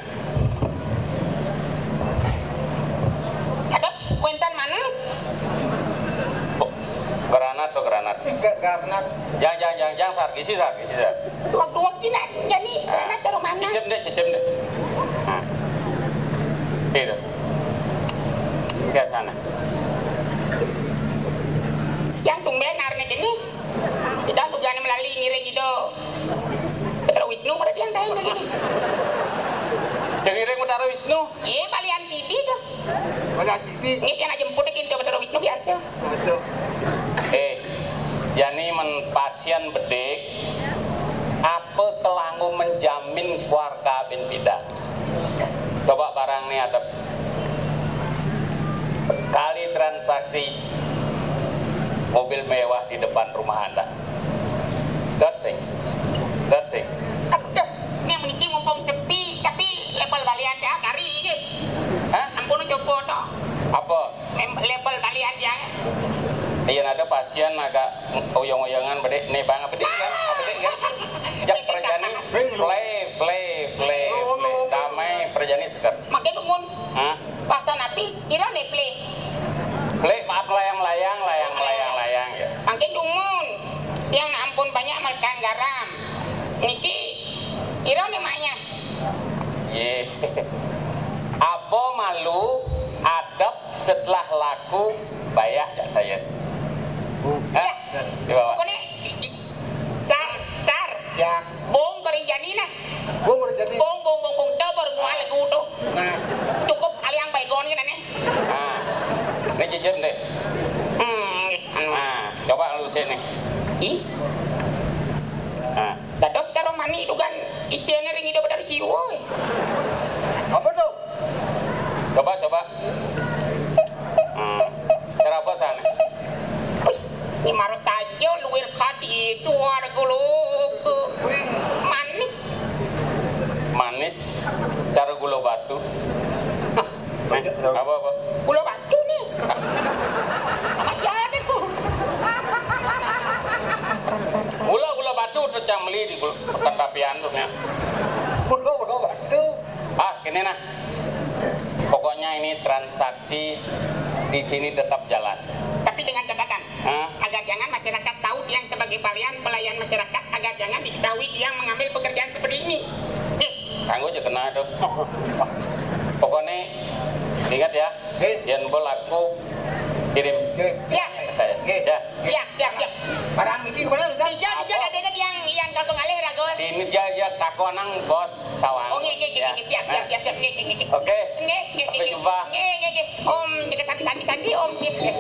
Karena jangan, jangan, jangan, jangan, Sar. Gisi, Sar. Gisi, Sar. Waktu-waktu nak jadi, ah, karena cara mana? Cicip deh, cicip deh. Nah. Gitu. Ke sana. Yang tumben arne jenih. Kita tujuannya melalui ngiring gitu. Betara Wisnu berarti yang lain lagi nih. Yang ngiring Betara Wisnu? Iya, balian sidi tuh. Balian sidi. Ini yang jemput lagi itu Betara Wisnu biasa. Masuk. Eh, jani men pasian bedik, apa kelanggu menjamin keluarga bin pida? Coba barang nih ada kali transaksi mobil mewah di depan rumah Anda. Dot sing. Dot sing. Aduh, ini meniki mumpung sepi, tapi label balian ya, kari ini. Hah? Ampun, coba toh. Apa? Mem-, label balian ya. Iya, ada pasian agak uyang-uyangan, bedik. Nih, Bang, bedik kan? Bedik kan? Jak perjani. Play, play, play, play. Damai perjani seger. Makin umur. Hah? Pasal napi sira ne play. Play, maaf, layang-layang, layang-layang, layang, ya. Makin dumun. Yang ampun banyak makan garam. Niki sira ne maknya. Ye. Apa malu adab setelah laku bayah jak saya? Hah? Ya. Di bawah. Pokoknya, i-, i-, Sar, Sar. Ya. Bong kering jani nah. Bong kering jani. Bong, bong, bong, bong, dah baru mual lagu tu. Nah. Cukup aliang baygon kan aneh. Nah. Ini cicip deh. Hmm, anu. Nah, coba lu sini. Ih. Nah. Dados cara mani itu kan icene ring idup dari siwo. Apa tuh? Coba, coba. Hmm. Cara apa sana? Wih, ini marah saja luwir kadi suara gulu ke manis. Manis cara gula batu. Nih, apa, apa? Gula batu nih. Sama aja tuh. Gula, gula batu tuh cang beli di gula, pekan tapian tuh ya. Gula, gula batu. Ah, gini nah. Pokoknya ini transaksi di sini tetap jalan. Tapi dengan catatan, hah? Agar jangan masyarakat tahu tiang sebagai balian pelayan masyarakat, agar jangan diketahui tiang mengambil pekerjaan seperti ini. Nih. Kanggo aja kena tuh. Pokoknya ingat ya, yen mbok laku kirim. Siap. Saya. Ya. Siap, siap, siap. Barang iki kemana udah? Dijal, dijal, ada yang yang kanggo ngalih rago. Ini dia, dia takonang bos tawang. Oh, nggih, nggih, nggih, ya, nggih, siap, siap, siap, siap, nggih, nggih, nggih. Oke. Nggih, nggih, sampai jumpa. Nggih, nggih, nggih. Om, jaga sandi, sandi, sandi, Om, nggih, nggih.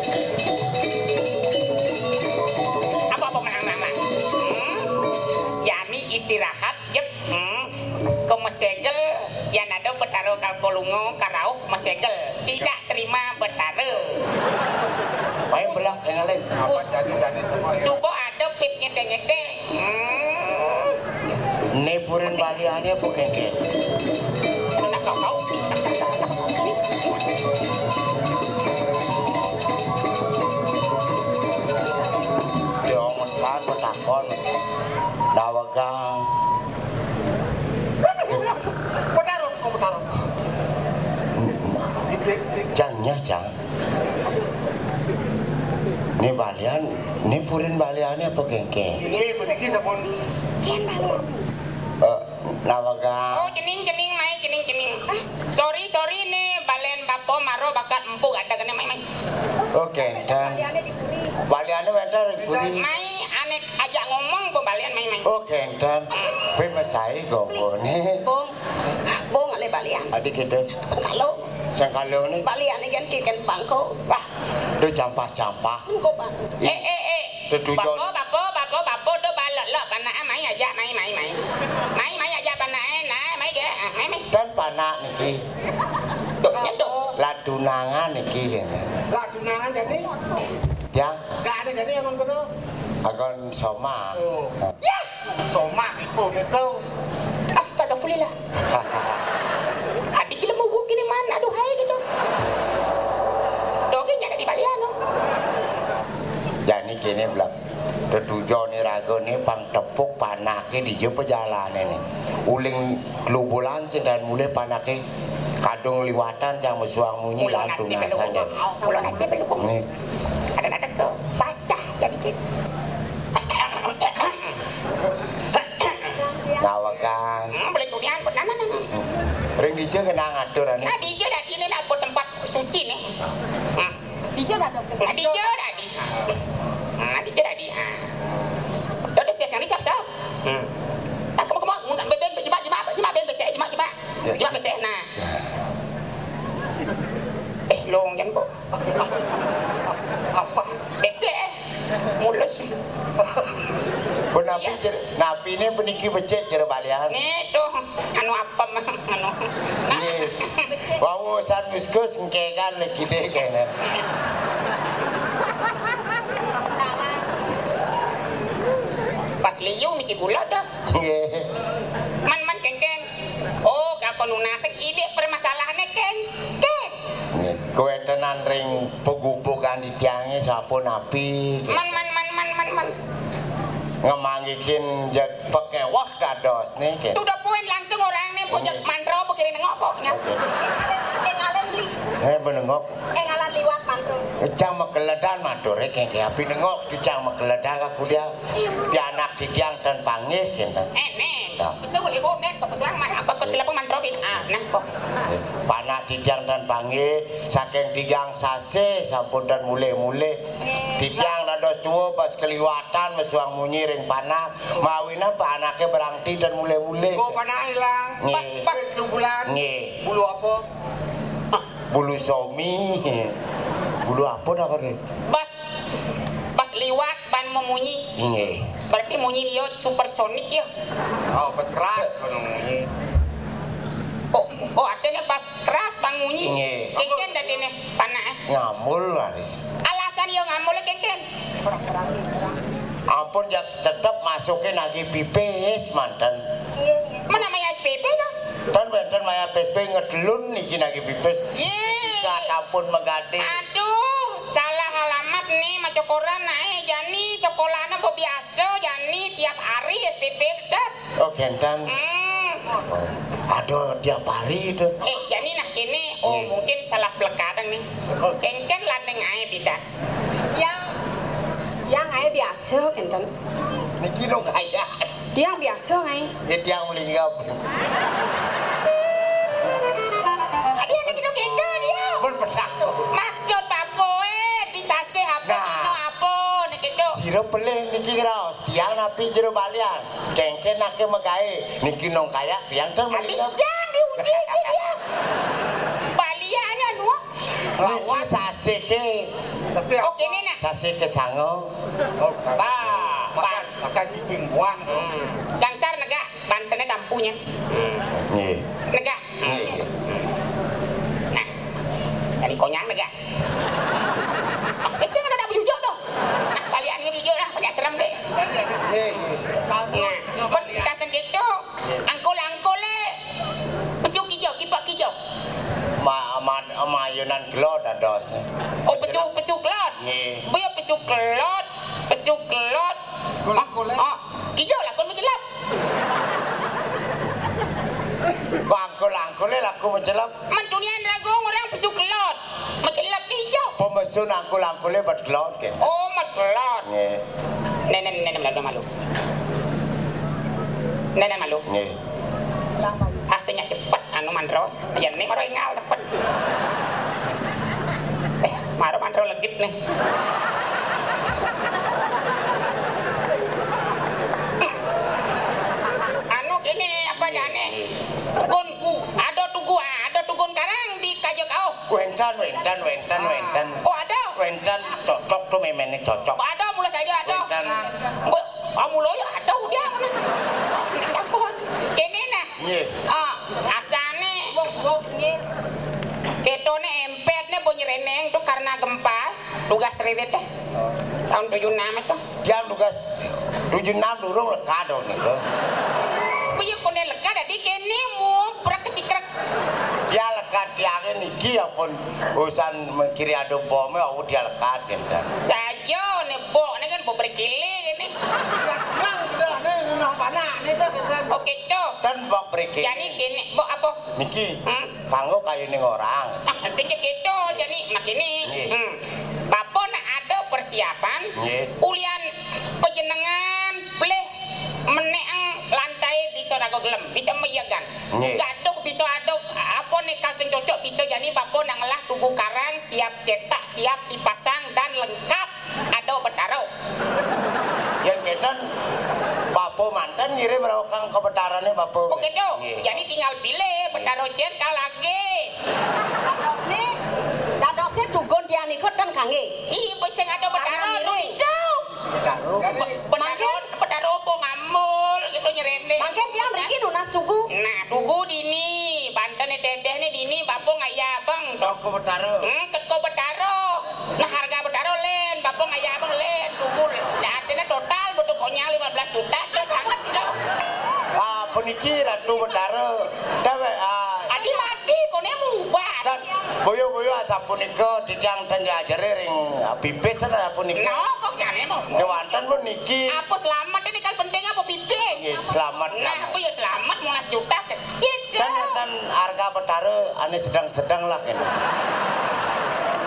Apa, apa, menang, menang, menang. Hmm. Jani istirahat, jep. Hmm. Kemesegel, yang ada Betara Kalkolungo, karauh kemesegel. Tidak terima Betara. Baik, belak, yang lain. Apa jadi, jadi semua ya? Subo ada pis ngete-ngete. Hmm. Nepurin baliannya apa kengke? Anak kau, kau. Dia ngomong kan, petakon. Dawegang. Petarung, kok petarung? Jang, ya, Jang. Ini balian, ini purin baliannya apa kengke? Ini, ini sampun. Eh, nawaga. Oh, cening, cening, mai, cening, cening. Ah, sorry, sorry, nih, balen bapo maro bakat empuk ada kena mai, mai. Oh, kenten. Baliannya wenten, Budi. Mai, anek ajak ngomong, pembalian, mai, mai. Oh, kenten. Pe mesai kok, nih. Bung, bung, ale balian. Adik kita. Sengkalo. Sengkalo nih. Balian nih, jangan kiken bangko. Wah, do campah-campah. Engko, Bang. Eh, eh, eh. Tetujon. Bapo, bapo, bapo, bapo, do balok, lok, panak, ah, mai aja, mai, mai, mai. Mai, mai aja, panak, eh, nah, mai, ge, ah, mai, mai. Dan panak niki. Tuh, nyentuh. Lah tunangan niki, kene. Lah tunangan jadi? Ya. Gak ada jadi yang kono. Agon soma. Oh. Ya. Soma iku gitu. Astagfirullah. Adi ki lemu kene mana, aduh, hai, gitu. Doge nyada di baliano. Jani kene, Blak. Tetujone ragane pang tepuk panake di je pejalane ne. Uling kelubulan sing dan mulai panake kadung liwatan jang mesuang munyi. Ulo lantung nasib nasanya. Ulo nasib lu. Nih. Ada-ada ke basah jadi gitu. Aja kena ngatur anu. Nah, dija dadi né lah buat tempat suci né. Hmm. Dija dadi. Nah, dija dadi. Hmm, dija dadi. Ah. Terus ya, yang siap-siap. Hmm. Nah, kamu, kamu, mun bébén, jemak, jemak, jemak, bén, bésé, jemak, jemak. Ya. Jemak, bésé, nah. Ya. Eh, long, jangan kok. Apa? Bésé, eh. Mulus. Pun napi, iya, jer-, napiné puniki becik jero balian. Nih, tuh, anu apem, anu. Nggih. Wau san ngiskus engkégan lagi deh kene. Pas liu misi gula dah. Nggih. Man, man, kéngkén. Oh, gak kono nasek ini permasalahannya, kéngkén. Nggih. Kuwéntenan ring pegubukan di tiangé sapunapi? Man, man, man, man, man, man. Ngemanggihin jeg pekéweh dados niki. To the point langsung orangné, pojok mantra apa kira nengok kok, ya. Oke. Énggalin, énggalin beli. Eh, menengok. Énggalan liwat mantra. Cang makeledan maturé kéngkén api nengok, cang makeledan ka kudiang. Iya. Pianak titiang tan panggih kénten. Eh, nih. Ya. Pesu ibu, nih, kok pesuang, apa kok celapang mantra, Bin? Ah, nah, kok. Eh, panak titiang tan panggih, saking tigang sasih sampun tan mulih-mulih. Nggih. Titiang dados tua pas keliwatan mesuang munyi ring panak. Mawinan panaké berangti tan mulih-mulih. Oh, panak ilang. Nggih. Pas, pas. Telu bulan. Nggih. Bulu apa? Bulu somi. Bulu apa dah kene? Pas, pas liwat ban memunyi. Nggih. Berarti munyi liwat supersonik ya. Oh, pas keras ban memunyi. Oh, oh, artinya pas keras bang munyi. Nggih. Kéngkén dadiné panak, eh. Ngambul laris. Alasan ya ngambul kéngkén. Ampun ya tetep masukin lagi pipis manten. Mana maya S P P dah? Tan wénten maya S P P ngedelun niki lagi pipis. Yé. Ketika ampun megati. Aduh, salah alamat nih, macokoran naé jani sekolahnya biasa jani tiap hari S P P tetep. Oh, kénten. Hmm. Oh. Aduh, tiap hari itu. Eh, jani nah kene, oh, nggih, mungkin salah pelekatan nih. Oh. Kéngkén ladeng aé bidan. Tiang, tiang aé biasa kénten. Niki dong kaya. Tiang biasa aé. Ya, tiang melinggap. Dia nih gitu-gitu dia. Mun pedak. Maksud apa, eh? Disasih apa, nah, dino apa, nih gitu. Sira pelih niki raos. Tiang napi jero balian. Kéngkén aké megaé. Niki nong kayak tiang tan melinggap. Abijang diuji aja dia. Baliannya dua. Niki sasih ké. Sasih. Oh, kene nah. Sasih ké sango. Oh, ba, ba. Makan, makan cicing buang. Hmm. Gangsar negak, bantennya dampunya. Nggih. Negak. Nggih, nggih. Nah, dari konyang negak. Sesing ada bujujok tuh. Nah, balian dia bujujok lah, banyak serem deh. Nggih, nggih. Nah, pun kaseng gitu. Angkul-angkul, eh. Pesu kijo, kipak kijo. Ma-, ma-, mayunan kelo dados. Oh, pesu, pesu kelot. Nggih. Boya pesu kelot, pesu kelot. Angkul-angkul, eh. Oh, kijo lakun mecelep. Angkul-angkul laku mecelep. Mentunian ragung orang pesu kelot. Mecelep ijo. Pemesun angkul-angkule bet kelot, gitu. Oh, bet kelot. Nggih. Nenek, nenek malu, malu. Nenek malu. Nggih. Ah, sing cepet, anu, mantra. Ya, ini baru ingal cepet. Eh, mara mantra legit nih. Anu, kene, apa jane? Tukun, ada tugu, ada tukun karang di Kaja Kauh. Wénten, wénten, wénten, wénten. Oh, ada? Wénten, cocok tuh, méméné cocok. Ada, mula saja ada. Wénten. Mbok, ah, mula ya ada dia. Takon. Kene nah. Nggih. Ah, asane. Mbok, mbok, nggih. Ketone empetne bo nyereneng tuh karena gempa, tugas riwit teh. Tahun tujuh enam itu. Dia tugas tujuh enam durung lekad, oh, niku. Piye kone lekad, dadi kene mubrak kecikrek. Dia lekad tiange niki ya pun urusan mengkiri adu bom, oh, dia lekad, gitu. Saja ne bok ne kan bo berkili kene. Nang udah ne rumah panak ne tuh, gitu. Oh, gitu. Ten bok berkili. Jani kene bok apa? Niki. Hmm? Panggo kayuning orang. Ah, sing gitu, jani makini. Nggih. Hmm. Bapa nak ada persiapan, nggih, ulian panjenengan pelih menek lantai bisa raga gelem, bisa meyegan. Nggih. Gaduh Bisa ada apa nih kal sing cocok, bisa jani bapa nak ngelah tugu karang, siap cetak, siap dipasang dan lengkap ada Betara. Yén kénten, bapa manten ngirim rauh kang ka Betarané bapa. Oh gitu. Nggih. Jadi tinggal pilih Betara cén kal lagi. Dadosné, dadosné dugun tiang ikut kan kanggé. Ih, sing ada Betara. Karena miring. Lho, itu. Betara, Betara apa ngamul gitu nyerene. Mangkén tiang mriki nunas tugu. Nah, tugu dini, bantené téténé dini, bapa ngaya abang. Toko Betara. Hmm, toko Betara. Nah, harga Betara lén, bapa ngaya abang lén, tugu. Artinya total butuh konya lima belas juta, terus sangat gitu. Ah, puniki Ratu Betara. Dawé, ah, adi mati, koné mubat. Dan boyo-boyo asapunika titiang ten diajari ring, ah, pipis ten asapunika. Nah, kok sane mau? Kewanten pun niki. Apa selamat ini kan penting apa pipis? Nggih, selamat, nah, selamat. Apa ya selamat, mulas juta kecil, dan, Cok. Dan harga Betara ane sedang-sedang lah kene.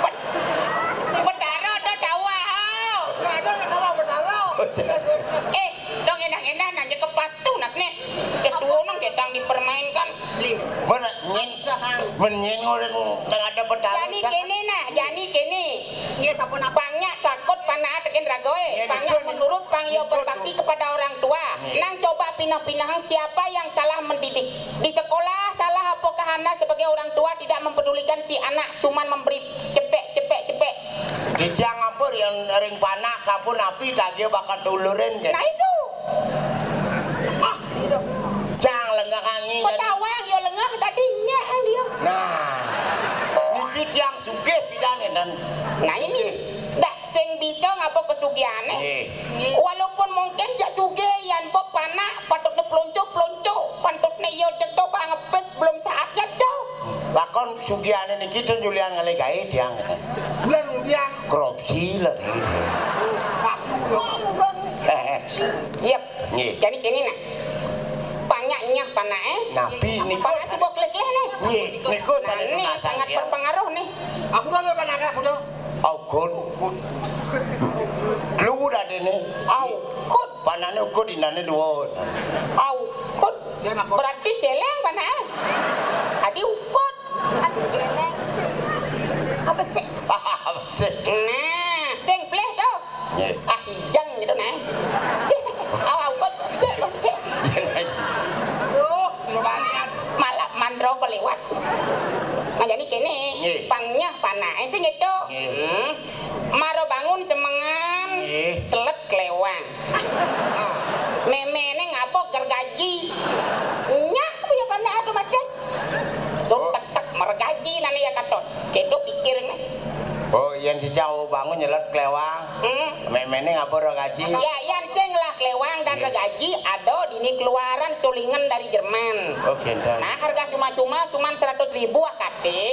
Bet-, Betara ada tawa, ha? Ada tawa Betara. Eh, dong endah-endah nanya ke pas tunas nih. Sesuonong ketang dipermainkan. Beli. Mana? Nyen, men nyen ngoren nang ada Betara. Jani kene nah, jani kene. Nggih, sampun apa? Pang nyak takut panaat teken ragoe. Nggih, pang nyak betul. Menurut pang yo betul. Berbakti kepada orang tua. Nggih. Nang coba pinah-pinahang siapa yang salah mendidik. Di sekolah salah apakah Anda sebagai orang tua tidak mempedulikan si anak, cuman memberi cepek, cepek, cepek. Dijang ampun yang ring panak sampun api tagih bakat ulurin, kan? Nah, itu. Ah, jang lengah angin. Petawang yo lengah dadi nyak dia. Nah. Niki tiang sugih pidan enten. Nah, ini. Sugih. Ndak sing bisa ngapa kesugihane. Nggih. Walaupun mungkin jak sugih yan bab panak patutne pelonco-pelonco, pantutne yo cetha pangepes belum saatnya dah. Lakon sugihane niki ten julian ngalih gawe tiang ngeten. Bulan tiang. Korupsi lho niki. Aku lho. Siap. Nggih. Jadi kene nah. Banyak nyah panake. Napi niku? Panak sibuk lek-lek nih. Nggih, niku nah, sane ini tunasan sangat tiang. Berpengaruh nih. Aku mah nggak pernah aku tuh. Aukud. Lu dadene. Aukud. Panane ukud indane dhuwur. Aukud. Berarti celeng panake. Adi ukud. Adi celeng. Apa sih? Apa sih? Nah, sing pleh to. Nggih. Ah, ijeng gitu nah. Ah, ukud. Sik, sik. Duh, terus balian. Malah mandro kok lewat. Nah, jadi kene, nggih. Pang nyah panake sing itu. Nggih. Hmm. Maro bangun semengan, nggih. Selet klewang. Memene ngapa gergaji? Nyah piye panak otomatis. Sut tek-tek mergaji nane ya katos. Kedo pikir nih. Oh, yen dicau bangun nyelet klewang. Hmm. Memene ngapa gergaji? Ya, yan sing lah klewang dan nggih. Gergaji ada dini keluaran sulingen dari Jerman. Oh, gendang. Nah, harga cuma-cuma cuman seratus ribu akate.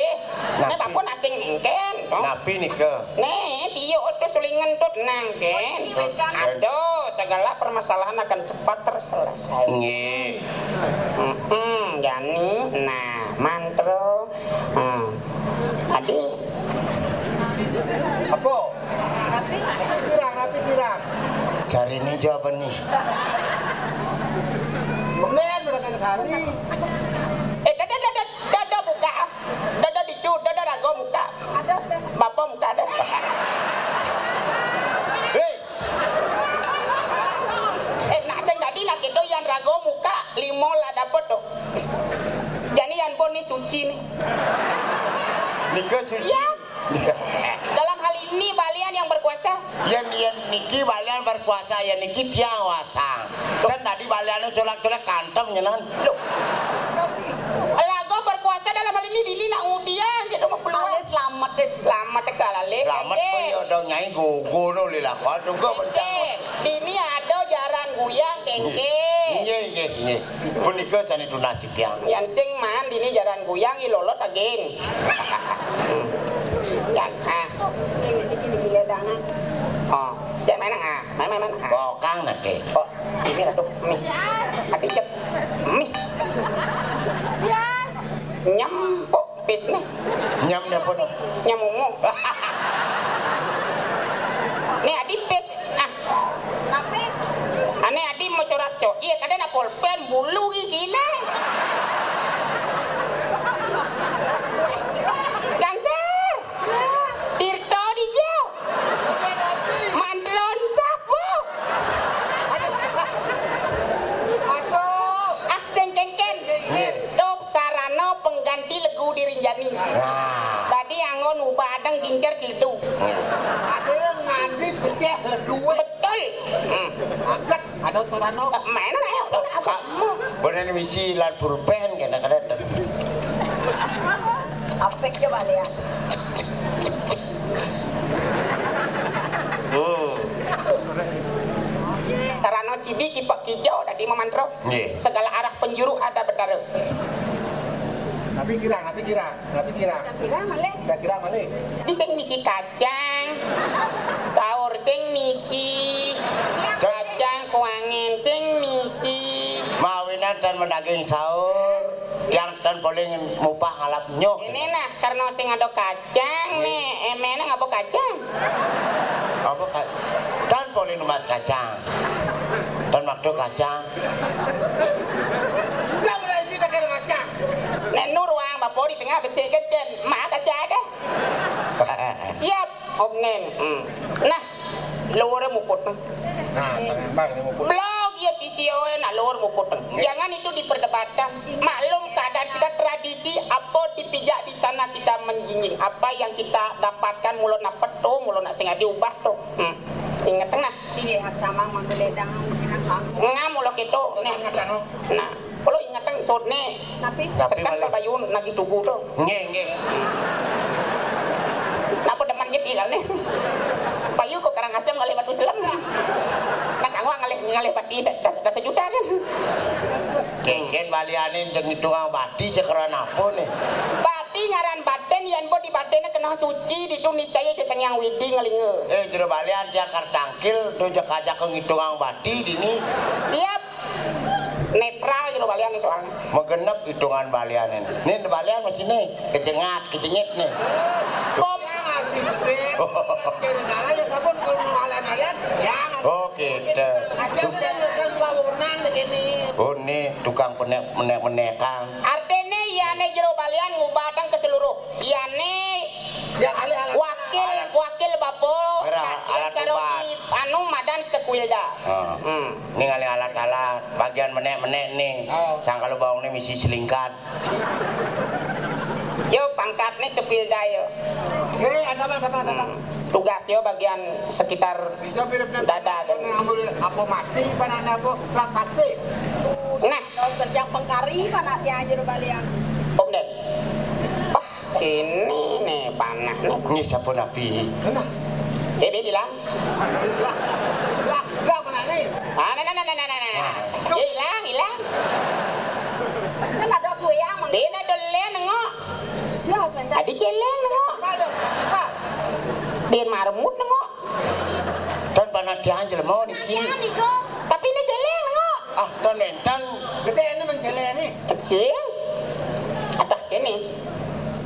Nah, napi? Bapak nak sing engken, no? Napi nika? Nih, dia oto sulingen tut nangken. Aduh, segala permasalahan akan cepat terselesai. Nggih. Mm-mm, jani, nah, mantra. Hmm. Adi. Apa? Pirang, napi pirang? Cari ini jawaban nih. Kemudian mereka sari. Eh, dah, dah, dah, dah, dah, dah, buka. Dada ditu, dada raga muka. Bapa muka ada. Hei. Eh, nak sing dadi nak kedo yan raga muka, lima lah dapat tu. Jani yan pun ni suci ni. Nika suci. Iya. Dalam hal ini balian yang berkuasa. Yan, yan niki balian berkuasa, yan niki tiang wasang. Dan tadi baliannya colak-colak kantem nyenan. Loh. Raga berkuasa dalam hal ini dini nak ngudian gitu mau keluar. Ale selamat deh. Selamat kal ale. Selamat kengke. Pun ya udah nyai gogo no lila. Waduh, gua bencang. Kengke. Dini ada jaran guyang kengke. Nggih, nggih, nggih. Punika sane tunas titiang. Yan sing man dini jaran guyang i lolot agen. Yan, ah. Ini gile dangan. Oh, cek mana ah? Mana mana ah? Bokang nake. Oh, ini ratu mi. Ati cek mi. Nyempuk pis nih. Nyam napa no? Nyam umu. Nih adi pis. Ah. Ane adi mau corak cok. Iya, kadang nak pulpen bulu isine. Betul. Hmm. Angkat, ada sarana. Mana ayo? Ka-, bener misi lan pulpen kena kena. Apik coba lihat. Hmm. Sarana sidi kipak kijau tadi memantra. Nggih. Segala arah penjuru ada betara. Tapi kira, tapi kira. Tapi kira. Kira malih. Kira malih. Di sing misi kacang. Saur sing misi. Kacang kuangen sing misi. Mawinan dan mendaging saur, yang dan paling mupah ngalap nyoh. Ini nah, karena sing ada kacang nih, emene ngapa kacang? Apa ka-, dan paling numbas kacang. Dan waktu kacang. Enggak berani kita kena kacang. Nek nu ruang bapak di tengah besi kecen, mak kaca ada. Siap, Om Nen. Hmm. Nah, luar muput. Nah, tengah bang ini muput. Blog ya sisi oe nak luar muput. Jangan itu diperdebatkan. Maklum keadaan kita tradisi apa dipijak di sana kita menjinjing. Apa yang kita dapatkan mula nak peto, mula nak sing diubah tu. Hmm. Ingat tengah. Iya, sama manggeledang. Ngam mula kita. Nek. Nah. Kalau ingatan sot ne, tapi sekat malih. Pak Bayu nagih tugu tu. Nggih, nggih. Napa demen je pilan ne? Bayu kok Karangasem ngalih batu selem. Nak kanggo ngalih, ngalih bati se-, dah, dah sejuta kan. Kengken baliane jeng ngitungang bati sekeran apa ne? Bati ngaran batin, yen pun di batine kena suci, ditu niscaya di Sang Hyang Widi ngelinga. Eh, jero balian Jakarta tangkil, do jaka-jaka ngitungang bati dini. Siap. Netral jero balian nih soalnya. Megenep hitungan balian ini. Nih balian masih nih, kejengat, kejengit nih. Pom. Asisten. Kira-kira ya sabun kalau balian-balian, jangan. Oh, gitu. Asisten kan lawanan begini. Oh, nih tukang penek-, menek-menekan. Artinya iya nih jero balian ngubatan ke seluruh. Iya nih. Ya, alih-alih. Wakil, alat. Wakil Bapak. Kira alat cara obat. Di anu madan Sekuilda. Heeh. Hmm. Ningali alat-alat, bagian menek-menek nih. Oh. Sangkal bawang nih misi selingkat. Yo, pangkat nih Sekuilda yo. Eh, ada apa, ada apa, ada apa? Hmm. Tugas yo bagian sekitar dada kan. Apa mati, panahnya apa, transaksi. Nah. Kerja pengkari, panahnya aja balian. Om Den. Wah, kene nih panah nih. Ini siapa nabi? Mana? Dia, dia hilang. Lah, lah, lah, mana nih? Ah, nah, nah, nah. Nah. Dia hilang, hilang. Kan ada suyang, Mang. Dia ada dolen nengok. Dia harus mencari. Ada celeng nengok. Apa tuh? Apa? Dia marmut nengok. Dan panah dia jelema niki. Tapi ini celeng nengok. Ah, dan entan. Gede ini mencele nih. Kecil. Atah kene.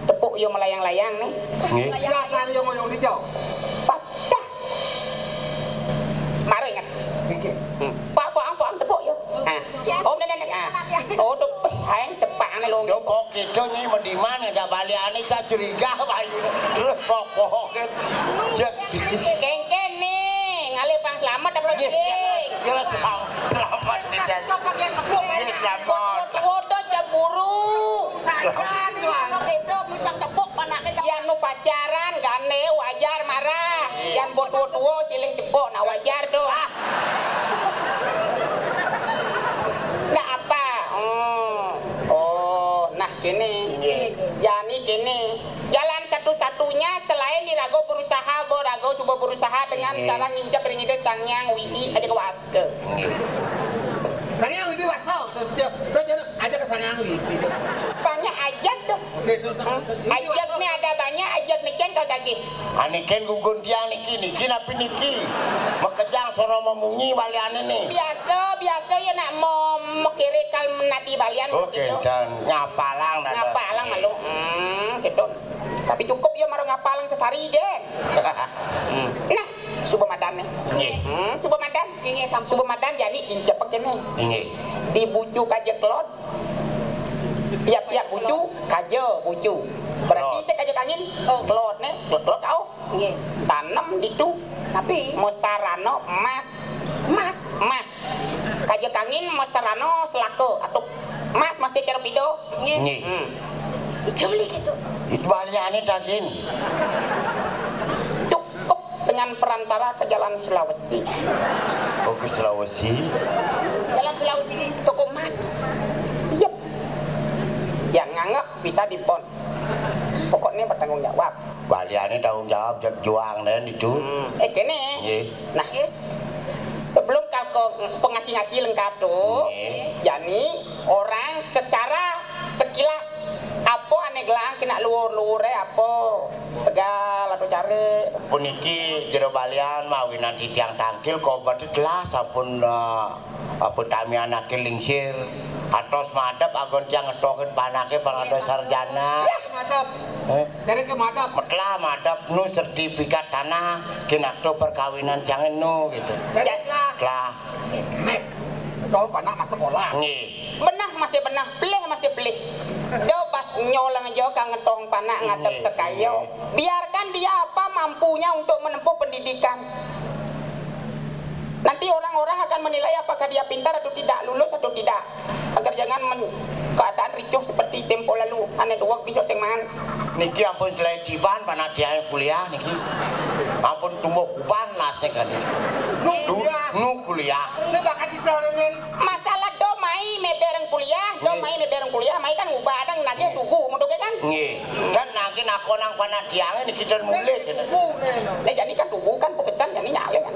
Tepuk yo melayang-layang nih. Nggih. Biasa yo ngoyong dijau. Patah. Baru ingat. Nggih. Hmm. Pak, pak, pak, tepuk yo. Ah. Oh, nah, nah, nah. Ah. Oh, tuh, aing sepak ane lho. Yo kok gitu nyi mendiman ngajak balik ane cah curiga bayu. Terus pokok kan. Cek. Kengken nih, ngalih pang selamat apa sih? Kira selam-, selamat nih, Cak. Iya, selamat. Foto cemburu. Saja tuh, anak itu puncak tepuk, panah kita. Yang nu pacaran, gane, wajar marah. Yang buat tua-tua, silih cepok, nah wajar tuh. Ah. Ndak apa. Oh. Oh, nah kene. Iya. Jani kene. Jalan satu-satunya selain dirago berusaha, bo rago suba berusaha dengan cara ngincap ring ida Sang Hyang Widi aja kewasa. Sang Hyang Widi wasa, setiap, setiap aja ke Sang Hyang Widi. Banyak aja tuh. Oke, itu, itu, itu, itu wasa. Ajak nih ada banyak, ajak nih cen kau daging. Aniken gugun tiang niki, niki napi niki? Makejang soro mamunyi baliane nih. Biasa, biasa ya nak mau mekere kal menadi balian. Oke, gitu. Dan ngapalang dah. Ngapalang malu. Hmm, gitu. Tapi cukup ya marang ngapalang sesari, Jen. Hmm. Nah, suba madan nih. Nggih. Hmm, suba madan. Nggih, nggih, sampun. Suba madan jani incepek kene. Nggih. Di bucu kaja kelot. Tiap-tiap bucu, kaja bucu. Berarti kelot. Sekaja kangin, oh, kelot nih, kelot, kelot kau. Nggih. Tanem ditu. Tapi mesarana emas. Emas. Emas. Kaja kangin mesarana selaka atau emas masih cara pido. Nggih. Nggih. Hmm. Itu beli gitu. Itu baliane daging. Cukup. Dengan perantara ke Jalan Sulawesi. Oh, ke Sulawesi? Jalan Sulawesi di toko emas. Siap. Yang ngangeh bisa dipon. Pokoknya bertanggung jawab. Baliannya tanggung jawab, juang dan itu. Hmm. Eh, kene. Nggih. Nah, sebelum kau ke pengaci-ngaci lengkap tuh, nggih, jani orang secara sekilas apa ane gelang kena luur-luure apa? Tegal atau cari. Puniki jero balian mawinan titiang tangkil kobet telah sampun, eh, apa tamianake lingsir. Atos madep anggon tiang ngetokin panake pang ada sarjana. Madep. Eh? Jadi ke madep. Metlah madep nu sertifikat tanah kinakto perkawinan tiang nu gitu. Jadi telah. Telah. Mek. Kau panak masuk sekolah. Nggih. Benah masih benah, pelih masih pelih. Do pas nyolong jo kang ngetong panak ngadep sekayo. Biarkan dia apa mampunya untuk menempuh pendidikan. Nanti orang-orang akan menilai apakah dia pintar atau tidak, lulus atau tidak. Agar jangan men- keadaan ricuh seperti tempo lalu. Ane dua bisa sing mangan. Niki ampun selain tiban panak tiang kuliah niki. Ampun tumbuh kuban lah sing kali. Nu kuliah. Nu kuliah. Saya bakal dicolongin. Masalah do mai mebereng kuliah, do mai mebereng kuliah, mai kan ngubah dang nagih tugu, mutuke kan? Nggih. Dan nagih nakonang panak tiang ini kita mulih. Nah, jadi kan tugu kan pesan jadi nyale kan.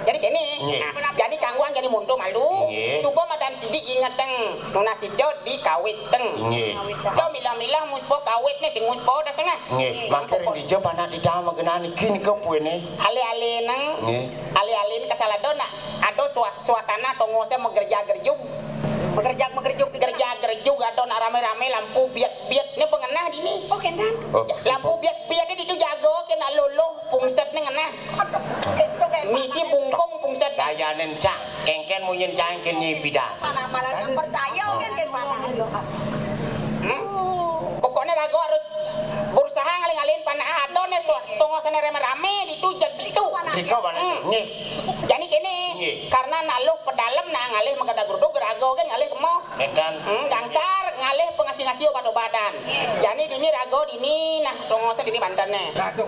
Jadi kene. Nggih. Nah, jadi kangguang jadi muntu malu. Nggih. Suba madan sidi ingeteng nunas ijo dikawiteng. Nggih. Do milah-milah muspa kawit ne sing muspa dah sengah. Nggih. Mangke ring dija panak tiang magenan iki nika puene. Ale-ale nang. Nggih. Ale-ale ni kasala do nak. Ado sua- suasana tongose megerja-gerjug. Megerjak megerjuk. Gerja-gerjug ado nak rame-rame lampu biat-biat ne pengenah dini. Oh, kendan. Oh. Lampu biat-biat itu jago kena loloh pungset ne ngenah. Aduh, itu kayak misi bungkung pungset. Dayanen cak, kengken munyin cangkin nyi bidan. Mana-mana nggak percaya kan kan mana. Hmm. Pokoknya rago harus berusaha ngaling-aling panak ado ne su- tongosane rame-rame ditu jag ditu. Rika mana? Hmm. Nggih. Jani kene, nggih, karena naluh pedalem nah ngalih magada grudug rago kan ngalih kemo. Edan. Hmm, gangsar ngalih pengaci-ngaci obat-obatan. Jani dini rago dini nah tongose dini bantene. Aduh.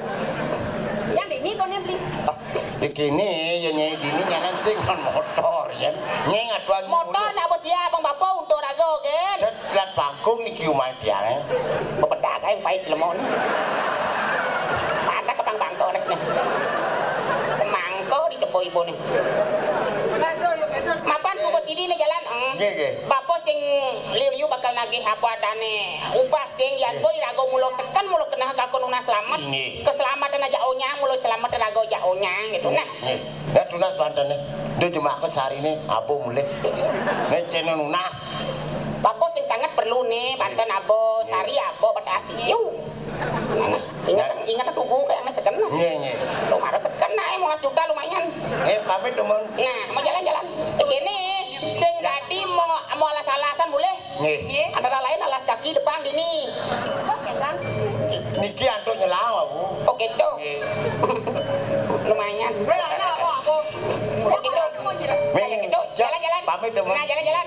Yang dini kone beli. Ah, di kini ya nyai dini nyanan sing kan motor ya. Nyai ngaduan motor nak bos ya abang bapak untuk rago kan. Telat bangkung niki umah tiang. Bepedak kae pait lemon. Mata kepang bangko resne. Mangko di depo ibu nih. Mapan suku sidi nih jalan. Nggih, nggih. Bapak sing liu-liu bakal nagih apa adane. Upah sing yan boy rago mulo seken mulo kenah kako nunas selamat. Nggih. Keselamatan aja onya mulo selamat rago aja onya gitu. Nah. Nggih. Nah, tunas bantene. Dia jemak ke sarine apa mulih. Nek cene nunas. Bapak sing sangat perlu nih banten abo, sari abo, bata asiu. Ingat, ingat tuku kayak nggak seken. Nggih, nggih. Lu marah seken ae mau juta lumayan. Nggih, pamit temen. Nah, mau jalan-jalan. Kene sing dadi mau mau alas-alasan boleh. Nggih. Antara lain alas kaki depan dini. Bos kan? Niki antuk nyelang aku. Oh gitu. Nggih. Lumayan. Nggih, ana apa-apa. Oh gitu. Nggih. Gitu. Jalan-jalan. Pamit temen. Nah, jalan-jalan.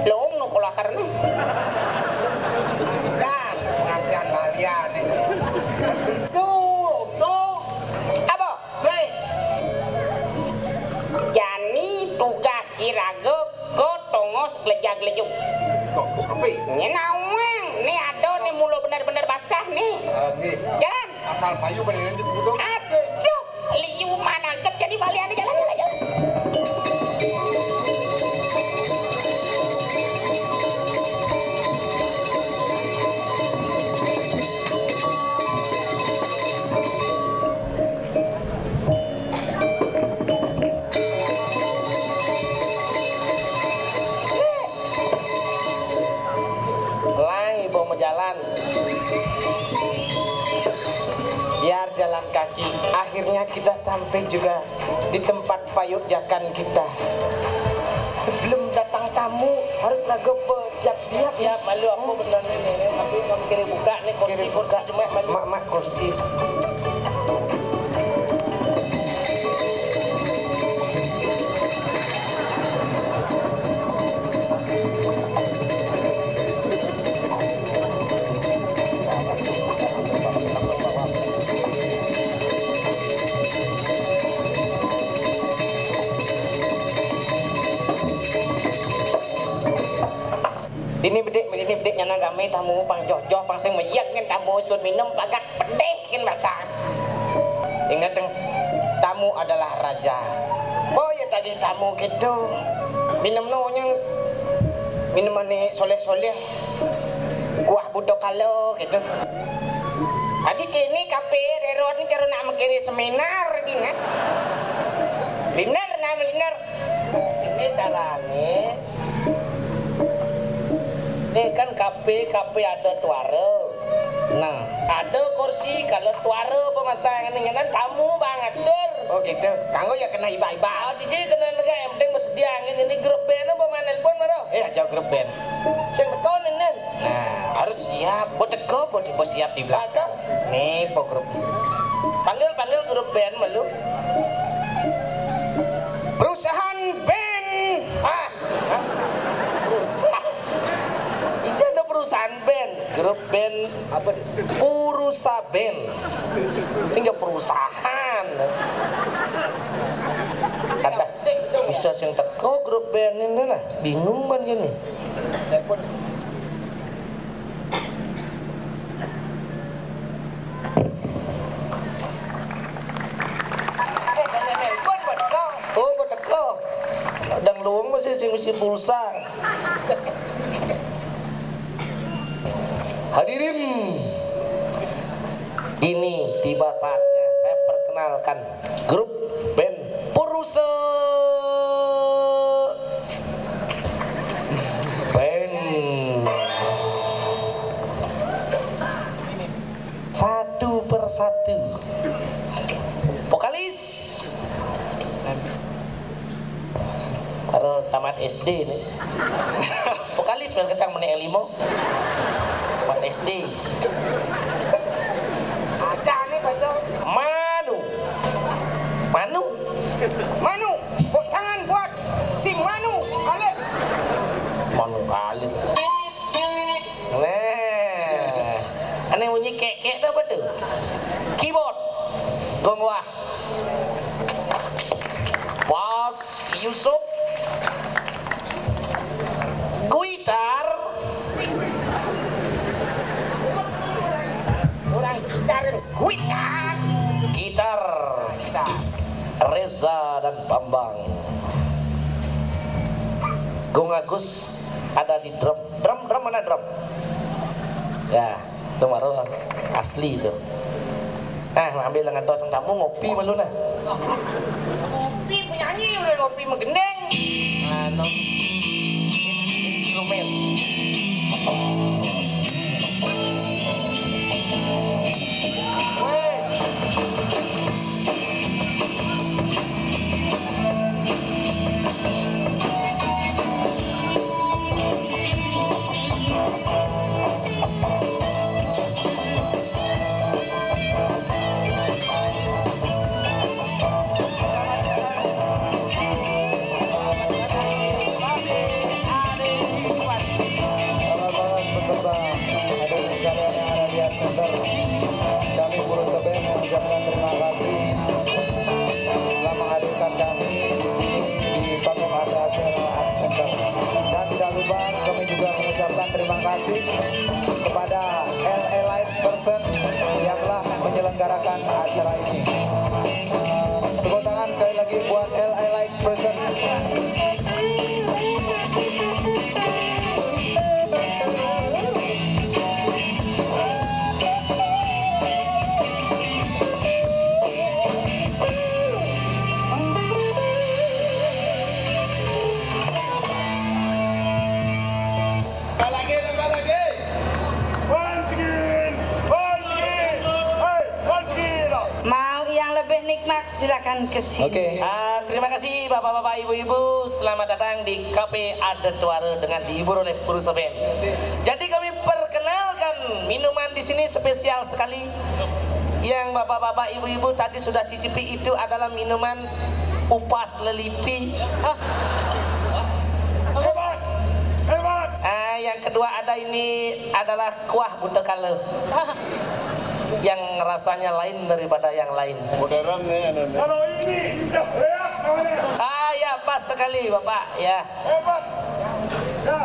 Lung nu kula karena. Dah, pengajian balian ini. Itu, itu. Apa? Hei. Jani tugas iraga ke tongos gleja-glejuk. Kok, kok, kok, kok? Nyenawang, ni ada ni mula bener-bener basah ni. Ah, nggih. Jalan. Asal payu beneran di gudang. Aduh, liu manangkep jadi balian ni jalan, jalan, jalan. Lang ibu mau jalan. Biar jalan kaki. Akhirnya kita sampai juga di tempat payuk jakan kita. Sebelum datang tamu harus lagu bersiap-siap. Siap malu aku bener ni. Aku nak kiri buka ni kursi, kiri buka. Kursi cuma malu. Mak, mak kursi. Ini bedik, ini bedik nyanan ramé tamu, pang joh-joh, pang sing meyén kan tamu, sut minum pagat pedih kan basang. Ingat, Deng, tamu adalah raja. Oh ya, tagih tamu gitu. Minum no nyang minum ané soléh-soléh. Kuah buto kalo gitu. Tadi kéné kapé rerot ni cara nak mengkiri seminar gini. Liner, nama liner. Ini carané. Nih kan kapé, kapé ada tuara. Nah, ada kursi kalau tuara pemasangan ini kan tamu bang atur. Oh gitu. Kanggo ya kena iba-iba. Oh, D J kena negak, yang penting bersedia angin. Ini grup band apa main nelpon baru? Eh, aja grup band. Sing betul ini. Nah, harus siap. Buat teko, buat, buat siap di belakang. Ada. Nih, po grup. Panggil, panggil grup band malu. Perusahaan band. Ah, hah? Perusahaan. Ini ada perusahaan band, grup band apa nih? Purusa Band. Sehingga perusahaan. Ada bisa sing teko grup band ini nah, bingung kan gini. Oh, buat teko. Dang luung masih sing mesti pulsa. Hadirin, ini tiba saatnya saya perkenalkan grup band Puruse Band. Satu persatu. Vokalis. Baru tamat S D nih. Vokalis biar ketang menek limo. Tamat S D. Ada nih, Bang. Manu. Manu. Manu. Tepuk tangan buat si Manu Khalid. Manu Khalid. Nah, ini bunyi kek-kek tu apa tu? Keyboard. Gong wah. Bas Yusuf. Gitar. Orang gitar, gitar. Gitar. Reza dan Bambang. Gong Agus ada di drum. Drum, drum mana drum? Ya. Itu baru asli itu. Nah, ambil dengan tosang tamu ngopi malu nah. Ngopi penyanyi udah ngopi menggendeng. Anu, instrumen. Weh. Bapak-bapak peserta, hadirin sekalian yang ada di Art Center, kami Puruse Band mengucapkan terima kasih telah menghadirkan kami di sini di panggung acara Art Center. Dan tidak lupa kami juga mengucapkan terima kasih kepada L A Light Person yang telah menyelenggarakan acara ini. Tepuk tangan sekali lagi buat L A Light Person. Tambah lagi, tambah lagi. One again, one again, hey, one again. Mau yang lebih nikmat, silakan ke sini. Oke. Ah, terima kasih bapak-bapak, ibu-ibu. Selamat datang di Kafe Adat Tuara dengan dihibur oleh Puruse Band. Jadi kami perkenalkan minuman di sini spesial sekali. Yang bapak-bapak, ibu-ibu tadi sudah cicipi itu adalah minuman upas lelipi. Hebat, hebat. Ah, yang kedua ada ini adalah kuah buta kala. Yang rasanya lain daripada yang lain. Modern nih, anu nih. Kalau ini, ya, ya, namanya. Ah, ya, pas sekali, Bapak, ya. Hebat. Ya.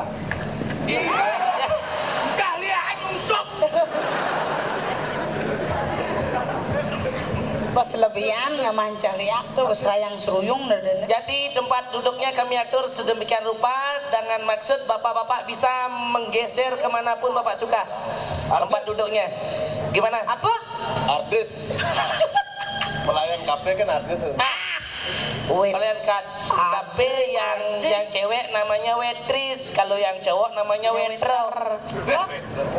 Pas lebihan nggak mancaliak tuh, pas layang seruyung dah, dah. Jadi tempat duduknya kami atur sedemikian rupa dengan maksud bapak-bapak bisa menggeser kemanapun bapak suka. Tempat duduknya. Gimana? Apa? Artis. Pelayan kafe kan artis. Ah! Wait. Pelayan ka-, kafe yang, yang cewek namanya waitress, kalau yang cowok namanya waiter. Waiter. Hah?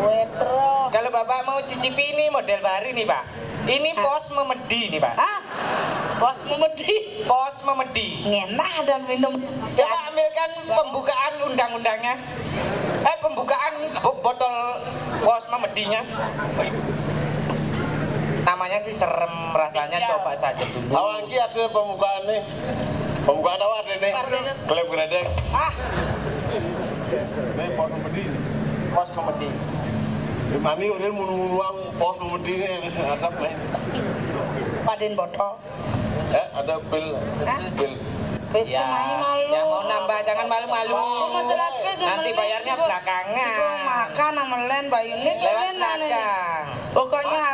Waiter. Kalau bapak mau cicipi ini model baru nih, Pak. Ini pos memedi nih, Pak. Hah? Pos memedi? Pos memedi. Ngenah dan minum. Coba ambilkan pembukaan undang-undangnya. Eh, pembukaan bo-, botol pos memedinya. Namanya sih serem rasanya, coba saja dulu. Awak iki ada pembukaan nih. Pembukaan awak ada nih. Klaim gledek. Ah. Ini pos memedi. Pos memedi. Di mana udah munu-munuang pos memedi nih, ngadep nih. Paden botol. Eh, ada pil. Hah? Pil. Wis, ya, semai malu. Yang mau nambah, jangan malu-malu. Oh, masalah pil. Nanti semelin bayarnya juga belakangan. Juga makan sama len, bayune lewat keren, aneh. Belakang. Pokoknya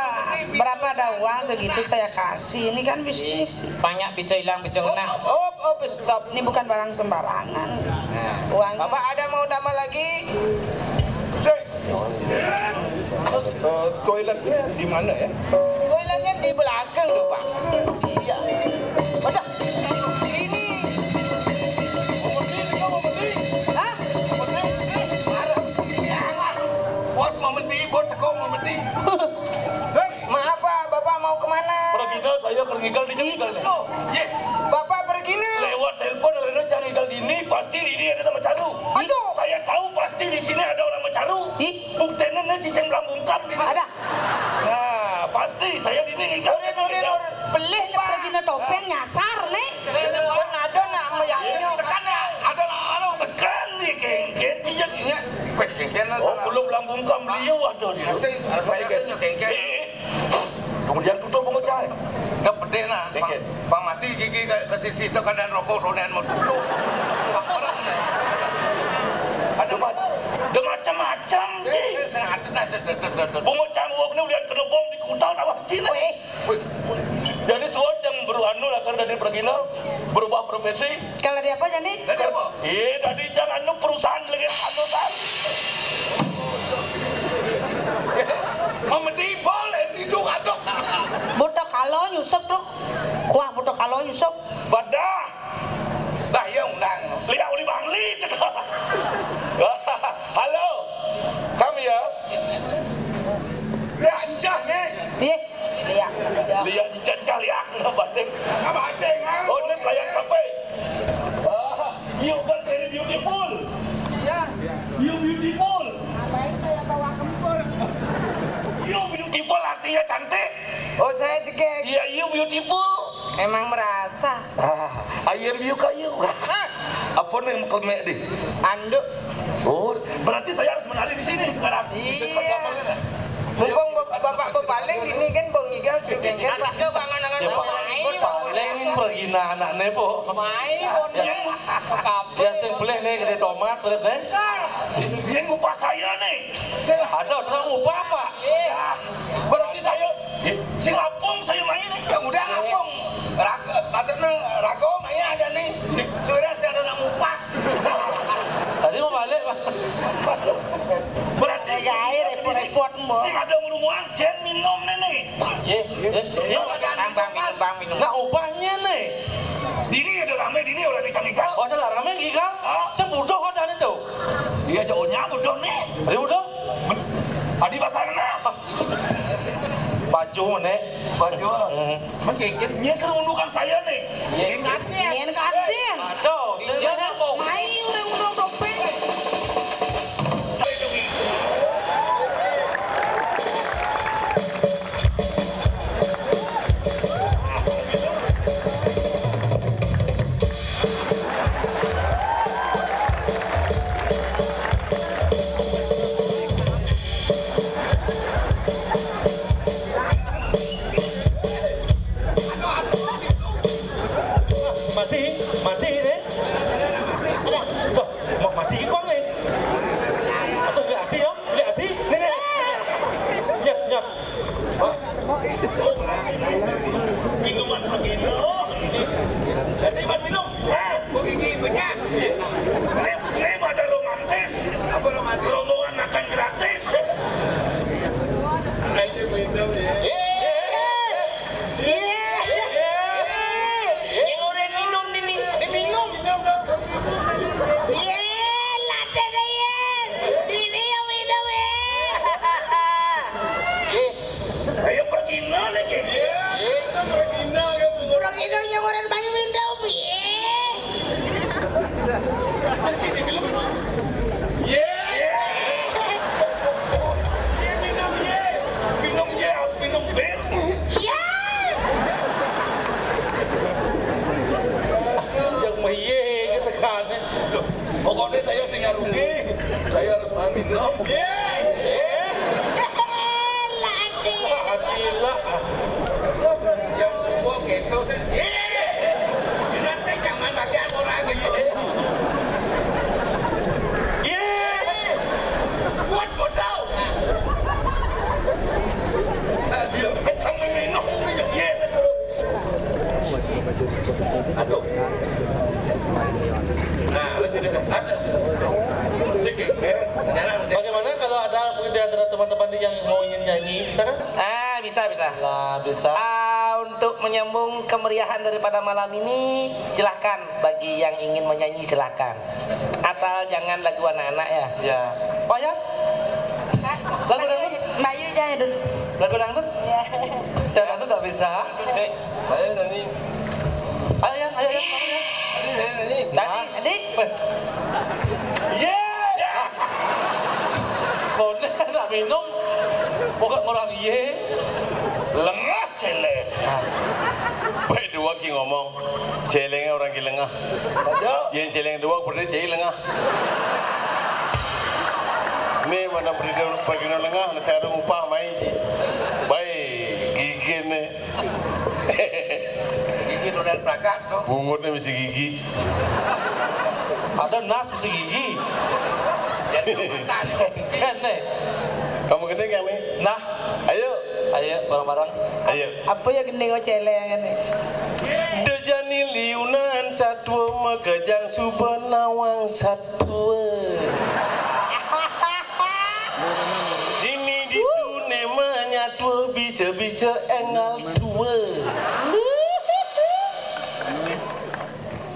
berapa ada uang segitu saya kasih. Ini kan bisnis. Banyak bisa hilang, bisa kena. Op, op, stop. Ini bukan barang sembarangan. Nah. Uangnya. Bapak ada mau tambah lagi? Eh, toiletnya di mana ya? Toiletnya di belakang tuh, Pak. Iya. Udah. Ini. Hah? Pos memedi, bot teko memedi. Hei, maaf, Pak, Bapak mau kemana? Pergi dah, saya keur ngigal di ngigal nih. Loh, ye, Bapak pergi nih. Lewat telepon, Reno cari ngigal di ini, pasti di ini ada nama Caru. Aduh. Saya tahu pasti di sini ada orang Macaru. Ih. Buktinya nih cicing belang bungkam di sini. Ada. Nah, pasti saya di ini ngigal. Urin, urin, urin. Pelih, Pak. Pergi na topeng nyasar nih. Kan ada nak meyaknya. Sekan ya, ada nak anu. Sekan nih, kengken, iya. Iya, weh, kengken. Oh, salah. Belum belang bungkam, beliau ada di. Saya, saya kengken. Eh, eh. Kemudian tutup bungkus cai. Dah pedih nah. Dikit. Pang, pang mati gigi ke, ke sisi itu keadaan rokok ronen mau tutup. Pang perang dah. Ada macam-macam sih. Eh, eh, sengaja nah, tuh, tuh, tuh, tuh, tuh. Bungo cangwok ni udah kena bom di kuta tawah Cina. Weh. Wih. Jadi suat yang beru anu lah karena dia pergi nah, berubah profesi. Kalau dia apa jadi? Jadi apa? Iya, tadi jangan anu perusahaan lagi anu kan. Memedi bol yang itu kadok. Budak kalau nyusup tuh. Wah, budak kalau nyusup. Badah. Dah, ya undang. Lihat uli Bangli. Halo. Kami ya. Lihat encah nih. Iya, lihat encah. Lihat encah, encah lihat. Apa ada yang ngaruh? Oh, ini pelayan kafe. Ah, you girl very beautiful. Iya. You beautiful. Ngapain saya bawa kempur? You beautiful artinya cantik. Oh, saya jegeg. Iya, you beautiful. Emang merasa. Ah, I am you, kok you. Apa nih klemek di? Anduk. Oh, berarti saya harus menari di sini sekarang. Iya. Mumpung bap-, bapak bepaling di ini kan, bong igal sing kengken, Pak. Ya, Pak. Paling pergi nah anaknya, Bu. Main, ya. Ya, sing pelih nih, gede tomat, pelih nih. Dia ngupah saya nih. Ada, senang upah, Pak. Iya. Berarti saya, sing lapung saya main nih. Ya udah, lapung. Rago, maksudnya rago, main aja nih. Sudah saya ada nak ngupah. Tadi mau balik, Pak. Berarti gawe repot-repot, Mbok. Sing ada ngrunguang jen minum nih. Ye, ye, ye. Tambah minum, bang, minum. Nah, upahnya nih. Dini ada rame, dini orang di Canggigal. Oh, salah rame Gigal. Ah. Saya bodoh ada itu. Iya, jauhnya bodoh nih. Ada bodoh? Adi pasar nah. Baju mana? Baju. Hmm. Mengkikit, nyekar undukan saya nih. Nyekar. Nyekar. Aduh, saya mau main orang undukan topeng. Mati, mati nih. Tuh, mau mati kok nih. Atau lihat hati ya, lihat hati. Nih, nih. Nyet, nyet. Wah. Yé! Yé! Yé! Yang orang minum ni, ni. Dia minum. Yé, lada dah, yé. Sini yang minum, yé. Ayo pergi nol lagi. Yé, kita pergi nol, ya, Bu. Orang minum yang orang bayu minum, yé. Yé! Yé, minum, yé! Minum, yé! Minum bir! Yé! Yang mah yé, gitu kan. Loh, pokoknya saya sing ngarungi, saya harus minum. Yé! Yé! Lah, Adi. Adilah. Yang semua gitu sih. Yé! Silat sih jangan pakai orang gitu. Yé! Kuat modal. Aduh, kita minum, yé, terus. Aduh. Nah, lu jadi atas. Sedikit, ya. Bagaimana kalau ada di antara teman-teman yang mau ingin nyanyi, bisa kan? Ah, bisa, bisa. Lah, bisa. Ah, untuk menyambung kemeriahan daripada malam ini, silahkan. Bagi yang ingin menyanyi, silahkan. Asal jangan lagu anak-anak, ya. Ya. Oh, ya? Lagu dangdut? Mbak Yu aja dulu. Lagu dangdut? Ya. Saya dangdut nggak bisa. Saya nyanyi. Ayo, Yang, ayo, Yang, kamu, Yang. Tadi saya nyanyi. Tadi. Hah? Tadi. Yé! Koné tak minum. Pokok orang yé. Lengah céléng. Baik dua ki ngomong. Céléngnya orang ki lengah. Yén céléng dua berarti céléng lengah. Ini mana pergi, pergi lengah, nah, saya ada upah main ji. Baik, gigi nih. Gigi sudah berangkat, tuh. Bungutnya mesti gigi. Ada nas mesti gigi. Kan nih. Kamu gini kan nih? Nah. Ayo. Ayo, bareng-bareng. Ayo. Apa ya gending céléng ini? Dejani liunan satua makejang suba nawang satua. Dini ditu né manyatua bisa-bisa énggal tua.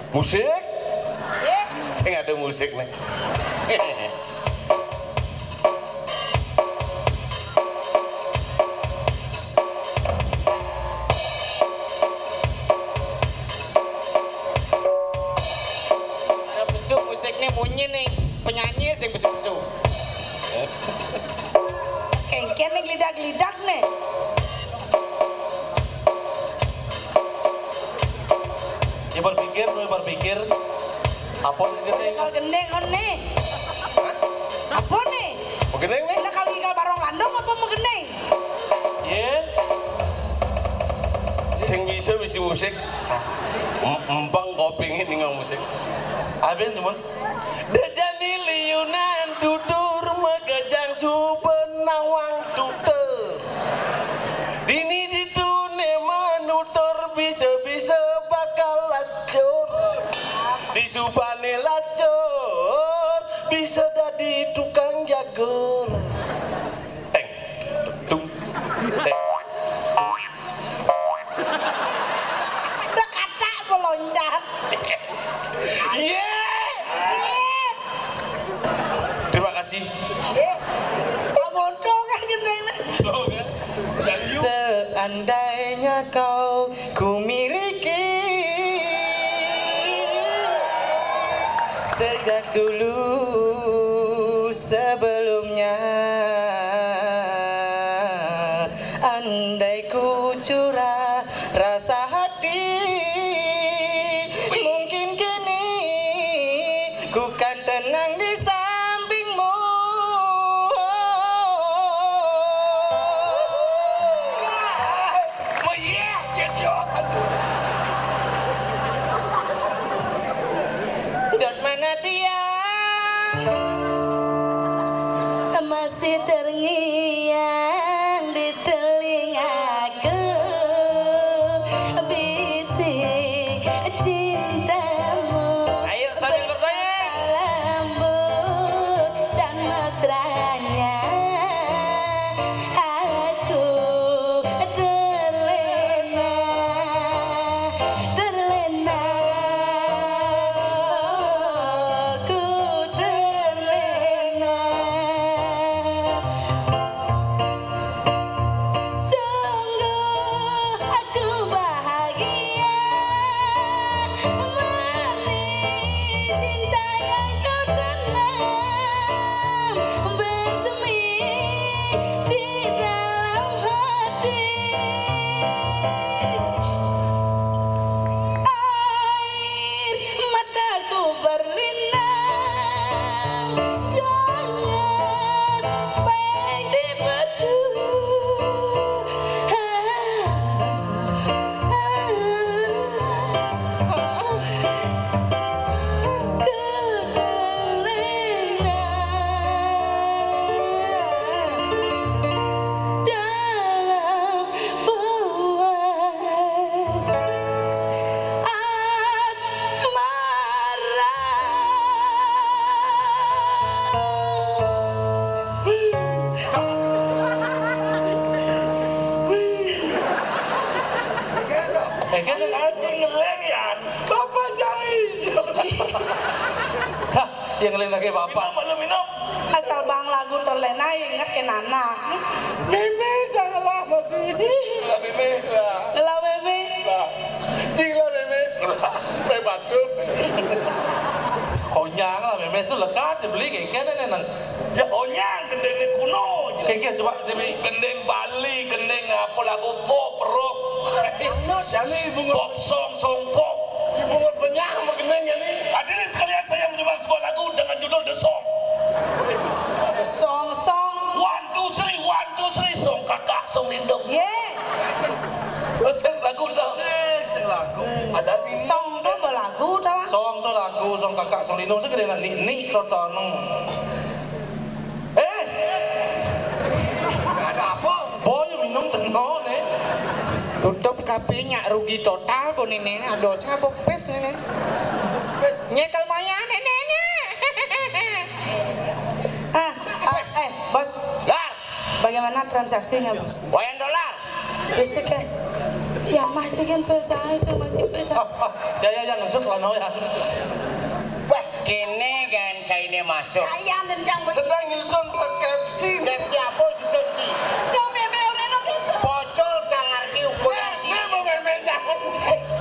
Musik? Sing ada musik nih. Besuk musik nih bunyi nih, penyanyi sing besuk-besuk. Kéngkén nih gelidak-gelidak nih. Ya berpikir, berpikir. Apa nih? Kalau gending, on nih. Apa nih? Mau gending nih? Nah, kalau gigal barong landung apa mau gending? Yé. Sing bisa bisi musik. Em-, empang kopi ini nggak musik. Abin cuman. Dejani liunan tutur makejang suba nawang tutur. Dini ditu né manutur bisa-bisa bakal lacur. Disubané lacur bisa dadi tukang jagur. Teng. Tung. Teng. Udah katak meloncat. Yé! Terima kasih. Yé. Lah bodoh kan gending. Seandainya kau ku miliki sejak dulu sebelumnya, andai ku curah rasa hati, mungkin kini ku kan tenang di sampingmu. Dot mana tiang masih terngiang di telingaku. Kene aja ngeleng ya. Bapak jahit. Hah, yang lain lagi bapak. Minum, belum minum. Asal bang lagu terlena inget ke nana. Mimi janganlah mati. Lah Mimi. Lah Mimi. Lah. Cing lah Mimi. Lah. Pe batuk. Konyang lah Mimi, su lekat dibeli kayak kene nang. Ya onyang gendeng kuno. Keke coba demi gendeng Bali, gendeng apa lagu pop rock. Jani bunga pop song, song pop. Bunga penyah sama gendeng ya nih. Hadirin sekalian, saya mencoba sebuah lagu dengan judul The Song. Song song. One two three, one two three, song kakak, song lindung. Ye. Sing lagu dah. Sing lagu. Ada di song tu belagu tau. Song tu lagu, song kakak, song lindung, sing kena nik nik tu tanu. Eh! Ada apa? Boy minum tenor eh. Tutup kapenya rugi total bo nene. Aduh, sing apa pes nene? Nyekel maya nene. Ah, ah, eh, bos. Lar. Bagaimana transaksinya, bos? Wayan dolar. Besok ya. Siapa sih kan percaya sama si percaya? Ah, ah, ya ya ya ngusut lah no ya. Wah, kene kan caine masuk. Kaya dan cang sedang nyusun skripsi. Skripsi apa susun ci? Yo meme ora no gitu. Pocol cang ngerti ukuran ci. Dia mau meme jangan.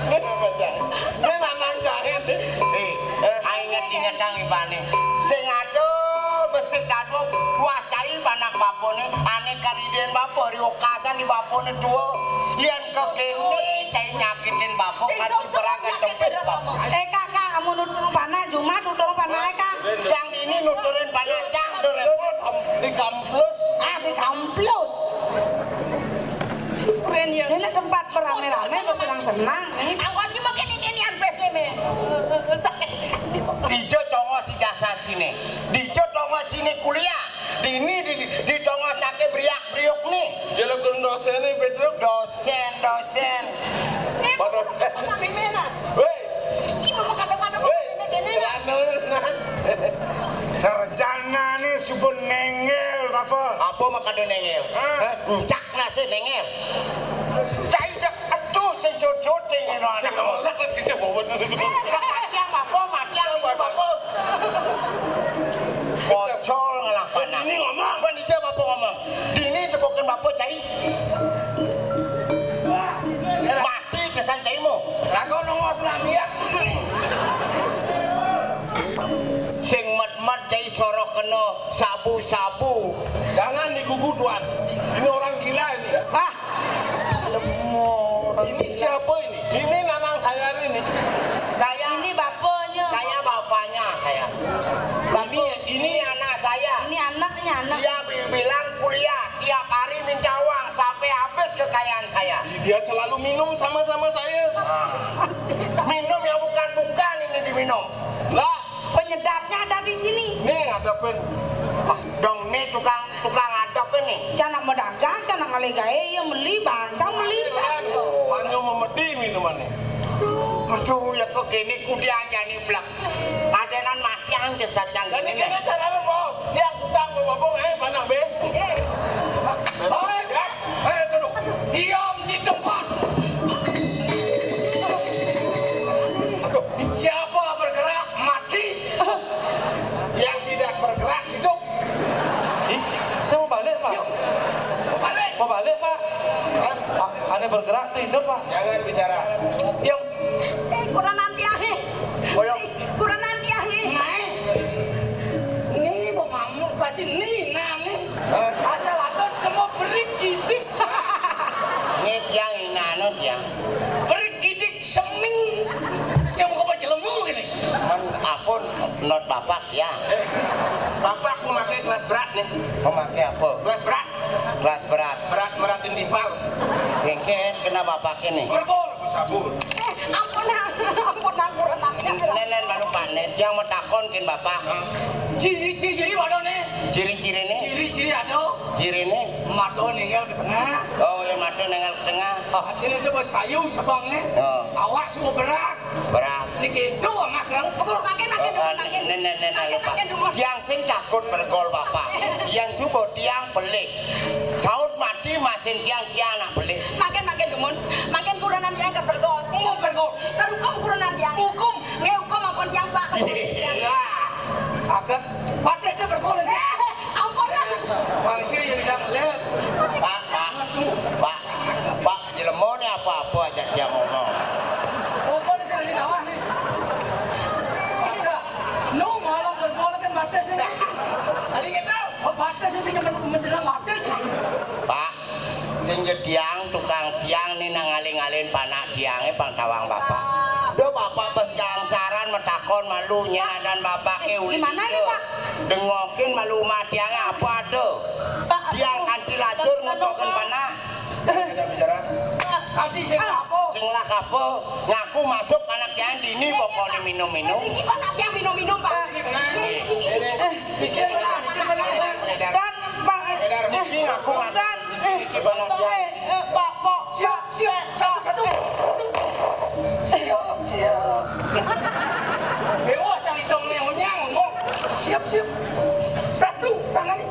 Dia meme jangan. Dia mamang jahit. Eh, aing inget-ingetang ibane. Sing ado besit dadu buah cai panak bapone, ane kariden bapo, ri okasan di bapone dua. Yen kekene cai nyakitin bapo, sing kati song-song beragat nyakitin tempet bapo. Eh, Kak, Kak, amun nutur panah, Jumat nutur panah, Kak. Cang ini nuturin panah, cang, do repot. Di kampus. Ah, di kampus. Ini tempat beramai-ramai, bersenang-senang, eh. Aku aja makin ini, ini ampes ini. Sakit. Dijo tongos ijazah sini. Dijo tongos sini kuliah. Dini di, di, di tongos nake briak-briuk nih. Jelekun dosen nih, Petruk. Dosen, dosen. Pak dosen. Weh. Ih, mau kado-kado. Weh. Celana, nah. Sarjana nih sudah nengel, Bapak. Apa makanya nengel? Hah? Encak nasi nengel. Cai jak aduh, sing sujud, sing ini, anak. Sing ngolak, sing bawa. Matiang, Bapak, matiang, Bapak. Pocol ngelah panah. Ini ngomong. Ban ija Bapak ngomong. Dini tebokin Bapak cai. Mati kesan caimu. Lagu nongos lah dia. Sing mat-mat cai sorok kena sabu-sabu. Jangan digugu, Tuan. Ini orang gila ini. Ah, lemot. Ini siapa ini? Ini nanang saya ini. Saya. Ini bapaknya. Saya bapaknya, saya. Bapak. Ini, ini anak saya. Ini anaknya, anak. Dia bi-, bilang kuliah, tiap hari minta uang sampai habis kekayaan saya. Dia selalu minum sama-sama saya. Ah. Minum yang bukan-bukan ini diminum. Lah, penyedapnya ada di sini. Nih, ngadepin. Dong, nih tukang, tukang ngadepin nih. Jangan mau dagang, jangan ngalih gawe, ya meli, bantang meli. Banyu memedi minuman nih. Aduh, ya kok gini kudian jani blek. Adenan mati aja sacang. Jadi gini. Gini cara lo mau, dia tukang mau ngomong, eh, mana, Be? Eh. Baik, ya. Eh, duduk. Diam di tempat. Aduh, siapa bergerak, mati. Yang tidak bergerak, hidup. Ih, saya mau balik, Pak. Yuk. Mau balik? Mau balik, Pak. Hah? A-, aneh bergerak tuh hidup, Pak. Jangan bicara. Yuk. Eh, kurang nanti, ah, eh. Boyong. Kurang nanti, ah, eh. Nah, eh. Ini mau ngamuk, pasti ini, nah, nih. Hah? Asal atur, kamu berik gitu. Ini tiang, ini anu, tiang. Berik gitu. Seming. Sing mau apa jelemu gini? Men, ampun, not bapak ya. Eh, bapak memakai gelas berat nih. Memakai apa? Gelas berat. Gelas berat. Berat, berat dan timpal. Kengken kena bapak ini. Betul. Sabun. Eh, ampun, ampun, ampun, ampun. Nenen malu panen, yang mau takon kin bapak. Hah? Ciri-ciri mana nih? Ciri-ciri nih. Ciri-ciri ada. Ciri nih. Mata nengel ke tengah. Oh, yang mata nengel ke tengah. Ah, ini coba sayu sebangnya. Oh. Awak semua berat. Berat. Ini gitu, amat kamu. Pukul makin, makin, oh, makin. Nen, nen, nen, makin, lupa. Makin dulu. Tiang sing takut bergol, Bapak. Yang suka tiang pelik. Saut mati masin tiang, tiang anak pelik. Makin, makin dumun. Makin kudanan tiang ke bergol. Hukum perkol. Kan hukum kurenan tiang. Hukum. Nggih, hukum ampun tiang, Pak. Ya. Agak patis to perkol. Eh, ampun lah. Manusia yang tidak ngeliat. Pak, Pak, Pak, Pak, jelema ni apa-apa aja dia ngomong. Hukum di sini bawah ni. Ada. Nu malam perkol kan patis ni. Tadi kita. Oh, patis ni menjelang patis. Pak, sing jediang tukang tiang ni nang ngaling-aling panak tiangé pang tawang bapak. Duh, bapak bes gangsaran metakon malu nyén adan bapak ké uli. Gimana nih, Pak? Dengokin malu umah tiangé apa ada? Pak, tiang kanti lajur ngutokin panak. Bicara. Kanti sing apa? Sing lah apa? Ngaku masuk panak tiang dini pokoknya minum-minum. Iki panak tiang minum-minum, Pak. Ini, ini. Pikir lah, pikir lah. Dan, Pak. Edar, niki ngaku masuk. Dan, eh, Pak, Pak, siap, siap, satu, satu. Siap, siap. Bewas cang itong ni onyang ngomong. Siap, siap. Satu, tangan ni.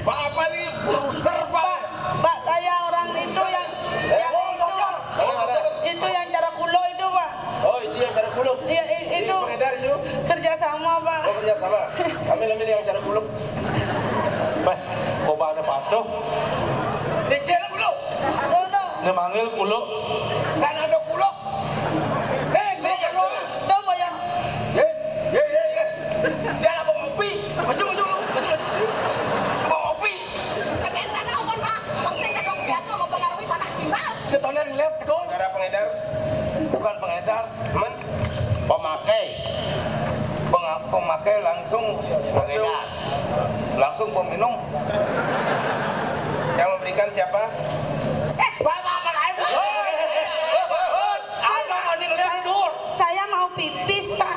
Pak, apa ni? Bruser, Pak. Pak, Pak, saya orang itu yang, yang itu, itu yang cara kulo itu, Pak. Oh, itu yang cara kulo. Iya, i-, itu. Pengedar itu. Kerja sama, Pak. Oh, kerja sama. Ambil, ambil yang cara kulo. Beh, kok ada patuh? Dicek dulu. Tuh, tuh. Ini manggil kulo. Kan ada kulo. Eh, saya kalau. Tuh, Pak, ya. Ye, ye, ye, ye. Dia nak ngopi. Maju, maju, maju, maju. Semua ngopi. Pakai tanah, Pak. Pakai tanah biasa mempengaruhi panak timbal. Setoner ngeliat, tekong. Cara pengedar. Bukan pengedar. Men? Pemakai. Penga-, pemakai langsung, langsung, langsung peminum. Yang memberikan siapa? Eh, Pak, Pak, Pak, ayo, Pak. Apa, Pak, ini saya, saya mau pipis, Pak.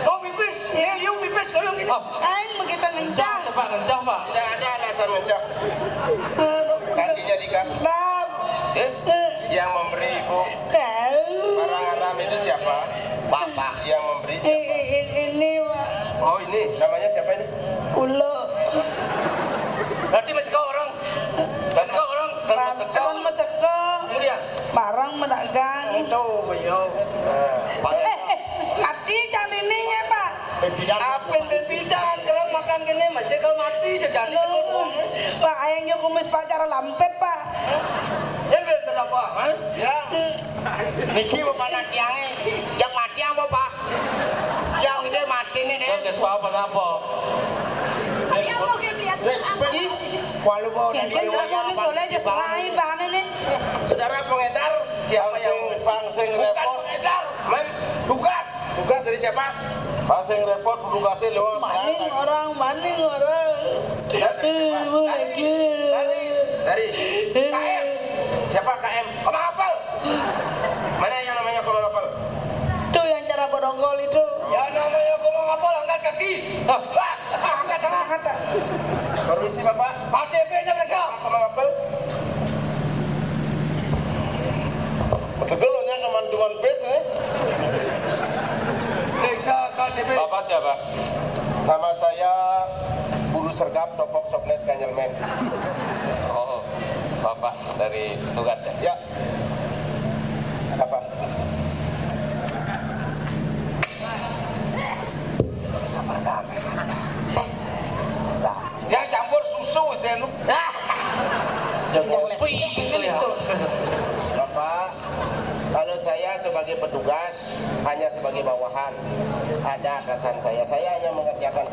Oh, pipis. Iya, yuk pipis, kalau gitu. Oh. Aing begitu ngencang. Ngencah, Pak, ngencah, Pak. Tidak ada alasan ngencah. Kakinya diikat. Maaf. Eh? Yang memberi, Ibu. Tahu. Barang haram itu siapa? Bapak. Yang memberi siapa? I-, i-, ini, Pak. Oh, ini. Namanya siapa ini? Kulo. Berarti masih kau orang? Masih kau orang? Kan masih kau. Kan masih kau. Kemudian? Barang medagang. Itu, beliau. Nah, Pak. Eh, eh, mati cang dini ya, Pak. Bebidan. Apa bebidan? Kalau makan gini, masih kalau mati, jadi. Pak, ayang yo kumis, Pak, cara lampet, Pak. Ya, bener apa? Hah? Ya. Niki bapak tiangé, jak mati apa, Pak? Yang ini mati nih, deh. Yang kedua apa, apa? Dia mau lihat. Ih. Walau mau dari. Kengken, kamu ini soalnya aja selain, Pak, ini. Saudara pengedar, siapa yang pang sing, pang sing repot? Bukan pengedar. Men? Tugas. Tugas dari siapa? Pang sing repot, tugasnya lewat. Maning orang, maning orang. Ya, dari siapa? Eh, dari, dari, dari K M. Siapa K M? Komang Apel. Mana yang namanya Komang Apel? Tuh yang cara bodonggol itu. Yang namanya Komang Apel angkat kaki. Hah? Wah, angkat tangan. Angkat. Permisi, Bapak. K T P-nya periksa. Bapak Komang Apel. Betul lo nya kemanduan bis, eh? Periksa K T P. Bapak siapa? Nama saya Guru Sergap, Topok Soknes Kanyelmen. Oh, Bapak dari tugas ya? Ya. Apa? Ya campur susu, Zen. Jago kopi gitu ya. Bapak, kalau saya sebagai petugas, hanya sebagai bawahan, ada atasan saya. Saya hanya mengerjakan.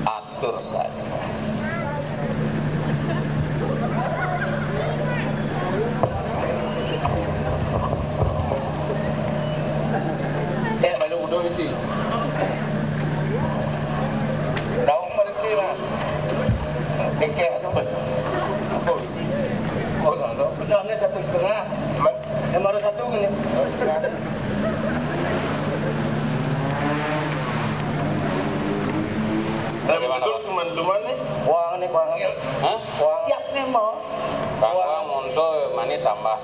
Atur saja. Eh, malu udah isi. Daun berhenti lah. Kekeh tu. Apa isi? Oh, no, no. Benarnya satu setengah. Yang baru satu gini. Bagaimana, Pak? Cuman, cuman nih. Uang nih, uang. Hah? Uang. Siap nih, mau. Bang, uang untuk mani tambah.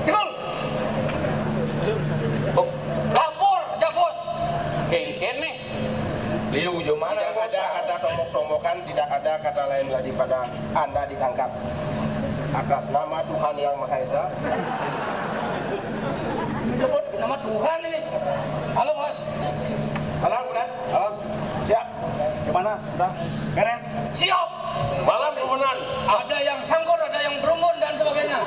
Cekul. Oh. Lapor, aja, Bos. Kengken nih. Liu, jom mana? Tidak ada kata tombok-tombokan, tidak ada kata lain daripada Anda ditangkap. Atas nama Tuhan Yang Maha Esa. Nyebut nama Tuhan ini. Halo, Bos. Halo, Bos. Halo. Siap. Gimana? Udah? Beres? Siap. Malam, Komandan. Ada yang sangkur, ada yang berumbun, dan sebagainya.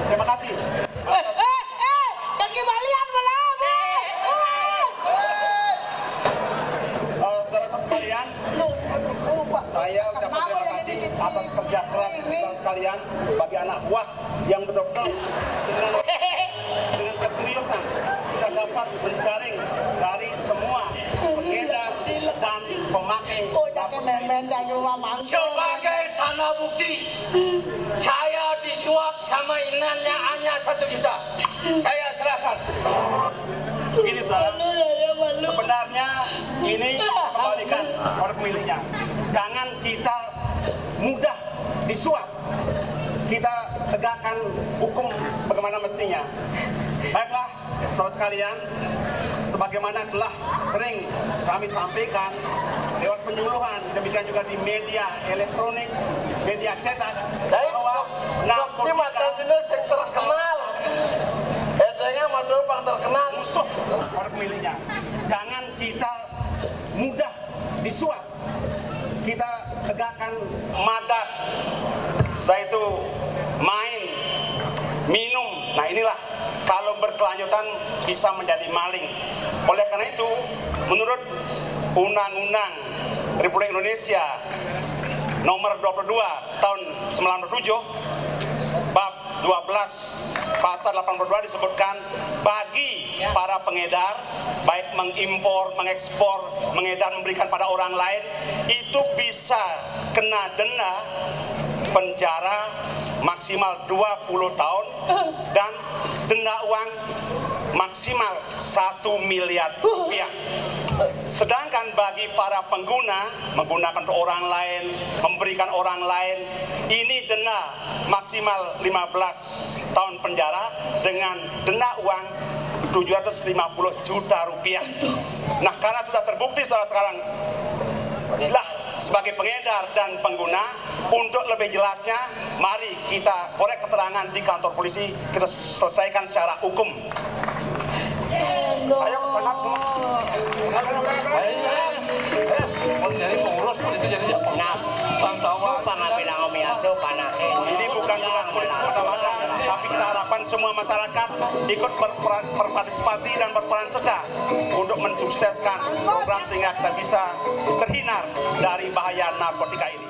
Terima kasih. Eh, eh, eh, kaki balian belum? Eh, eh. Eh, saudara sekalian, saya ucapkan terima kasih atas kerja keras saudara sekalian sebagai anak buah yang betul-betul dengan, dengan keseriusan kita dapat menjaring dari semua pengedar dan pemakai. Sebagai tanda bukti, saya disuap sama inannya Anya satu juta. Saya serahkan. Begini, saudara. Sebenarnya ini kembalikan pada pemiliknya. Jangan kita mudah disuap. Kita tegakkan hukum sebagaimana mestinya. Baiklah, saudara sekalian, sebagaimana telah sering kami sampaikan lewat penyuluhan, demikian juga di media elektronik, media cetak, bahwa narkotika yang terkenal, katanya Madura terkenal, musuh pada pemiliknya. Jangan kita mudah disuap. Kita tegakkan madak, yaitu main, minum. Nah, inilah kalau berkelanjutan bisa menjadi maling. Oleh karena itu, menurut Undang-Undang Republik Indonesia nomor dua puluh dua tahun sembilan puluh tujuh, bab dua belas, pasal delapan puluh dua disebutkan bagi para pengedar, baik mengimpor, mengekspor, mengedar, memberikan pada orang lain, itu bisa kena denda penjara maksimal dua puluh tahun dan denda uang maksimal satu miliar rupiah. Sedangkan bagi para pengguna, menggunakan untuk orang lain, memberikan orang lain, ini denda maksimal lima belas tahun penjara dengan denda uang tujuh ratus lima puluh juta rupiah. Nah, karena sudah terbukti, saudara, sekarang inilah sebagai pengedar dan pengguna, untuk lebih jelasnya, mari kita korek keterangan di kantor polisi, kita selesaikan secara hukum. Ayo, tangkap semua. Tangkap semua. Ayo. Eh, mau jadi pengurus polisi jadi siapa? Nah, Bang Tawar. Ini bukan tugas polisi semata-mata, tapi kita harapkan semua masyarakat ikut berperan, berpartisipasi dan berperan serta untuk mensukseskan program sehingga kita bisa terhindar dari bahaya narkotika ini.